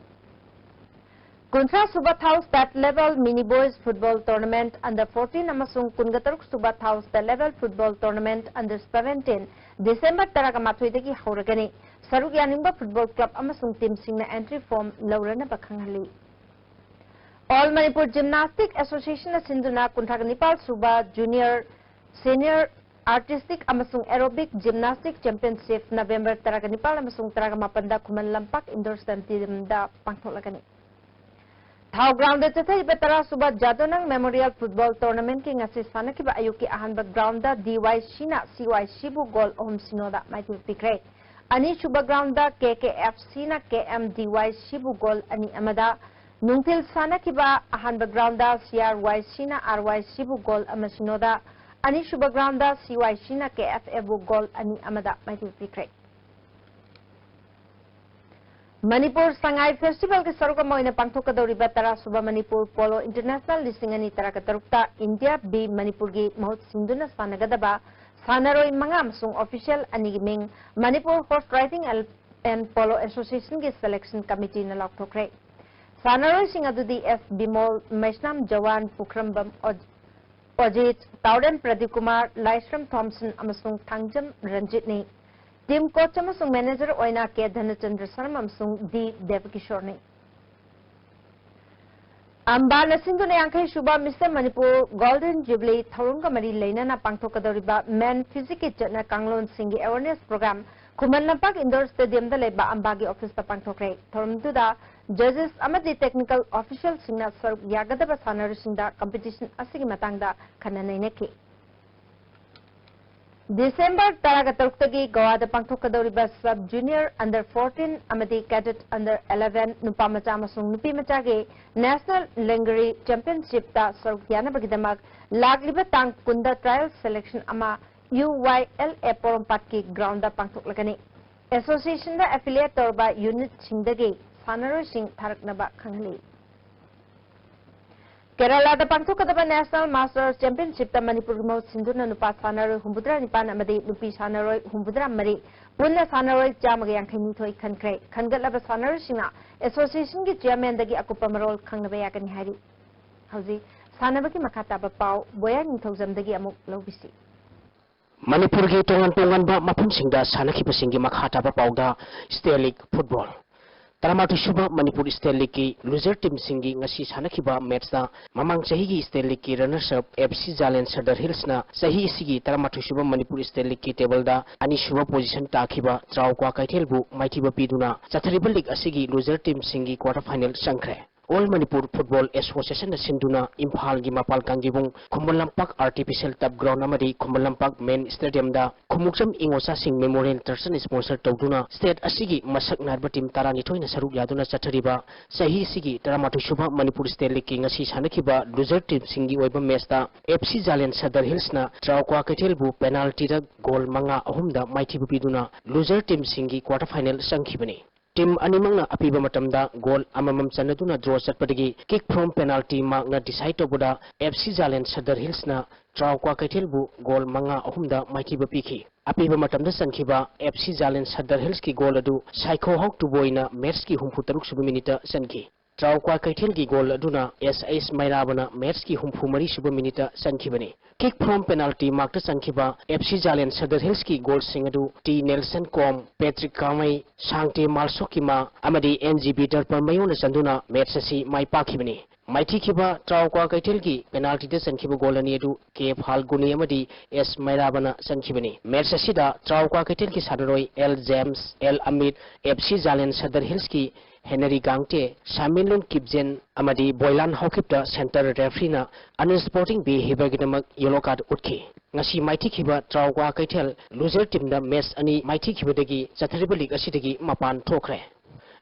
ꯀꯨꯟꯊ꯭ꯔꯥ ꯁꯨꯕ ꯊꯥꯎ state level mini boys football tournament under fourteen ꯑꯃꯁꯨꯡ ꯀꯨꯟꯒ ꯇꯔꯨꯛ ꯁꯨꯕ ꯊꯥꯎ state level football tournament under seventeen December ꯇꯔꯥꯃꯥꯊꯣꯏꯗꯒꯤ ꯍꯧꯔꯒꯅꯤ꯫ ꯁꯔꯨꯛ ꯌꯥꯅꯤꯡꯕ ꯐꯨꯠꯕꯣꯜ ꯀ꯭ꯂꯕ ꯑꯃꯁꯨꯡ ꯇꯤꯝꯁꯤꯡꯅ ꯑꯦꯟꯇ꯭ꯔꯤ ꯐꯣꯔꯝ ꯂꯧꯔꯅꯕ ꯈꯪꯍꯜꯂꯤ꯫ ꯑꯣꯜ ꯃꯅꯤꯄꯨꯔ ꯖꯤꯝꯅꯥꯁꯇꯤꯛ ꯑꯦꯁꯣꯁꯤꯌꯦꯁꯟꯅ ꯁꯤꯟꯗꯨꯅ ꯀꯨꯟꯊ꯭ꯔꯥꯒ ꯅꯤꯄꯥꯜ ꯁꯨꯕ ꯖꯨꯅꯤꯌꯔ, ꯁꯦꯅꯤꯌꯔ ꯑꯥꯔꯇꯤꯁꯇꯤꯛ ꯑꯃꯁꯨꯡ ꯑꯦꯔꯣꯕꯤꯛ ꯖꯤꯝꯅꯥꯁꯇꯤꯛ ꯆꯦꯝꯄꯤꯌꯟꯁꯤꯞ ꯅꯕꯦꯝꯕꯔ ꯇꯔꯥꯒ ꯅꯤꯄꯥꯜ ꯑꯃꯁꯨꯡ ꯇꯔꯥꯒ ꯃꯥꯄꯟꯗ ꯈꯨꯃꯟ ꯂꯝꯄꯥꯛ ꯏꯟꯗꯣꯔ ꯁ꯭ꯇꯦꯗꯤꯌꯝꯗ ꯄꯥꯡꯊꯣꯛꯂꯒꯅꯤ꯫ ꯊꯥꯎ ꯒ꯭ꯔꯥꯎꯟꯗ ꯆꯠꯊꯔꯤꯕ ꯇꯔꯥ ꯁꯨꯕ ꯖꯥꯗꯣꯅꯪ ꯃꯦꯃꯣꯔꯤꯌꯦꯜ ꯐꯨꯠꯕꯣꯜ ꯇꯣꯔꯅꯥꯃꯦꯟꯠꯀꯤ ꯉꯁꯤ ꯁꯥꯟꯅꯈꯤꯕ ꯑꯌꯨꯛꯀꯤ ꯑꯍꯥꯟꯕ ꯒ꯭ꯔꯥꯎꯟꯗ ꯗꯤ ꯋꯥꯏ ꯁꯤꯅ ꯁꯤ ꯋꯥꯏ ꯁꯤꯕꯨ ꯒꯣꯜ ꯑꯍꯨꯝ ꯁꯤꯅꯣꯗ ꯃꯥꯏꯊꯤꯕ ꯄꯤꯈ꯭ꯔꯦ꯫ ꯑꯅꯤꯁꯨꯕ groundꯗ K K F Cꯅ K M D Y Cꯕꯨ goal ꯑꯅꯤ ꯑꯃꯗ, ꯅꯨꯡꯊꯤꯜ ꯁꯥꯟꯅꯈꯤꯕ ꯑꯍꯥꯟꯕ groundꯗ C R Y Cꯅ R Y Cꯕꯨ goal ꯑꯃ ꯁꯤꯅꯣꯗ, ꯑꯅꯤꯁꯨꯕ groundꯗ C Y Cꯅ K F Fꯕꯨ goal ꯑꯅꯤ ꯑꯃꯗ ꯃꯥꯏꯊꯤꯕ ꯄꯤꯈ꯭ꯔꯦ꯫ ꯃꯅꯤꯄꯨꯔ ꯁꯉꯥꯏ festivalꯒꯤ ꯁꯔꯨꯛ ꯑꯃ ꯑꯣꯏꯅ ꯄꯥꯡꯊꯣꯛꯀꯗꯧꯔꯤꯕ ꯇꯔꯥꯁꯨꯕ ꯃꯅꯤꯄꯨꯔ Polo International ꯂꯤꯁꯤꯡ ꯑꯅꯤ ꯇꯔꯥꯒ ꯇꯔꯨꯛꯇ India B ꯃꯅꯤꯄꯨꯔꯒꯤ ꯃꯍꯨꯠ ꯁꯤꯟꯗꯨꯅ ꯁꯥꯟꯅꯒꯗꯕ ꯁꯥꯟꯅꯔꯣꯏ ꯃꯉꯥ ꯑꯃꯁꯨꯡ official ꯑꯅꯤꯒꯤ ꯃꯤꯡ Manipur Horse Riding and Polo Associationꯒꯤ selection committeeꯅ ꯂꯥꯎꯊꯣꯛꯈ꯭ꯔꯦ꯫ ꯁꯥꯟꯅꯔꯣꯏꯁꯤꯡ ꯑꯗꯨꯗꯤ S ꯕꯤꯃꯣꯜ, ꯃꯩꯁꯅꯥꯝ ꯖꯋꯥꯟ, ꯄꯨꯈ꯭ꯔꯝꯕꯝ ꯑꯣ-, ꯑꯣꯖꯤꯠ, ꯇꯥꯎꯔꯦꯝ ꯄ꯭ꯔꯗꯤꯞ ꯀꯨꯃꯥꯔ, ꯂꯥꯏꯁ꯭ꯔꯝ ꯊꯣꯝꯁꯟ ꯑꯃꯁꯨꯡ ꯊꯥꯡꯖꯝ ꯔꯟꯖꯤꯠꯅꯤ꯫ Team coach ꯑꯃꯁꯨꯡ manager ꯑꯣꯏꯅ K ꯙꯅꯆꯟꯗ꯭ꯔ ꯁꯔꯃ ꯑꯃꯁꯨꯡ D ꯗꯦꯕꯀꯤꯁꯣꯔꯅꯤ꯫ ꯑꯝꯕꯥꯅ ꯁꯤꯟꯗꯨꯅ ꯌꯥꯡꯈꯩ ꯁꯨꯕ Mister ꯃꯅꯤꯄꯨꯔ Golden Jubilee ꯊꯧꯔꯝꯒ ꯃꯔꯤ ꯂꯩꯅꯅ ꯄꯥꯡꯊꯣꯛꯀꯗꯧꯔꯤꯕ men physiqueꯀꯤ ꯆꯠꯅ ꯀꯥꯡꯂꯣꯟꯁꯤꯡꯒꯤ awareness program Khuman Lampak indoor stadiumꯗ ꯂꯩꯕ ꯑꯝꯕꯥꯒꯤ officeꯇ ꯄꯥꯡꯊꯣꯛꯈ꯭ꯔꯦ꯫ ꯊꯧꯔꯝꯗꯨꯗ judges ꯑꯃꯗꯤ technical officialꯁꯤꯡꯅ ꯁꯔꯨꯛ ꯌꯥꯒꯗꯕ ꯁꯥꯟꯅꯔꯣꯏꯁꯤꯡꯗ competition ꯑꯁꯤꯒꯤ ꯃꯇꯥꯡꯗ ꯈꯟꯅ ꯅꯩꯅꯈꯤ꯫ ꯗꯤꯁꯦꯝꯕꯔ ꯇꯔꯥꯒ ꯇꯔꯨꯛꯇꯒꯤ ꯒꯣꯋꯥꯗ ꯄꯥꯡꯊꯣꯛꯀꯗꯧꯔꯤꯕ sub junior, under fourteen ꯑꯃꯗꯤ cadet under eleven ꯅꯨꯄꯥ ꯃꯆꯥ ꯑꯃꯁꯨꯡ ꯅꯨꯄꯤ ꯃꯆꯥꯒꯤ National Langri Championshipꯇ ꯁꯔꯨꯛ ꯌꯥꯅꯕꯒꯤꯗꯃꯛ ꯂꯥꯛꯂꯤꯕ ꯇꯥꯡ ꯀꯨꯟꯗ trial selection ꯑꯃ U Y L A ꯄꯣꯔꯣꯝꯄꯥꯠꯀꯤ groundꯗ ꯄꯥꯡꯊꯣꯛꯂꯒꯅꯤ꯫ Associationꯗ affiliate ꯇꯧꯔꯕ unitꯁꯤꯡꯗꯒꯤ ꯁꯥꯟꯅꯔꯣꯏꯁꯤꯡ ꯊꯥꯔꯛꯅꯕ ꯈꯪꯍꯜꯂꯤ꯫ ꯀꯦꯔꯂꯥꯗ ꯄꯥꯡꯊꯣꯛꯀꯗꯕ National Master Championshipꯇ ꯃꯅꯤꯄꯨꯔꯒꯤ ꯃꯍꯨꯠ ꯁꯤꯟꯗꯨꯅ ꯅꯨꯄꯥ ꯁꯥꯟꯅꯔꯣꯏ ꯍꯨꯝꯐꯨꯇꯔꯥ ꯅꯤꯄꯥꯟ ꯑꯃꯗꯤ ꯅꯨꯄꯤ ꯁꯥꯟꯅꯔꯣꯏ ꯍꯨꯝꯐꯨꯇꯔꯥ ꯃꯔꯤ, ꯄꯨꯟꯅ ꯁꯥꯟꯅꯔꯣꯏ ꯆꯥꯝꯃꯒ ꯌꯥꯡꯈꯩ ꯅꯤꯊꯣꯏ ꯈꯟꯈ꯭ꯔꯦ꯫ ꯈꯟꯒꯠꯂꯕ ꯁꯥꯟꯅꯔꯣꯏꯁꯤꯡꯅ associationꯒꯤ chairmanꯗꯒꯤ ꯑꯀꯨꯞꯄ ꯃꯔꯣꯜ ꯈꯪꯅꯕ ꯌꯥꯒꯅꯤ ꯍꯥꯏꯔꯤ꯫ ꯍꯧꯖꯤꯛ ꯁꯥꯟꯅꯕꯒꯤ ꯃꯈꯥ ꯇꯥꯕ ꯄꯥꯎ ꯕꯣꯌꯥ ꯅꯤꯡꯊꯧꯖꯝꯗꯒꯤ ꯑꯃꯨꯛ ꯂꯧꯕꯤꯁꯤ꯫ ꯃꯅꯤꯄꯨꯔꯒꯤ ꯇꯣꯉꯥꯟ ꯇꯣꯉꯥꯟꯕ ꯃꯐꯝꯁꯤꯡꯗ ꯁꯥꯟꯅꯈꯤꯕꯁꯤꯡꯒꯤ ꯃꯈꯥ ꯇꯥꯕ ꯄꯥꯎꯗ State League Football꯫ ꯇꯔꯥꯃꯥꯊꯣꯏ ꯁꯨꯕ ꯃꯅꯤꯄꯨꯔ State Leagueꯀꯤ loser teamꯁꯤꯡꯒꯤ ꯉꯁꯤ ꯁꯥꯟꯅꯈꯤꯕ matchꯇ ꯃꯃꯥꯡ ꯆꯍꯤꯒꯤ State Leagueꯀꯤ runners up F C Zalen Sadar Hillsꯅ ꯆꯍꯤ ꯑꯁꯤꯒꯤ ꯇꯔꯥꯃꯥꯊꯣꯏ ꯁꯨꯕ ꯃꯅꯤꯄꯨꯔ State Leagueꯀꯤ tableꯗ ꯑꯅꯤꯁꯨꯕ position ꯇꯥꯈꯤꯕ ꯇ꯭ꯔꯥꯎ ꯀ꯭ꯋꯥꯀꯩꯊꯦꯜꯕꯨ ꯃꯥꯏꯊꯤꯕ ꯄꯤꯗꯨꯅ ꯆꯠꯊꯔꯤꯕ league ꯑꯁꯤꯒꯤ loser teamꯁꯤꯡꯒꯤ quarter final ꯆꯪꯈ꯭ꯔꯦ꯫ All Manipur Football Association ꯅ ꯁꯤꯟꯗꯨꯅ ꯏꯝꯐꯥꯜꯒꯤ ꯃꯄꯥꯜ ꯀꯥꯡꯖꯩꯕꯨꯡ Khuman Lampak artificial turf ground ꯑꯃꯗꯤ ꯈꯨꯃꯟ ꯂꯝꯄꯥꯛ main stadium ꯗ ꯈꯨꯃꯨꯛꯆꯝ ꯏꯉꯣꯆꯥꯁꯤꯡ Memorial Trust ꯅ sponsor ꯇꯧꯗꯨꯅ state ꯑꯁꯤꯒꯤ ꯃꯁꯛ ꯅꯥꯏꯕ team ꯇꯔꯥꯅꯤꯊꯣꯏꯅ ꯁꯔꯨꯛ ꯌꯥꯗꯨꯅ ꯆꯠꯊꯔꯤꯕ ꯆꯍꯤ ꯑꯁꯤꯒꯤ ꯇꯔꯥꯃꯥꯊꯣꯏ ꯁꯨꯕ Manipur State League ꯀꯤ ꯉꯁꯤ ꯁꯥꯟꯅꯈꯤꯕ loser team ꯁꯤꯡꯒꯤ ꯑꯣꯏꯕ match ꯇ F C Jalen Sadar Hills ꯅ ꯇ꯭ꯔꯥꯎꯀ꯭ꯋꯥ ꯀꯩꯊꯦꯜꯕꯨ penalty ꯗ goal ꯃꯉꯥ ꯑꯍꯨꯝꯗ ꯃꯥꯏꯊꯤꯕ ꯄꯤꯗꯨꯅ loser team ꯁꯤꯡꯒꯤ quarter final ꯆꯪꯈꯤꯕꯅꯤ꯫ Team ꯑꯅꯤꯃꯛꯅ ꯑꯄꯤꯕ ꯃꯇꯝꯗ goal ꯑꯃꯃꯝ ꯆꯟꯅꯗꯨꯅ draw ꯆꯠꯄꯗꯒꯤ kick from penalty mark ꯅ decide ꯇꯧꯕꯗ F C Jalen Sadar Hills ꯅ ꯇ꯭ꯔꯥꯎꯀ꯭ꯋꯥ ꯀꯩꯊꯦꯜꯕꯨ goal ꯃꯉꯥ ꯑꯍꯨꯝꯗ ꯃꯥꯏꯊꯤꯕ ꯄꯤꯈꯤ꯫ ꯑꯄꯤꯕ ꯃꯇꯝꯗ ꯆꯟꯈꯤꯕ F C Jalen Sadar Hills ꯀꯤ goal ꯑꯗꯨ ꯁꯥꯏꯈꯣꯍꯥꯎ ꯇꯨꯕꯣꯏꯅ match ꯀꯤ ꯍꯨꯝꯐꯨ ꯇꯔꯨꯛ ꯁꯨꯕ minute ꯇ ꯆꯟꯈꯤ꯫ ꯇ꯭ꯔꯥꯎꯀ꯭ꯋꯥ ꯀꯩꯊꯦꯜꯒꯤ goal ꯑꯗꯨꯅ S H ꯃꯩꯔꯥꯕꯅ match ꯀꯤ ꯍꯨꯝꯐꯨ ꯃꯔꯤ ꯁꯨꯕ minute ꯇ ꯆꯟꯈꯤꯕꯅꯤ꯫ Kick from penalty mark ꯇ ꯆꯟꯈꯤꯕ F C Jalen Sadar Hills ꯀꯤ goal ꯁꯤꯡ ꯑꯗꯨ T Nelson ꯀꯣꯝ, Patrick ꯀꯥꯃꯩ, ꯁꯥꯡꯇꯦ ꯃꯥꯜꯁꯣꯀꯤꯃꯥ ꯑꯃꯗꯤ N G B ꯗꯔꯄꯔ ꯃꯌꯣꯟꯅ ꯆꯟꯗꯨꯅ match ꯑꯁꯤ ꯃꯥꯏ ꯄꯥꯛꯈꯤꯕꯅꯤ꯫ ꯃꯥꯏꯊꯤꯈꯤꯕ ꯇ꯭ꯔꯥꯎꯀ꯭ꯋꯥ ꯀꯩꯊꯦꯜꯒꯤ penalty ꯗ ꯆꯟꯈꯤꯕ goal ꯑꯅꯤ ꯑꯗꯨ K ꯐꯥꯜꯒꯨꯅꯤ ꯑꯃꯗꯤ S ꯃꯩꯔꯥꯕꯅ ꯆꯟꯈꯤꯕꯅꯤ꯫ Match ꯑꯁꯤꯗ ꯇ꯭ꯔꯥꯎꯀ꯭ꯋꯥ ꯀꯩꯊꯦꯜꯒꯤ ꯁꯥꯟꯅꯔꯣꯏ L James, L Amit, F C Jalen Sadar Hills ꯀꯤ Henry ꯒꯥꯡꯇꯦ, ꯁꯥꯃꯤꯟꯂꯨꯟ ꯀꯤꯞꯖꯦꯟ ꯑꯃꯗꯤ ꯕꯣꯏꯂꯥꯟ ꯍꯥꯎꯈꯤꯞꯇ center referee ꯅ unsporting behaviour ꯒꯤꯗꯃꯛ yellow card ꯎꯠꯈꯤ꯫ ꯉꯁꯤ ꯃꯥꯏꯊꯤꯈꯤꯕ ꯇ꯭ꯔꯥꯎꯀ꯭ꯋꯥ ꯀꯩꯊꯦꯜ loser team ꯗ match ꯑꯅꯤ ꯃꯥꯏꯊꯤꯈꯤꯕꯗꯒꯤ ꯆꯠꯊꯔꯤꯕ league ꯑꯁꯤꯗꯒꯤ ꯃꯄꯥꯟ ꯊꯣꯛꯈ꯭ꯔꯦ꯫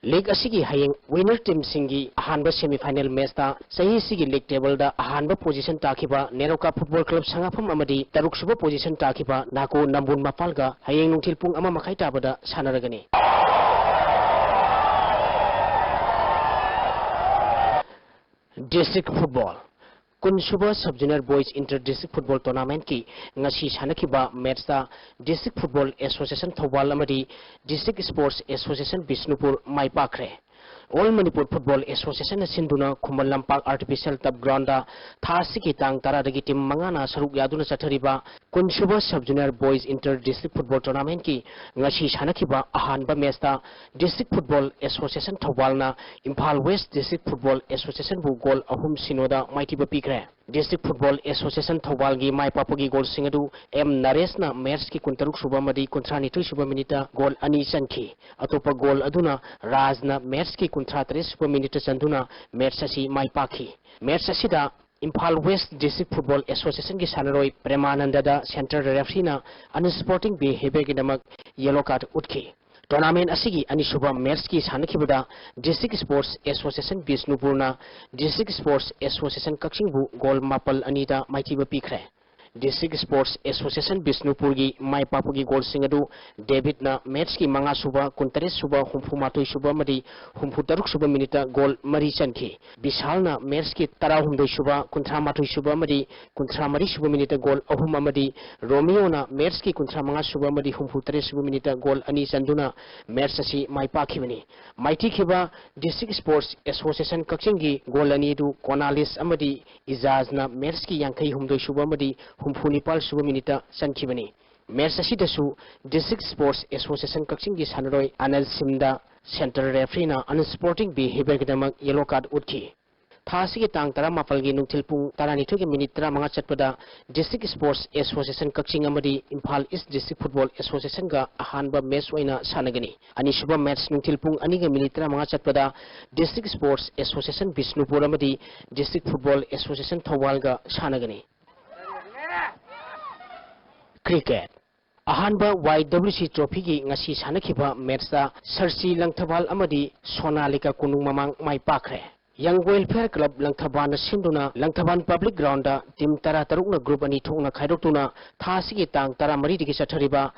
League ꯑꯁꯤꯒꯤ ꯍꯌꯦꯡ winner team ꯁꯤꯡꯒꯤ ꯑꯍꯥꯟꯕ semi final match ꯇ ꯆꯍꯤ ꯑꯁꯤꯒꯤ league table ꯗ ꯑꯍꯥꯟꯕ position ꯇꯥꯈꯤꯕ ꯅꯦꯔꯣꯀꯥ Football Club ꯁꯉꯥꯐꯝ ꯑꯃꯗꯤ ꯇꯔꯨꯛ ꯁꯨꯕ position ꯇꯥꯈꯤꯕ ꯅꯥꯀꯣ ꯅꯝꯕꯨꯜ ꯃꯄꯥꯜꯒ ꯍꯌꯦꯡ ꯅꯨꯡꯊꯤꯜ ꯄꯨꯡ ꯑꯃ ꯃꯈꯥꯏ ꯇꯥꯕꯗ ꯁꯥꯟꯅꯔꯒꯅꯤ꯫ District Football꯫ ꯀꯨꯟ ꯁꯨꯕ Sub Junior Boys Inter District Football Tournament ꯀꯤ ꯉꯁꯤ ꯁꯥꯟꯅꯈꯤꯕ match ꯇ District Football Association ꯊꯧꯕꯥꯜ ꯑꯃꯗꯤ District Sports Association ꯕꯤꯁꯅꯨꯄꯨꯔ ꯃꯥꯏ ꯄꯥꯛꯈ꯭ꯔꯦ꯫ All Manipur Football Association ꯅ ꯁꯤꯟꯗꯨꯅ Khuman Lampak artificial turf ground ꯗ ꯊꯥ ꯑꯁꯤꯒꯤ ꯇꯥꯡ ꯇꯔꯥꯗꯒꯤ team ꯃꯉꯥꯅ ꯁꯔꯨꯛ ꯌꯥꯗꯨꯅ ꯆꯠꯊꯔꯤꯕ ꯀꯨꯟ ꯁꯨꯕ Sub Junior Boys Inter District Football Tournament ꯀꯤ ꯉꯁꯤ ꯁꯥꯟꯅꯈꯤꯕ ꯑꯍꯥꯟꯕ match ꯇ District Football Association ꯊꯧꯕꯥꯜꯅ Imphal West District Football Association ꯕꯨ goal ꯑꯍꯨꯝ ꯁꯤꯅꯣꯗ ꯃꯥꯏꯊꯤꯕ ꯄꯤꯈ꯭ꯔꯦ꯫ District Football Association ꯊꯧꯕꯥꯜꯒꯤ ꯃꯥꯏ ꯄꯥꯛꯄꯒꯤ ꯒꯣꯜꯁꯤꯡ ꯑꯗꯨ ꯑꯦꯝ ꯅꯔꯦꯁꯅ ꯃꯦꯠꯁꯀꯤ ꯀꯨꯟꯇꯔꯨꯛ ꯁꯨꯕ ꯑꯃꯗꯤ ꯀꯨꯟꯊ꯭ꯔꯥ ꯅꯤꯊꯣꯏ ꯁꯨꯕ ꯃꯤꯅꯤꯠꯇ ꯒꯣꯜ ꯑꯅꯤ ꯆꯟꯈꯤ꯫ ꯑꯇꯣꯞꯄ ꯒꯣꯜ ꯑꯗꯨꯅ ꯔꯥꯖꯅ ꯃꯦꯠꯁꯀꯤ ꯀꯨꯟꯊ꯭ꯔꯥ ꯇꯔꯦꯠ ꯁꯨꯕ ꯃꯤꯅꯤꯠꯇ ꯆꯟꯗꯨꯅ ꯃꯦꯠꯁ ꯑꯁꯤ ꯃꯥꯏ ꯄꯥꯛꯈꯤ꯫ ꯃꯦꯠꯁ ꯑꯁꯤꯗ ꯏꯝꯐꯥꯜ ꯋꯦꯁ ꯗꯤꯁꯇ꯭ꯔꯤꯛ ꯐꯨꯠꯕꯣꯜ ꯑꯦꯁꯣꯁꯤꯌꯦꯁꯟꯒꯤ ꯁꯥꯟꯅꯔꯣꯏ ꯄ꯭ꯔꯦꯃꯥꯅꯟꯗꯗ ꯁꯦꯟꯇꯔ ꯔꯦꯐ꯭ꯔꯤꯅ ꯑꯟꯁ꯭ꯄꯣꯔꯇꯤꯡ ꯕꯤꯍꯦꯕꯤꯌꯔꯒꯤꯗꯃꯛ ꯌꯦꯂꯣ ꯀꯥꯔꯗ ꯎꯠꯈꯤ꯫ ꯇꯣꯔꯅꯥꯃꯦꯟ ꯑꯁꯤꯒꯤ ꯑꯅꯤꯁꯨꯕ ꯃꯦꯠꯁꯀꯤ ꯁꯥꯟꯅꯈꯤꯕꯗ ꯗꯤꯁꯇ꯭ꯔꯤꯛ ꯁ꯭ꯄꯣꯔꯠꯁ ꯑꯦꯁꯣꯁꯤꯌꯦꯁꯟ ꯕꯤꯁꯅꯨꯄꯨꯔꯅ ꯗꯤꯁꯇ꯭ꯔꯤꯛ ꯁ꯭ꯄꯣꯔꯠꯁ ꯑꯦꯁꯣꯁꯤꯌꯦꯁꯟ ꯀꯛꯆꯤꯡꯕꯨ ꯒꯣꯜ ꯃꯥꯄꯜ ꯑꯅꯤꯗ ꯃꯥꯏꯊꯤꯕ ꯄꯤꯈ꯭ꯔꯦ꯫ ꯗꯤꯁꯇ꯭ꯔꯤꯛ ꯁ꯭ꯄꯣꯔꯠꯁ ꯑꯦꯁꯣꯁꯤꯌꯦꯁꯟ ꯕꯤꯁꯅꯨꯄꯨꯔꯒꯤ ꯃꯥꯏ ꯄꯥꯛꯄꯒꯤ ꯒꯣꯜꯁꯤꯡ ꯑꯗꯨ ꯗꯦꯕꯤꯠꯅ ꯃꯦꯠꯁꯀꯤ ꯃꯉꯥ ꯁꯨꯕ, ꯀꯨꯟꯇꯔꯦꯠ ꯁꯨꯕ, ꯍꯨꯝꯐꯨ ꯃꯥꯊꯣꯏ ꯁꯨꯕ ꯑꯃꯗꯤ ꯍꯨꯝꯐꯨ ꯇꯔꯨꯛ ꯁꯨꯕ ꯃꯤꯅꯤꯠꯇ ꯒꯣꯜ ꯃꯔꯤ ꯆꯟꯈꯤ꯫ ꯕꯤꯁꯥꯜꯅ ꯃꯦꯠꯁꯀꯤ ꯇꯔꯥꯍꯨꯝꯗꯣꯏ ꯁꯨꯕ, ꯀꯨꯟꯊ꯭ꯔꯥ ꯃꯥꯊꯣꯏ ꯁꯨꯕ ꯑꯃꯗꯤ ꯀꯨꯟꯊ꯭ꯔꯥ ꯃꯔꯤ ꯁꯨꯕ ꯃꯤꯅꯤꯠꯇ ꯒꯣꯜ ꯑꯍꯨꯝ ꯑꯃꯗꯤ ꯔꯣꯃꯤꯌꯣꯅ ꯃꯦꯠꯁꯀꯤ ꯀꯨꯟꯊ꯭ꯔꯥ ꯃꯉꯥ ꯁꯨꯕ ꯑꯃꯗꯤ ꯍꯨꯝꯐꯨ ꯇꯔꯦꯠ ꯁꯨꯕ ꯃꯤꯅꯤꯠꯇ ꯒꯣꯜ ꯑꯅꯤ ꯆꯟꯗꯨꯅ ꯃꯦꯠꯁ ꯑꯁꯤ ꯃꯥꯏ ꯄꯥꯛꯈꯤꯕꯅꯤ꯫ ꯃꯥꯏꯊꯤꯈꯤꯕ ꯗꯤꯁꯇ꯭ꯔꯤꯛ ꯁ꯭ꯄꯣꯔꯠꯁ ꯑꯦꯁꯣꯁꯤꯌꯦꯁꯟ ꯀꯛꯆꯤꯡꯒꯤ ꯒꯣꯜ ꯑꯅꯤ ꯑꯗꯨ ꯀꯣꯅꯥꯂꯤꯁ ꯑꯃꯗꯤ ꯏꯖꯥꯖꯅ ꯃꯦꯠꯁꯀꯤ ꯌꯥꯡꯈꯩ ꯍꯨꯝꯗꯣꯏ ꯁꯨꯕ ꯑꯃꯗꯤ ꯍꯨꯝꯐꯨ ꯅꯤꯄꯥꯜ ꯁꯨꯕ ꯃꯤꯅꯤꯠꯇ ꯆꯟꯈꯤꯕꯅꯤ꯫ ꯃꯦꯠꯁ ꯑꯁꯤꯗꯁꯨ ꯗꯤꯁꯇ꯭ꯔꯤꯛ ꯁ꯭ꯄꯣꯔꯠꯁ ꯑꯦꯁꯣꯁꯤꯌꯦꯁꯟ ꯀꯛꯆꯤꯡꯒꯤ ꯁꯥꯟꯅꯔꯣꯏ ꯑꯅꯜ ꯁꯤꯝꯗ ꯁꯦꯟꯇꯔ ꯔꯦꯐ꯭ꯔꯤꯅ ꯑꯟꯁ꯭ꯄꯣꯔꯇꯤꯡ ꯕꯤꯍꯦꯕꯤꯌꯔꯒꯤꯗꯃꯛ ꯌꯦꯂꯣ ꯀꯥꯔꯗ ꯎꯠꯈꯤ꯫ ꯊꯥ ꯑꯁꯤꯒꯤ ꯇꯥꯡ ꯇꯔꯥꯃꯥꯄꯜꯒꯤ ꯅꯨꯡꯊꯤꯜ ꯄꯨꯡ ꯇꯔꯥꯅꯤꯊꯣꯏꯒꯤ ꯃꯤꯅꯤꯠ ꯇꯔꯥꯃꯉꯥ ꯆꯠꯄꯗ ꯗꯤꯁꯇ꯭ꯔꯤꯛ ꯁ꯭ꯄꯣꯔꯠꯁ ꯑꯦꯁꯣꯁꯤꯌꯦꯁꯟ ꯀꯛꯆꯤꯡ ꯑꯃꯗꯤ ꯏꯝꯐꯥꯜ ꯏꯁ ꯗꯤꯁꯇ꯭ꯔꯤꯛ ꯐꯨꯠꯕꯣꯜ ꯑꯦꯁꯣꯁꯤꯌꯦꯁꯟꯒ ꯑꯍꯥꯟꯕ ꯃꯦꯠꯁ ꯑꯣꯏꯅ ꯁꯥꯟꯅꯒꯅꯤ꯫ ꯑꯅꯤꯁꯨꯕ ꯃꯦꯠꯁ ꯅꯨꯡꯊꯤꯜ ꯄꯨꯡ ꯑꯅꯤꯒ ꯃꯤꯅꯤꯠ ꯇꯔꯥꯃꯉꯥ ꯆꯠꯄꯗ ꯗꯤꯁꯇ꯭ꯔꯤꯛ ꯁ꯭ꯄꯣꯔꯠꯁ ꯑꯦꯁꯣꯁꯤꯌꯦꯁꯟ ꯕꯤꯁꯅꯨꯄꯨꯔ ꯑꯃꯗꯤ ꯗꯤꯁꯇ꯭ꯔꯤꯛ ꯐꯨꯠꯕꯣꯜ ꯑꯦꯁꯣꯁꯤꯌꯦꯁꯟ ꯊꯧꯕꯥꯜꯒ ꯁꯥꯟꯅꯒꯅꯤ꯫ ꯀ꯭ꯔꯤꯀꯦꯠ꯫ ꯑꯍꯥꯟꯕ ꯋꯥꯏ ꯗꯕ꯭ꯂꯤꯎ ꯁꯤ ꯇ꯭ꯔꯣꯐꯤꯒꯤ ꯉꯁꯤ ꯁꯥꯟꯅꯈꯤꯕ ꯃꯦꯠꯁꯇ ꯁꯔꯁꯤ ꯂꯪꯊꯕꯥꯜ ꯑꯃꯗꯤ ꯁꯣꯅꯥꯂꯤꯀꯥ ꯀꯣꯅꯨꯡ ꯃꯃꯥꯡ ꯃꯥꯏ ꯄꯥꯛꯈ꯭ꯔꯦ꯫ ꯌꯪ ꯋꯦꯜꯐꯤꯌꯔ ꯀ꯭ꯂꯕ ꯂꯪꯊꯕꯥꯜꯅ ꯁꯤꯟꯗꯨꯅ ꯂꯪꯊꯕꯥꯜ ꯄꯕ꯭ꯂꯤꯛ ꯒ꯭ꯔꯥꯎꯟꯗ ꯇꯤꯝ ꯇꯔꯥ ꯇꯔꯨꯛꯅ ꯒ꯭ꯔꯨꯞ ꯑꯅꯤ ꯊꯣꯛꯅ ꯈꯥꯏꯗꯣꯛꯇꯨꯅ ꯊꯥ ꯑꯁꯤꯒꯤ ꯇꯥꯡ ꯇꯔꯥꯃꯔꯤꯗꯒꯤ ꯆꯠꯊꯔꯤꯕ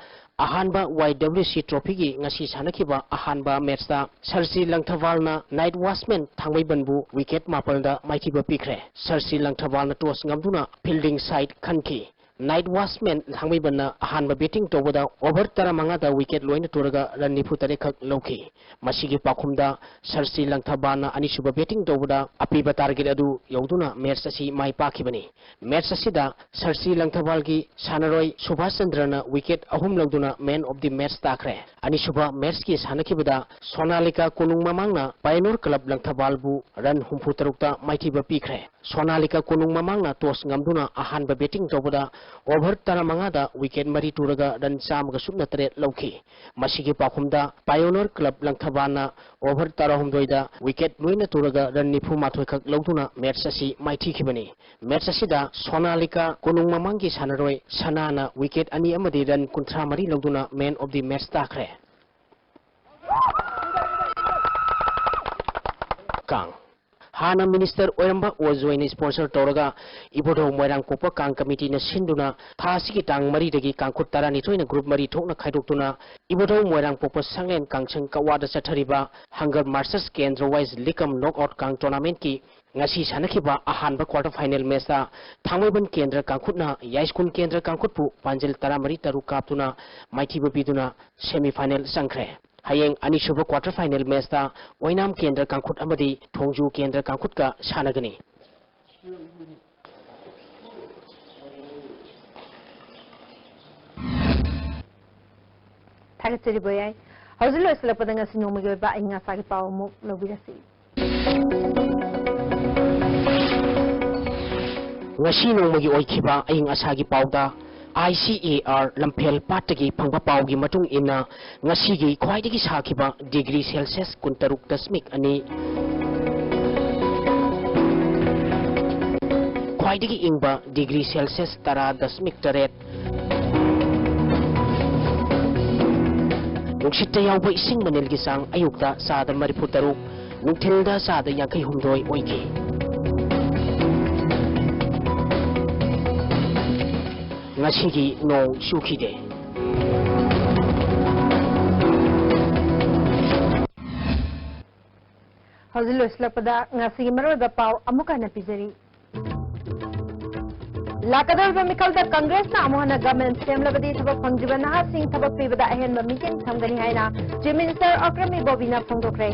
ꯑꯍꯥꯟꯕ ꯋꯥꯏ ꯗꯕ꯭ꯂꯤꯎ ꯁꯤ ꯇ꯭ꯔꯣꯐꯤꯒꯤ ꯉꯁꯤ ꯁꯥꯟꯅꯈꯤꯕ ꯑꯍꯥꯟꯕ ꯃꯦꯠꯁꯇ ꯁꯔꯁꯤ ꯂꯪꯊꯕꯥꯜꯅ ꯅꯥꯏꯠ ꯋꯥꯆꯃꯦꯟ ꯊꯥꯡꯃꯩꯕꯟꯕꯨ ꯋꯤꯀꯦꯠ ꯃꯥꯄꯜꯗ ꯃꯥꯏꯊꯤꯕ ꯄꯤꯈ꯭ꯔꯦ꯫ ꯁꯔꯁꯤ ꯂꯪꯊꯕꯥꯜꯅ ꯇꯣꯁ ꯉꯝꯗꯨꯅ ꯐꯤꯜꯗꯤꯡ ꯁꯥꯏꯠ ꯈꯟꯈꯤ꯫ Night Watchman ꯊꯥꯡꯃꯩꯕꯟꯅ ꯑꯍꯥꯟꯕ batting ꯇꯧꯕꯗ over ꯇꯔꯥꯃꯉꯥꯗ wicket ꯂꯣꯏꯅ ꯇꯨꯔꯒ run ꯅꯤꯐꯨ ꯇꯔꯦꯠ ꯈꯛ ꯂꯧꯈꯤ꯫ ꯃꯁꯤꯒꯤ ꯄꯥꯎꯈꯨꯝꯗ ꯁꯔꯁꯤ ꯂꯪꯊꯕꯥꯜꯅ ꯑꯅꯤꯁꯨꯕ batting ꯇꯧꯕꯗ ꯑꯄꯤꯕ target ꯑꯗꯨ ꯌꯧꯗꯨꯅ match ꯑꯁꯤ ꯃꯥꯏ ꯄꯥꯛꯈꯤꯕꯅꯤ꯫ Match ꯑꯁꯤꯗ ꯁꯔꯁꯤ ꯂꯪꯊꯕꯥꯜꯒꯤ ꯁꯥꯟꯅꯔꯣꯏ ꯁꯨꯚꯥꯁ ꯆꯟꯗ꯭ꯔꯅ wicket ꯑꯍꯨꯝ ꯂꯧꯗꯨꯅ man of the match ꯇꯥꯈ꯭ꯔꯦ꯫ ꯑꯅꯤꯁꯨꯕ matchꯀꯤ ꯁꯥꯟꯅꯈꯤꯕꯗ ꯁꯣꯅꯥꯂꯤꯀꯥ ꯀꯣꯅꯨꯡ ꯃꯃꯥꯡꯅ Pioneer Club ꯂꯪꯊꯕꯥꯜꯕꯨ run ꯍꯨꯝꯐꯨ ꯇꯔꯨꯛꯇ ꯃꯥꯏꯊꯤꯕ ꯄꯤꯈ꯭ꯔꯦ꯫ ꯁꯣꯅꯥꯂꯤꯀꯥ ꯀꯣꯅꯨꯡ ꯃꯃꯥꯡꯅ toss ꯉꯝꯗꯨꯅ ꯑꯍꯥꯟꯕ batting ꯇꯧꯕꯗ over ꯇꯔꯥꯃꯉꯥꯗ wicket ꯃꯔꯤ ꯇꯨꯔꯒ run ꯆꯥꯝꯃꯒ ꯁꯨꯞꯅ ꯇꯔꯦꯠ ꯂꯧꯈꯤ꯫ ꯃꯁꯤꯒꯤ ꯄꯥꯎꯈꯨꯝꯗ Pioneer Club ꯂꯪꯊꯕꯥꯜꯅ over ꯇꯔꯥꯍꯨꯝꯗꯣꯏꯗ wicket ꯂꯣꯏꯅ ꯇꯨꯔꯒ run ꯅꯤꯐꯨ ꯃꯥꯊꯣꯏ ꯈꯛ ꯂꯧꯗꯨꯅ match ꯑꯁꯤ ꯃꯥꯏꯊꯤꯈꯤꯕꯅꯤ꯫ Match ꯑꯁꯤꯗ ꯁꯣꯅꯥꯂꯤꯀꯥ ꯀꯣꯅꯨꯡ ꯃꯃꯥꯡꯒꯤ ꯁꯥꯟꯅꯔꯣꯏ ꯁꯅꯥꯅ wicket ꯑꯅꯤ ꯑꯃꯗꯤ run ꯀꯨꯟꯊ꯭ꯔꯥ ꯃꯔꯤ ꯂꯧꯗꯨꯅ man of the match ꯇꯥꯈ꯭ꯔꯦ꯫ ꯀꯥꯡ꯫ ꯍꯥꯟꯅ minister ꯑꯣꯏꯔꯝꯕ ꯑꯣ ꯖꯣꯏꯅ sponsor ꯇꯧꯔꯒ ꯏꯕꯨꯙꯧ ꯃꯣꯏꯔꯥꯡ ꯄꯣꯛꯄ ꯀꯥꯡ committeeꯅ ꯁꯤꯟꯗꯨꯅ ꯊꯥ ꯑꯁꯤꯒꯤ ꯇꯥꯡ ꯃꯔꯤꯗꯒꯤ ꯀꯥꯡꯈꯨꯠ ꯇꯔꯥꯅꯤꯊꯣꯏꯅ group ꯃꯔꯤ ꯊꯣꯛꯅ ꯈꯥꯏꯗꯣꯛꯇꯨꯅ ꯏꯕꯨꯙꯧ ꯃꯣꯏꯔꯥꯡ ꯄꯣꯛꯄ ꯁꯪꯂꯦꯟ ꯀꯥꯡꯁꯪ ꯀꯛꯋꯥꯗ ꯆꯠꯊꯔꯤꯕ Hunger Masters ꯀꯦꯟꯗ꯭ꯔ wise ꯂꯤꯛ ꯀꯝ knockout ꯀꯥꯡ tournamentꯀꯤ ꯉꯁꯤ ꯁꯥꯟꯅꯈꯤꯕ ꯑꯍꯥꯟꯕ quarter final matchꯇ ꯊꯥꯡꯃꯩꯕꯟ ꯀꯦꯟꯗ꯭ꯔ ꯀꯥꯡꯈꯨꯠꯅ ꯌꯥꯏꯁ꯭ꯀꯨꯜ ꯀꯦꯟꯗ꯭ꯔ ꯀꯥꯡꯈꯨꯠꯄꯨ ꯄꯥꯟꯖꯤꯜ ꯇꯔꯥꯃꯔꯤ ꯇꯔꯨꯛ ꯀꯥꯞꯇꯨꯅ ꯃꯥꯏꯊꯤꯕ ꯄꯤꯗꯨꯅ semi final ꯆꯪꯈ꯭ꯔꯦ꯫ ꯍꯌꯦꯡ ꯑꯅꯤꯁꯨꯕ quarter final matchꯇ ꯑꯣꯏꯅꯥꯝ ꯀꯦꯟꯗ꯭ꯔ ꯀꯥꯡꯈꯨꯠ ꯑꯃꯗꯤ ꯊꯣꯡꯖꯨ ꯀꯦꯟꯗ꯭ꯔ ꯀꯥꯡꯈꯨꯠꯀ ꯁꯥꯟꯅꯒꯅꯤ꯫ ꯊꯥꯒꯠꯆꯔꯤ ꯕꯣꯌꯥꯏ꯫ ꯍꯧꯖꯤꯛ ꯂꯣꯏꯁꯤꯜꯂꯛꯄꯗ ꯉꯁꯤ ꯅꯣꯡꯃꯒꯤ ꯑꯣꯏꯕ ꯑꯏꯪ ꯑꯁꯥꯒꯤ ꯄꯥꯎ ꯑꯃꯨꯛ ꯂꯧꯕꯤꯔꯁꯤ꯫ ꯉꯁꯤ ꯅꯣꯡꯃꯒꯤ ꯑꯣꯏꯈꯤꯕ ꯑꯏꯪ ꯑꯁꯥꯒꯤ ꯄꯥꯎꯗ I C A R ꯂꯝꯐꯦꯜ ꯄꯥꯠꯇꯒꯤ ꯐꯪꯕ ꯄꯥꯎꯒꯤ ꯃꯇꯨꯡ ꯏꯟꯅ, ꯉꯁꯤꯒꯤ ꯈ꯭ꯋꯥꯏꯗꯒꯤ ꯁꯥꯈꯤꯕ degree Celsius ꯀꯨꯟꯇꯔꯨꯛ ꯗꯁꯃꯤꯛ ꯑꯅꯤ, ꯈ꯭ꯋꯥꯏꯗꯒꯤ ꯏꯪꯕ degree Celsius ꯇꯔꯥ ꯗꯁꯃꯤꯛ ꯇꯔꯦꯠ, ꯅꯨꯡꯁꯤꯠꯇ ꯌꯥꯎꯕ ꯏꯁꯤꯡ ꯃꯅꯤꯜꯒꯤ ꯆꯥꯡ ꯑꯌꯨꯛꯇ ꯆꯥꯗ ꯃꯔꯤꯐꯨ ꯇꯔꯨꯛ, ꯅꯨꯡꯊꯤꯜꯗ ꯆꯥꯗ ꯌꯥꯡꯈꯩ ꯍꯨꯝꯗꯣꯏ ꯑꯣꯏꯈꯤ꯫ ꯉꯁꯤꯒꯤ ꯅꯣꯡ ꯆꯨꯈꯤꯗꯦ꯫ ꯍꯧꯖꯤꯛ ꯂꯣꯏꯁꯤꯜꯂꯛꯄꯗ ꯉꯁꯤꯒꯤ ꯃꯔꯨꯑꯣꯏꯕ ꯄꯥꯎ ꯑꯃꯨꯛ ꯍꯟꯅ ꯄꯤꯖꯔꯤ꯫ ꯂꯥꯛꯀꯗꯧꯔꯤꯕ ꯃꯤꯈꯜꯗ ꯀꯪꯒ꯭ꯔꯦꯁꯅ ꯑꯃꯨꯛ ꯍꯟꯅ ꯒꯚꯔꯟꯃꯦꯟꯠ ꯁꯦꯝꯂꯕꯗꯤ ꯊꯕꯛ ꯐꯪꯗ꯭ꯔꯤꯕ ꯅꯍꯥꯁꯤꯡ ꯊꯕꯛ ꯄꯤꯕꯗ ꯑꯍꯦꯟꯕ ꯃꯤꯠꯌꯦꯡ ꯊꯝꯒꯅꯤ ꯍꯥꯏꯅ ꯆꯤꯐ ꯃꯤꯅꯤꯁꯇꯔ ꯑꯀ꯭ꯔꯝ ꯏꯕꯣꯕꯤꯅ ꯐꯣꯡꯗꯣꯛꯈ꯭ꯔꯦ꯫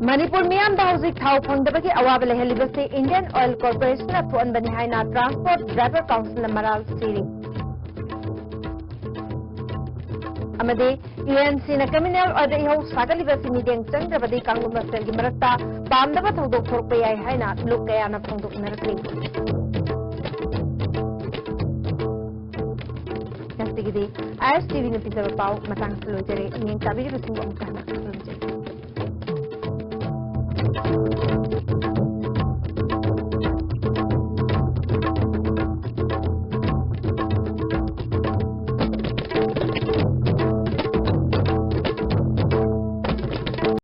ꯃꯅꯤꯄꯨꯔ ꯃꯤꯌꯥꯝꯗ ꯍꯧꯖꯤꯛ ꯊꯥꯎ ꯐꯪꯗꯕꯒꯤ ꯑꯋꯥꯕ ꯂꯩꯍꯜꯂꯤꯕꯁꯤ ꯏꯟꯗꯤꯌꯟ ꯑꯣꯏꯜ ꯀꯣꯔꯄꯣꯔꯦꯁꯟꯅ ꯊꯣꯛꯍꯟꯕꯅꯤ ꯍꯥꯏꯅ ꯇ꯭ꯔꯥꯟꯁꯄꯣꯔꯠ ꯗ꯭ꯔꯥꯏꯚꯔ ꯀꯥꯎꯟꯁꯤꯜꯅ ꯃꯔꯥꯜ ꯁꯤꯔꯤ꯫ ꯑꯃꯗꯤ ꯏ ꯑꯦꯟ ꯁꯤꯅ ꯀ꯭ꯔꯤꯃꯤꯅꯦꯜ ꯑꯣꯏꯕ ꯏꯍꯧ ꯁꯥꯒꯠꯂꯤꯕ ꯑꯁꯤ ꯃꯤꯠꯌꯦꯡ ꯆꯪꯗ꯭ꯔꯕꯗꯤ ꯀꯥꯡꯂꯨꯞ ꯃꯁꯦꯜꯒꯤ ꯃꯔꯛꯇ ꯄꯥꯝꯗꯕ ꯊꯧꯗꯣꯛ ꯊꯣꯛꯄ ꯌꯥꯏ ꯍꯥꯏꯅ ꯂꯨꯞ ꯀꯌꯥꯅ ꯐꯣꯡꯗꯣꯛꯅꯔꯛꯂꯤ꯫ ꯉꯁꯤꯒꯤꯗꯤ ꯑꯥꯏ ꯑꯦꯁ ꯇꯤ ꯚꯤꯅ ꯄꯤꯖꯕ ꯄꯥꯎ ꯃꯇꯥꯡ ꯑꯁꯤꯗ ꯂꯣꯏꯖꯔꯦ꯫ ꯃꯤꯠꯌꯦꯡ ꯆꯥꯕꯤꯔꯤꯕꯁꯤꯡꯕꯨ ꯑꯃꯨꯛꯀ ꯍꯟꯅ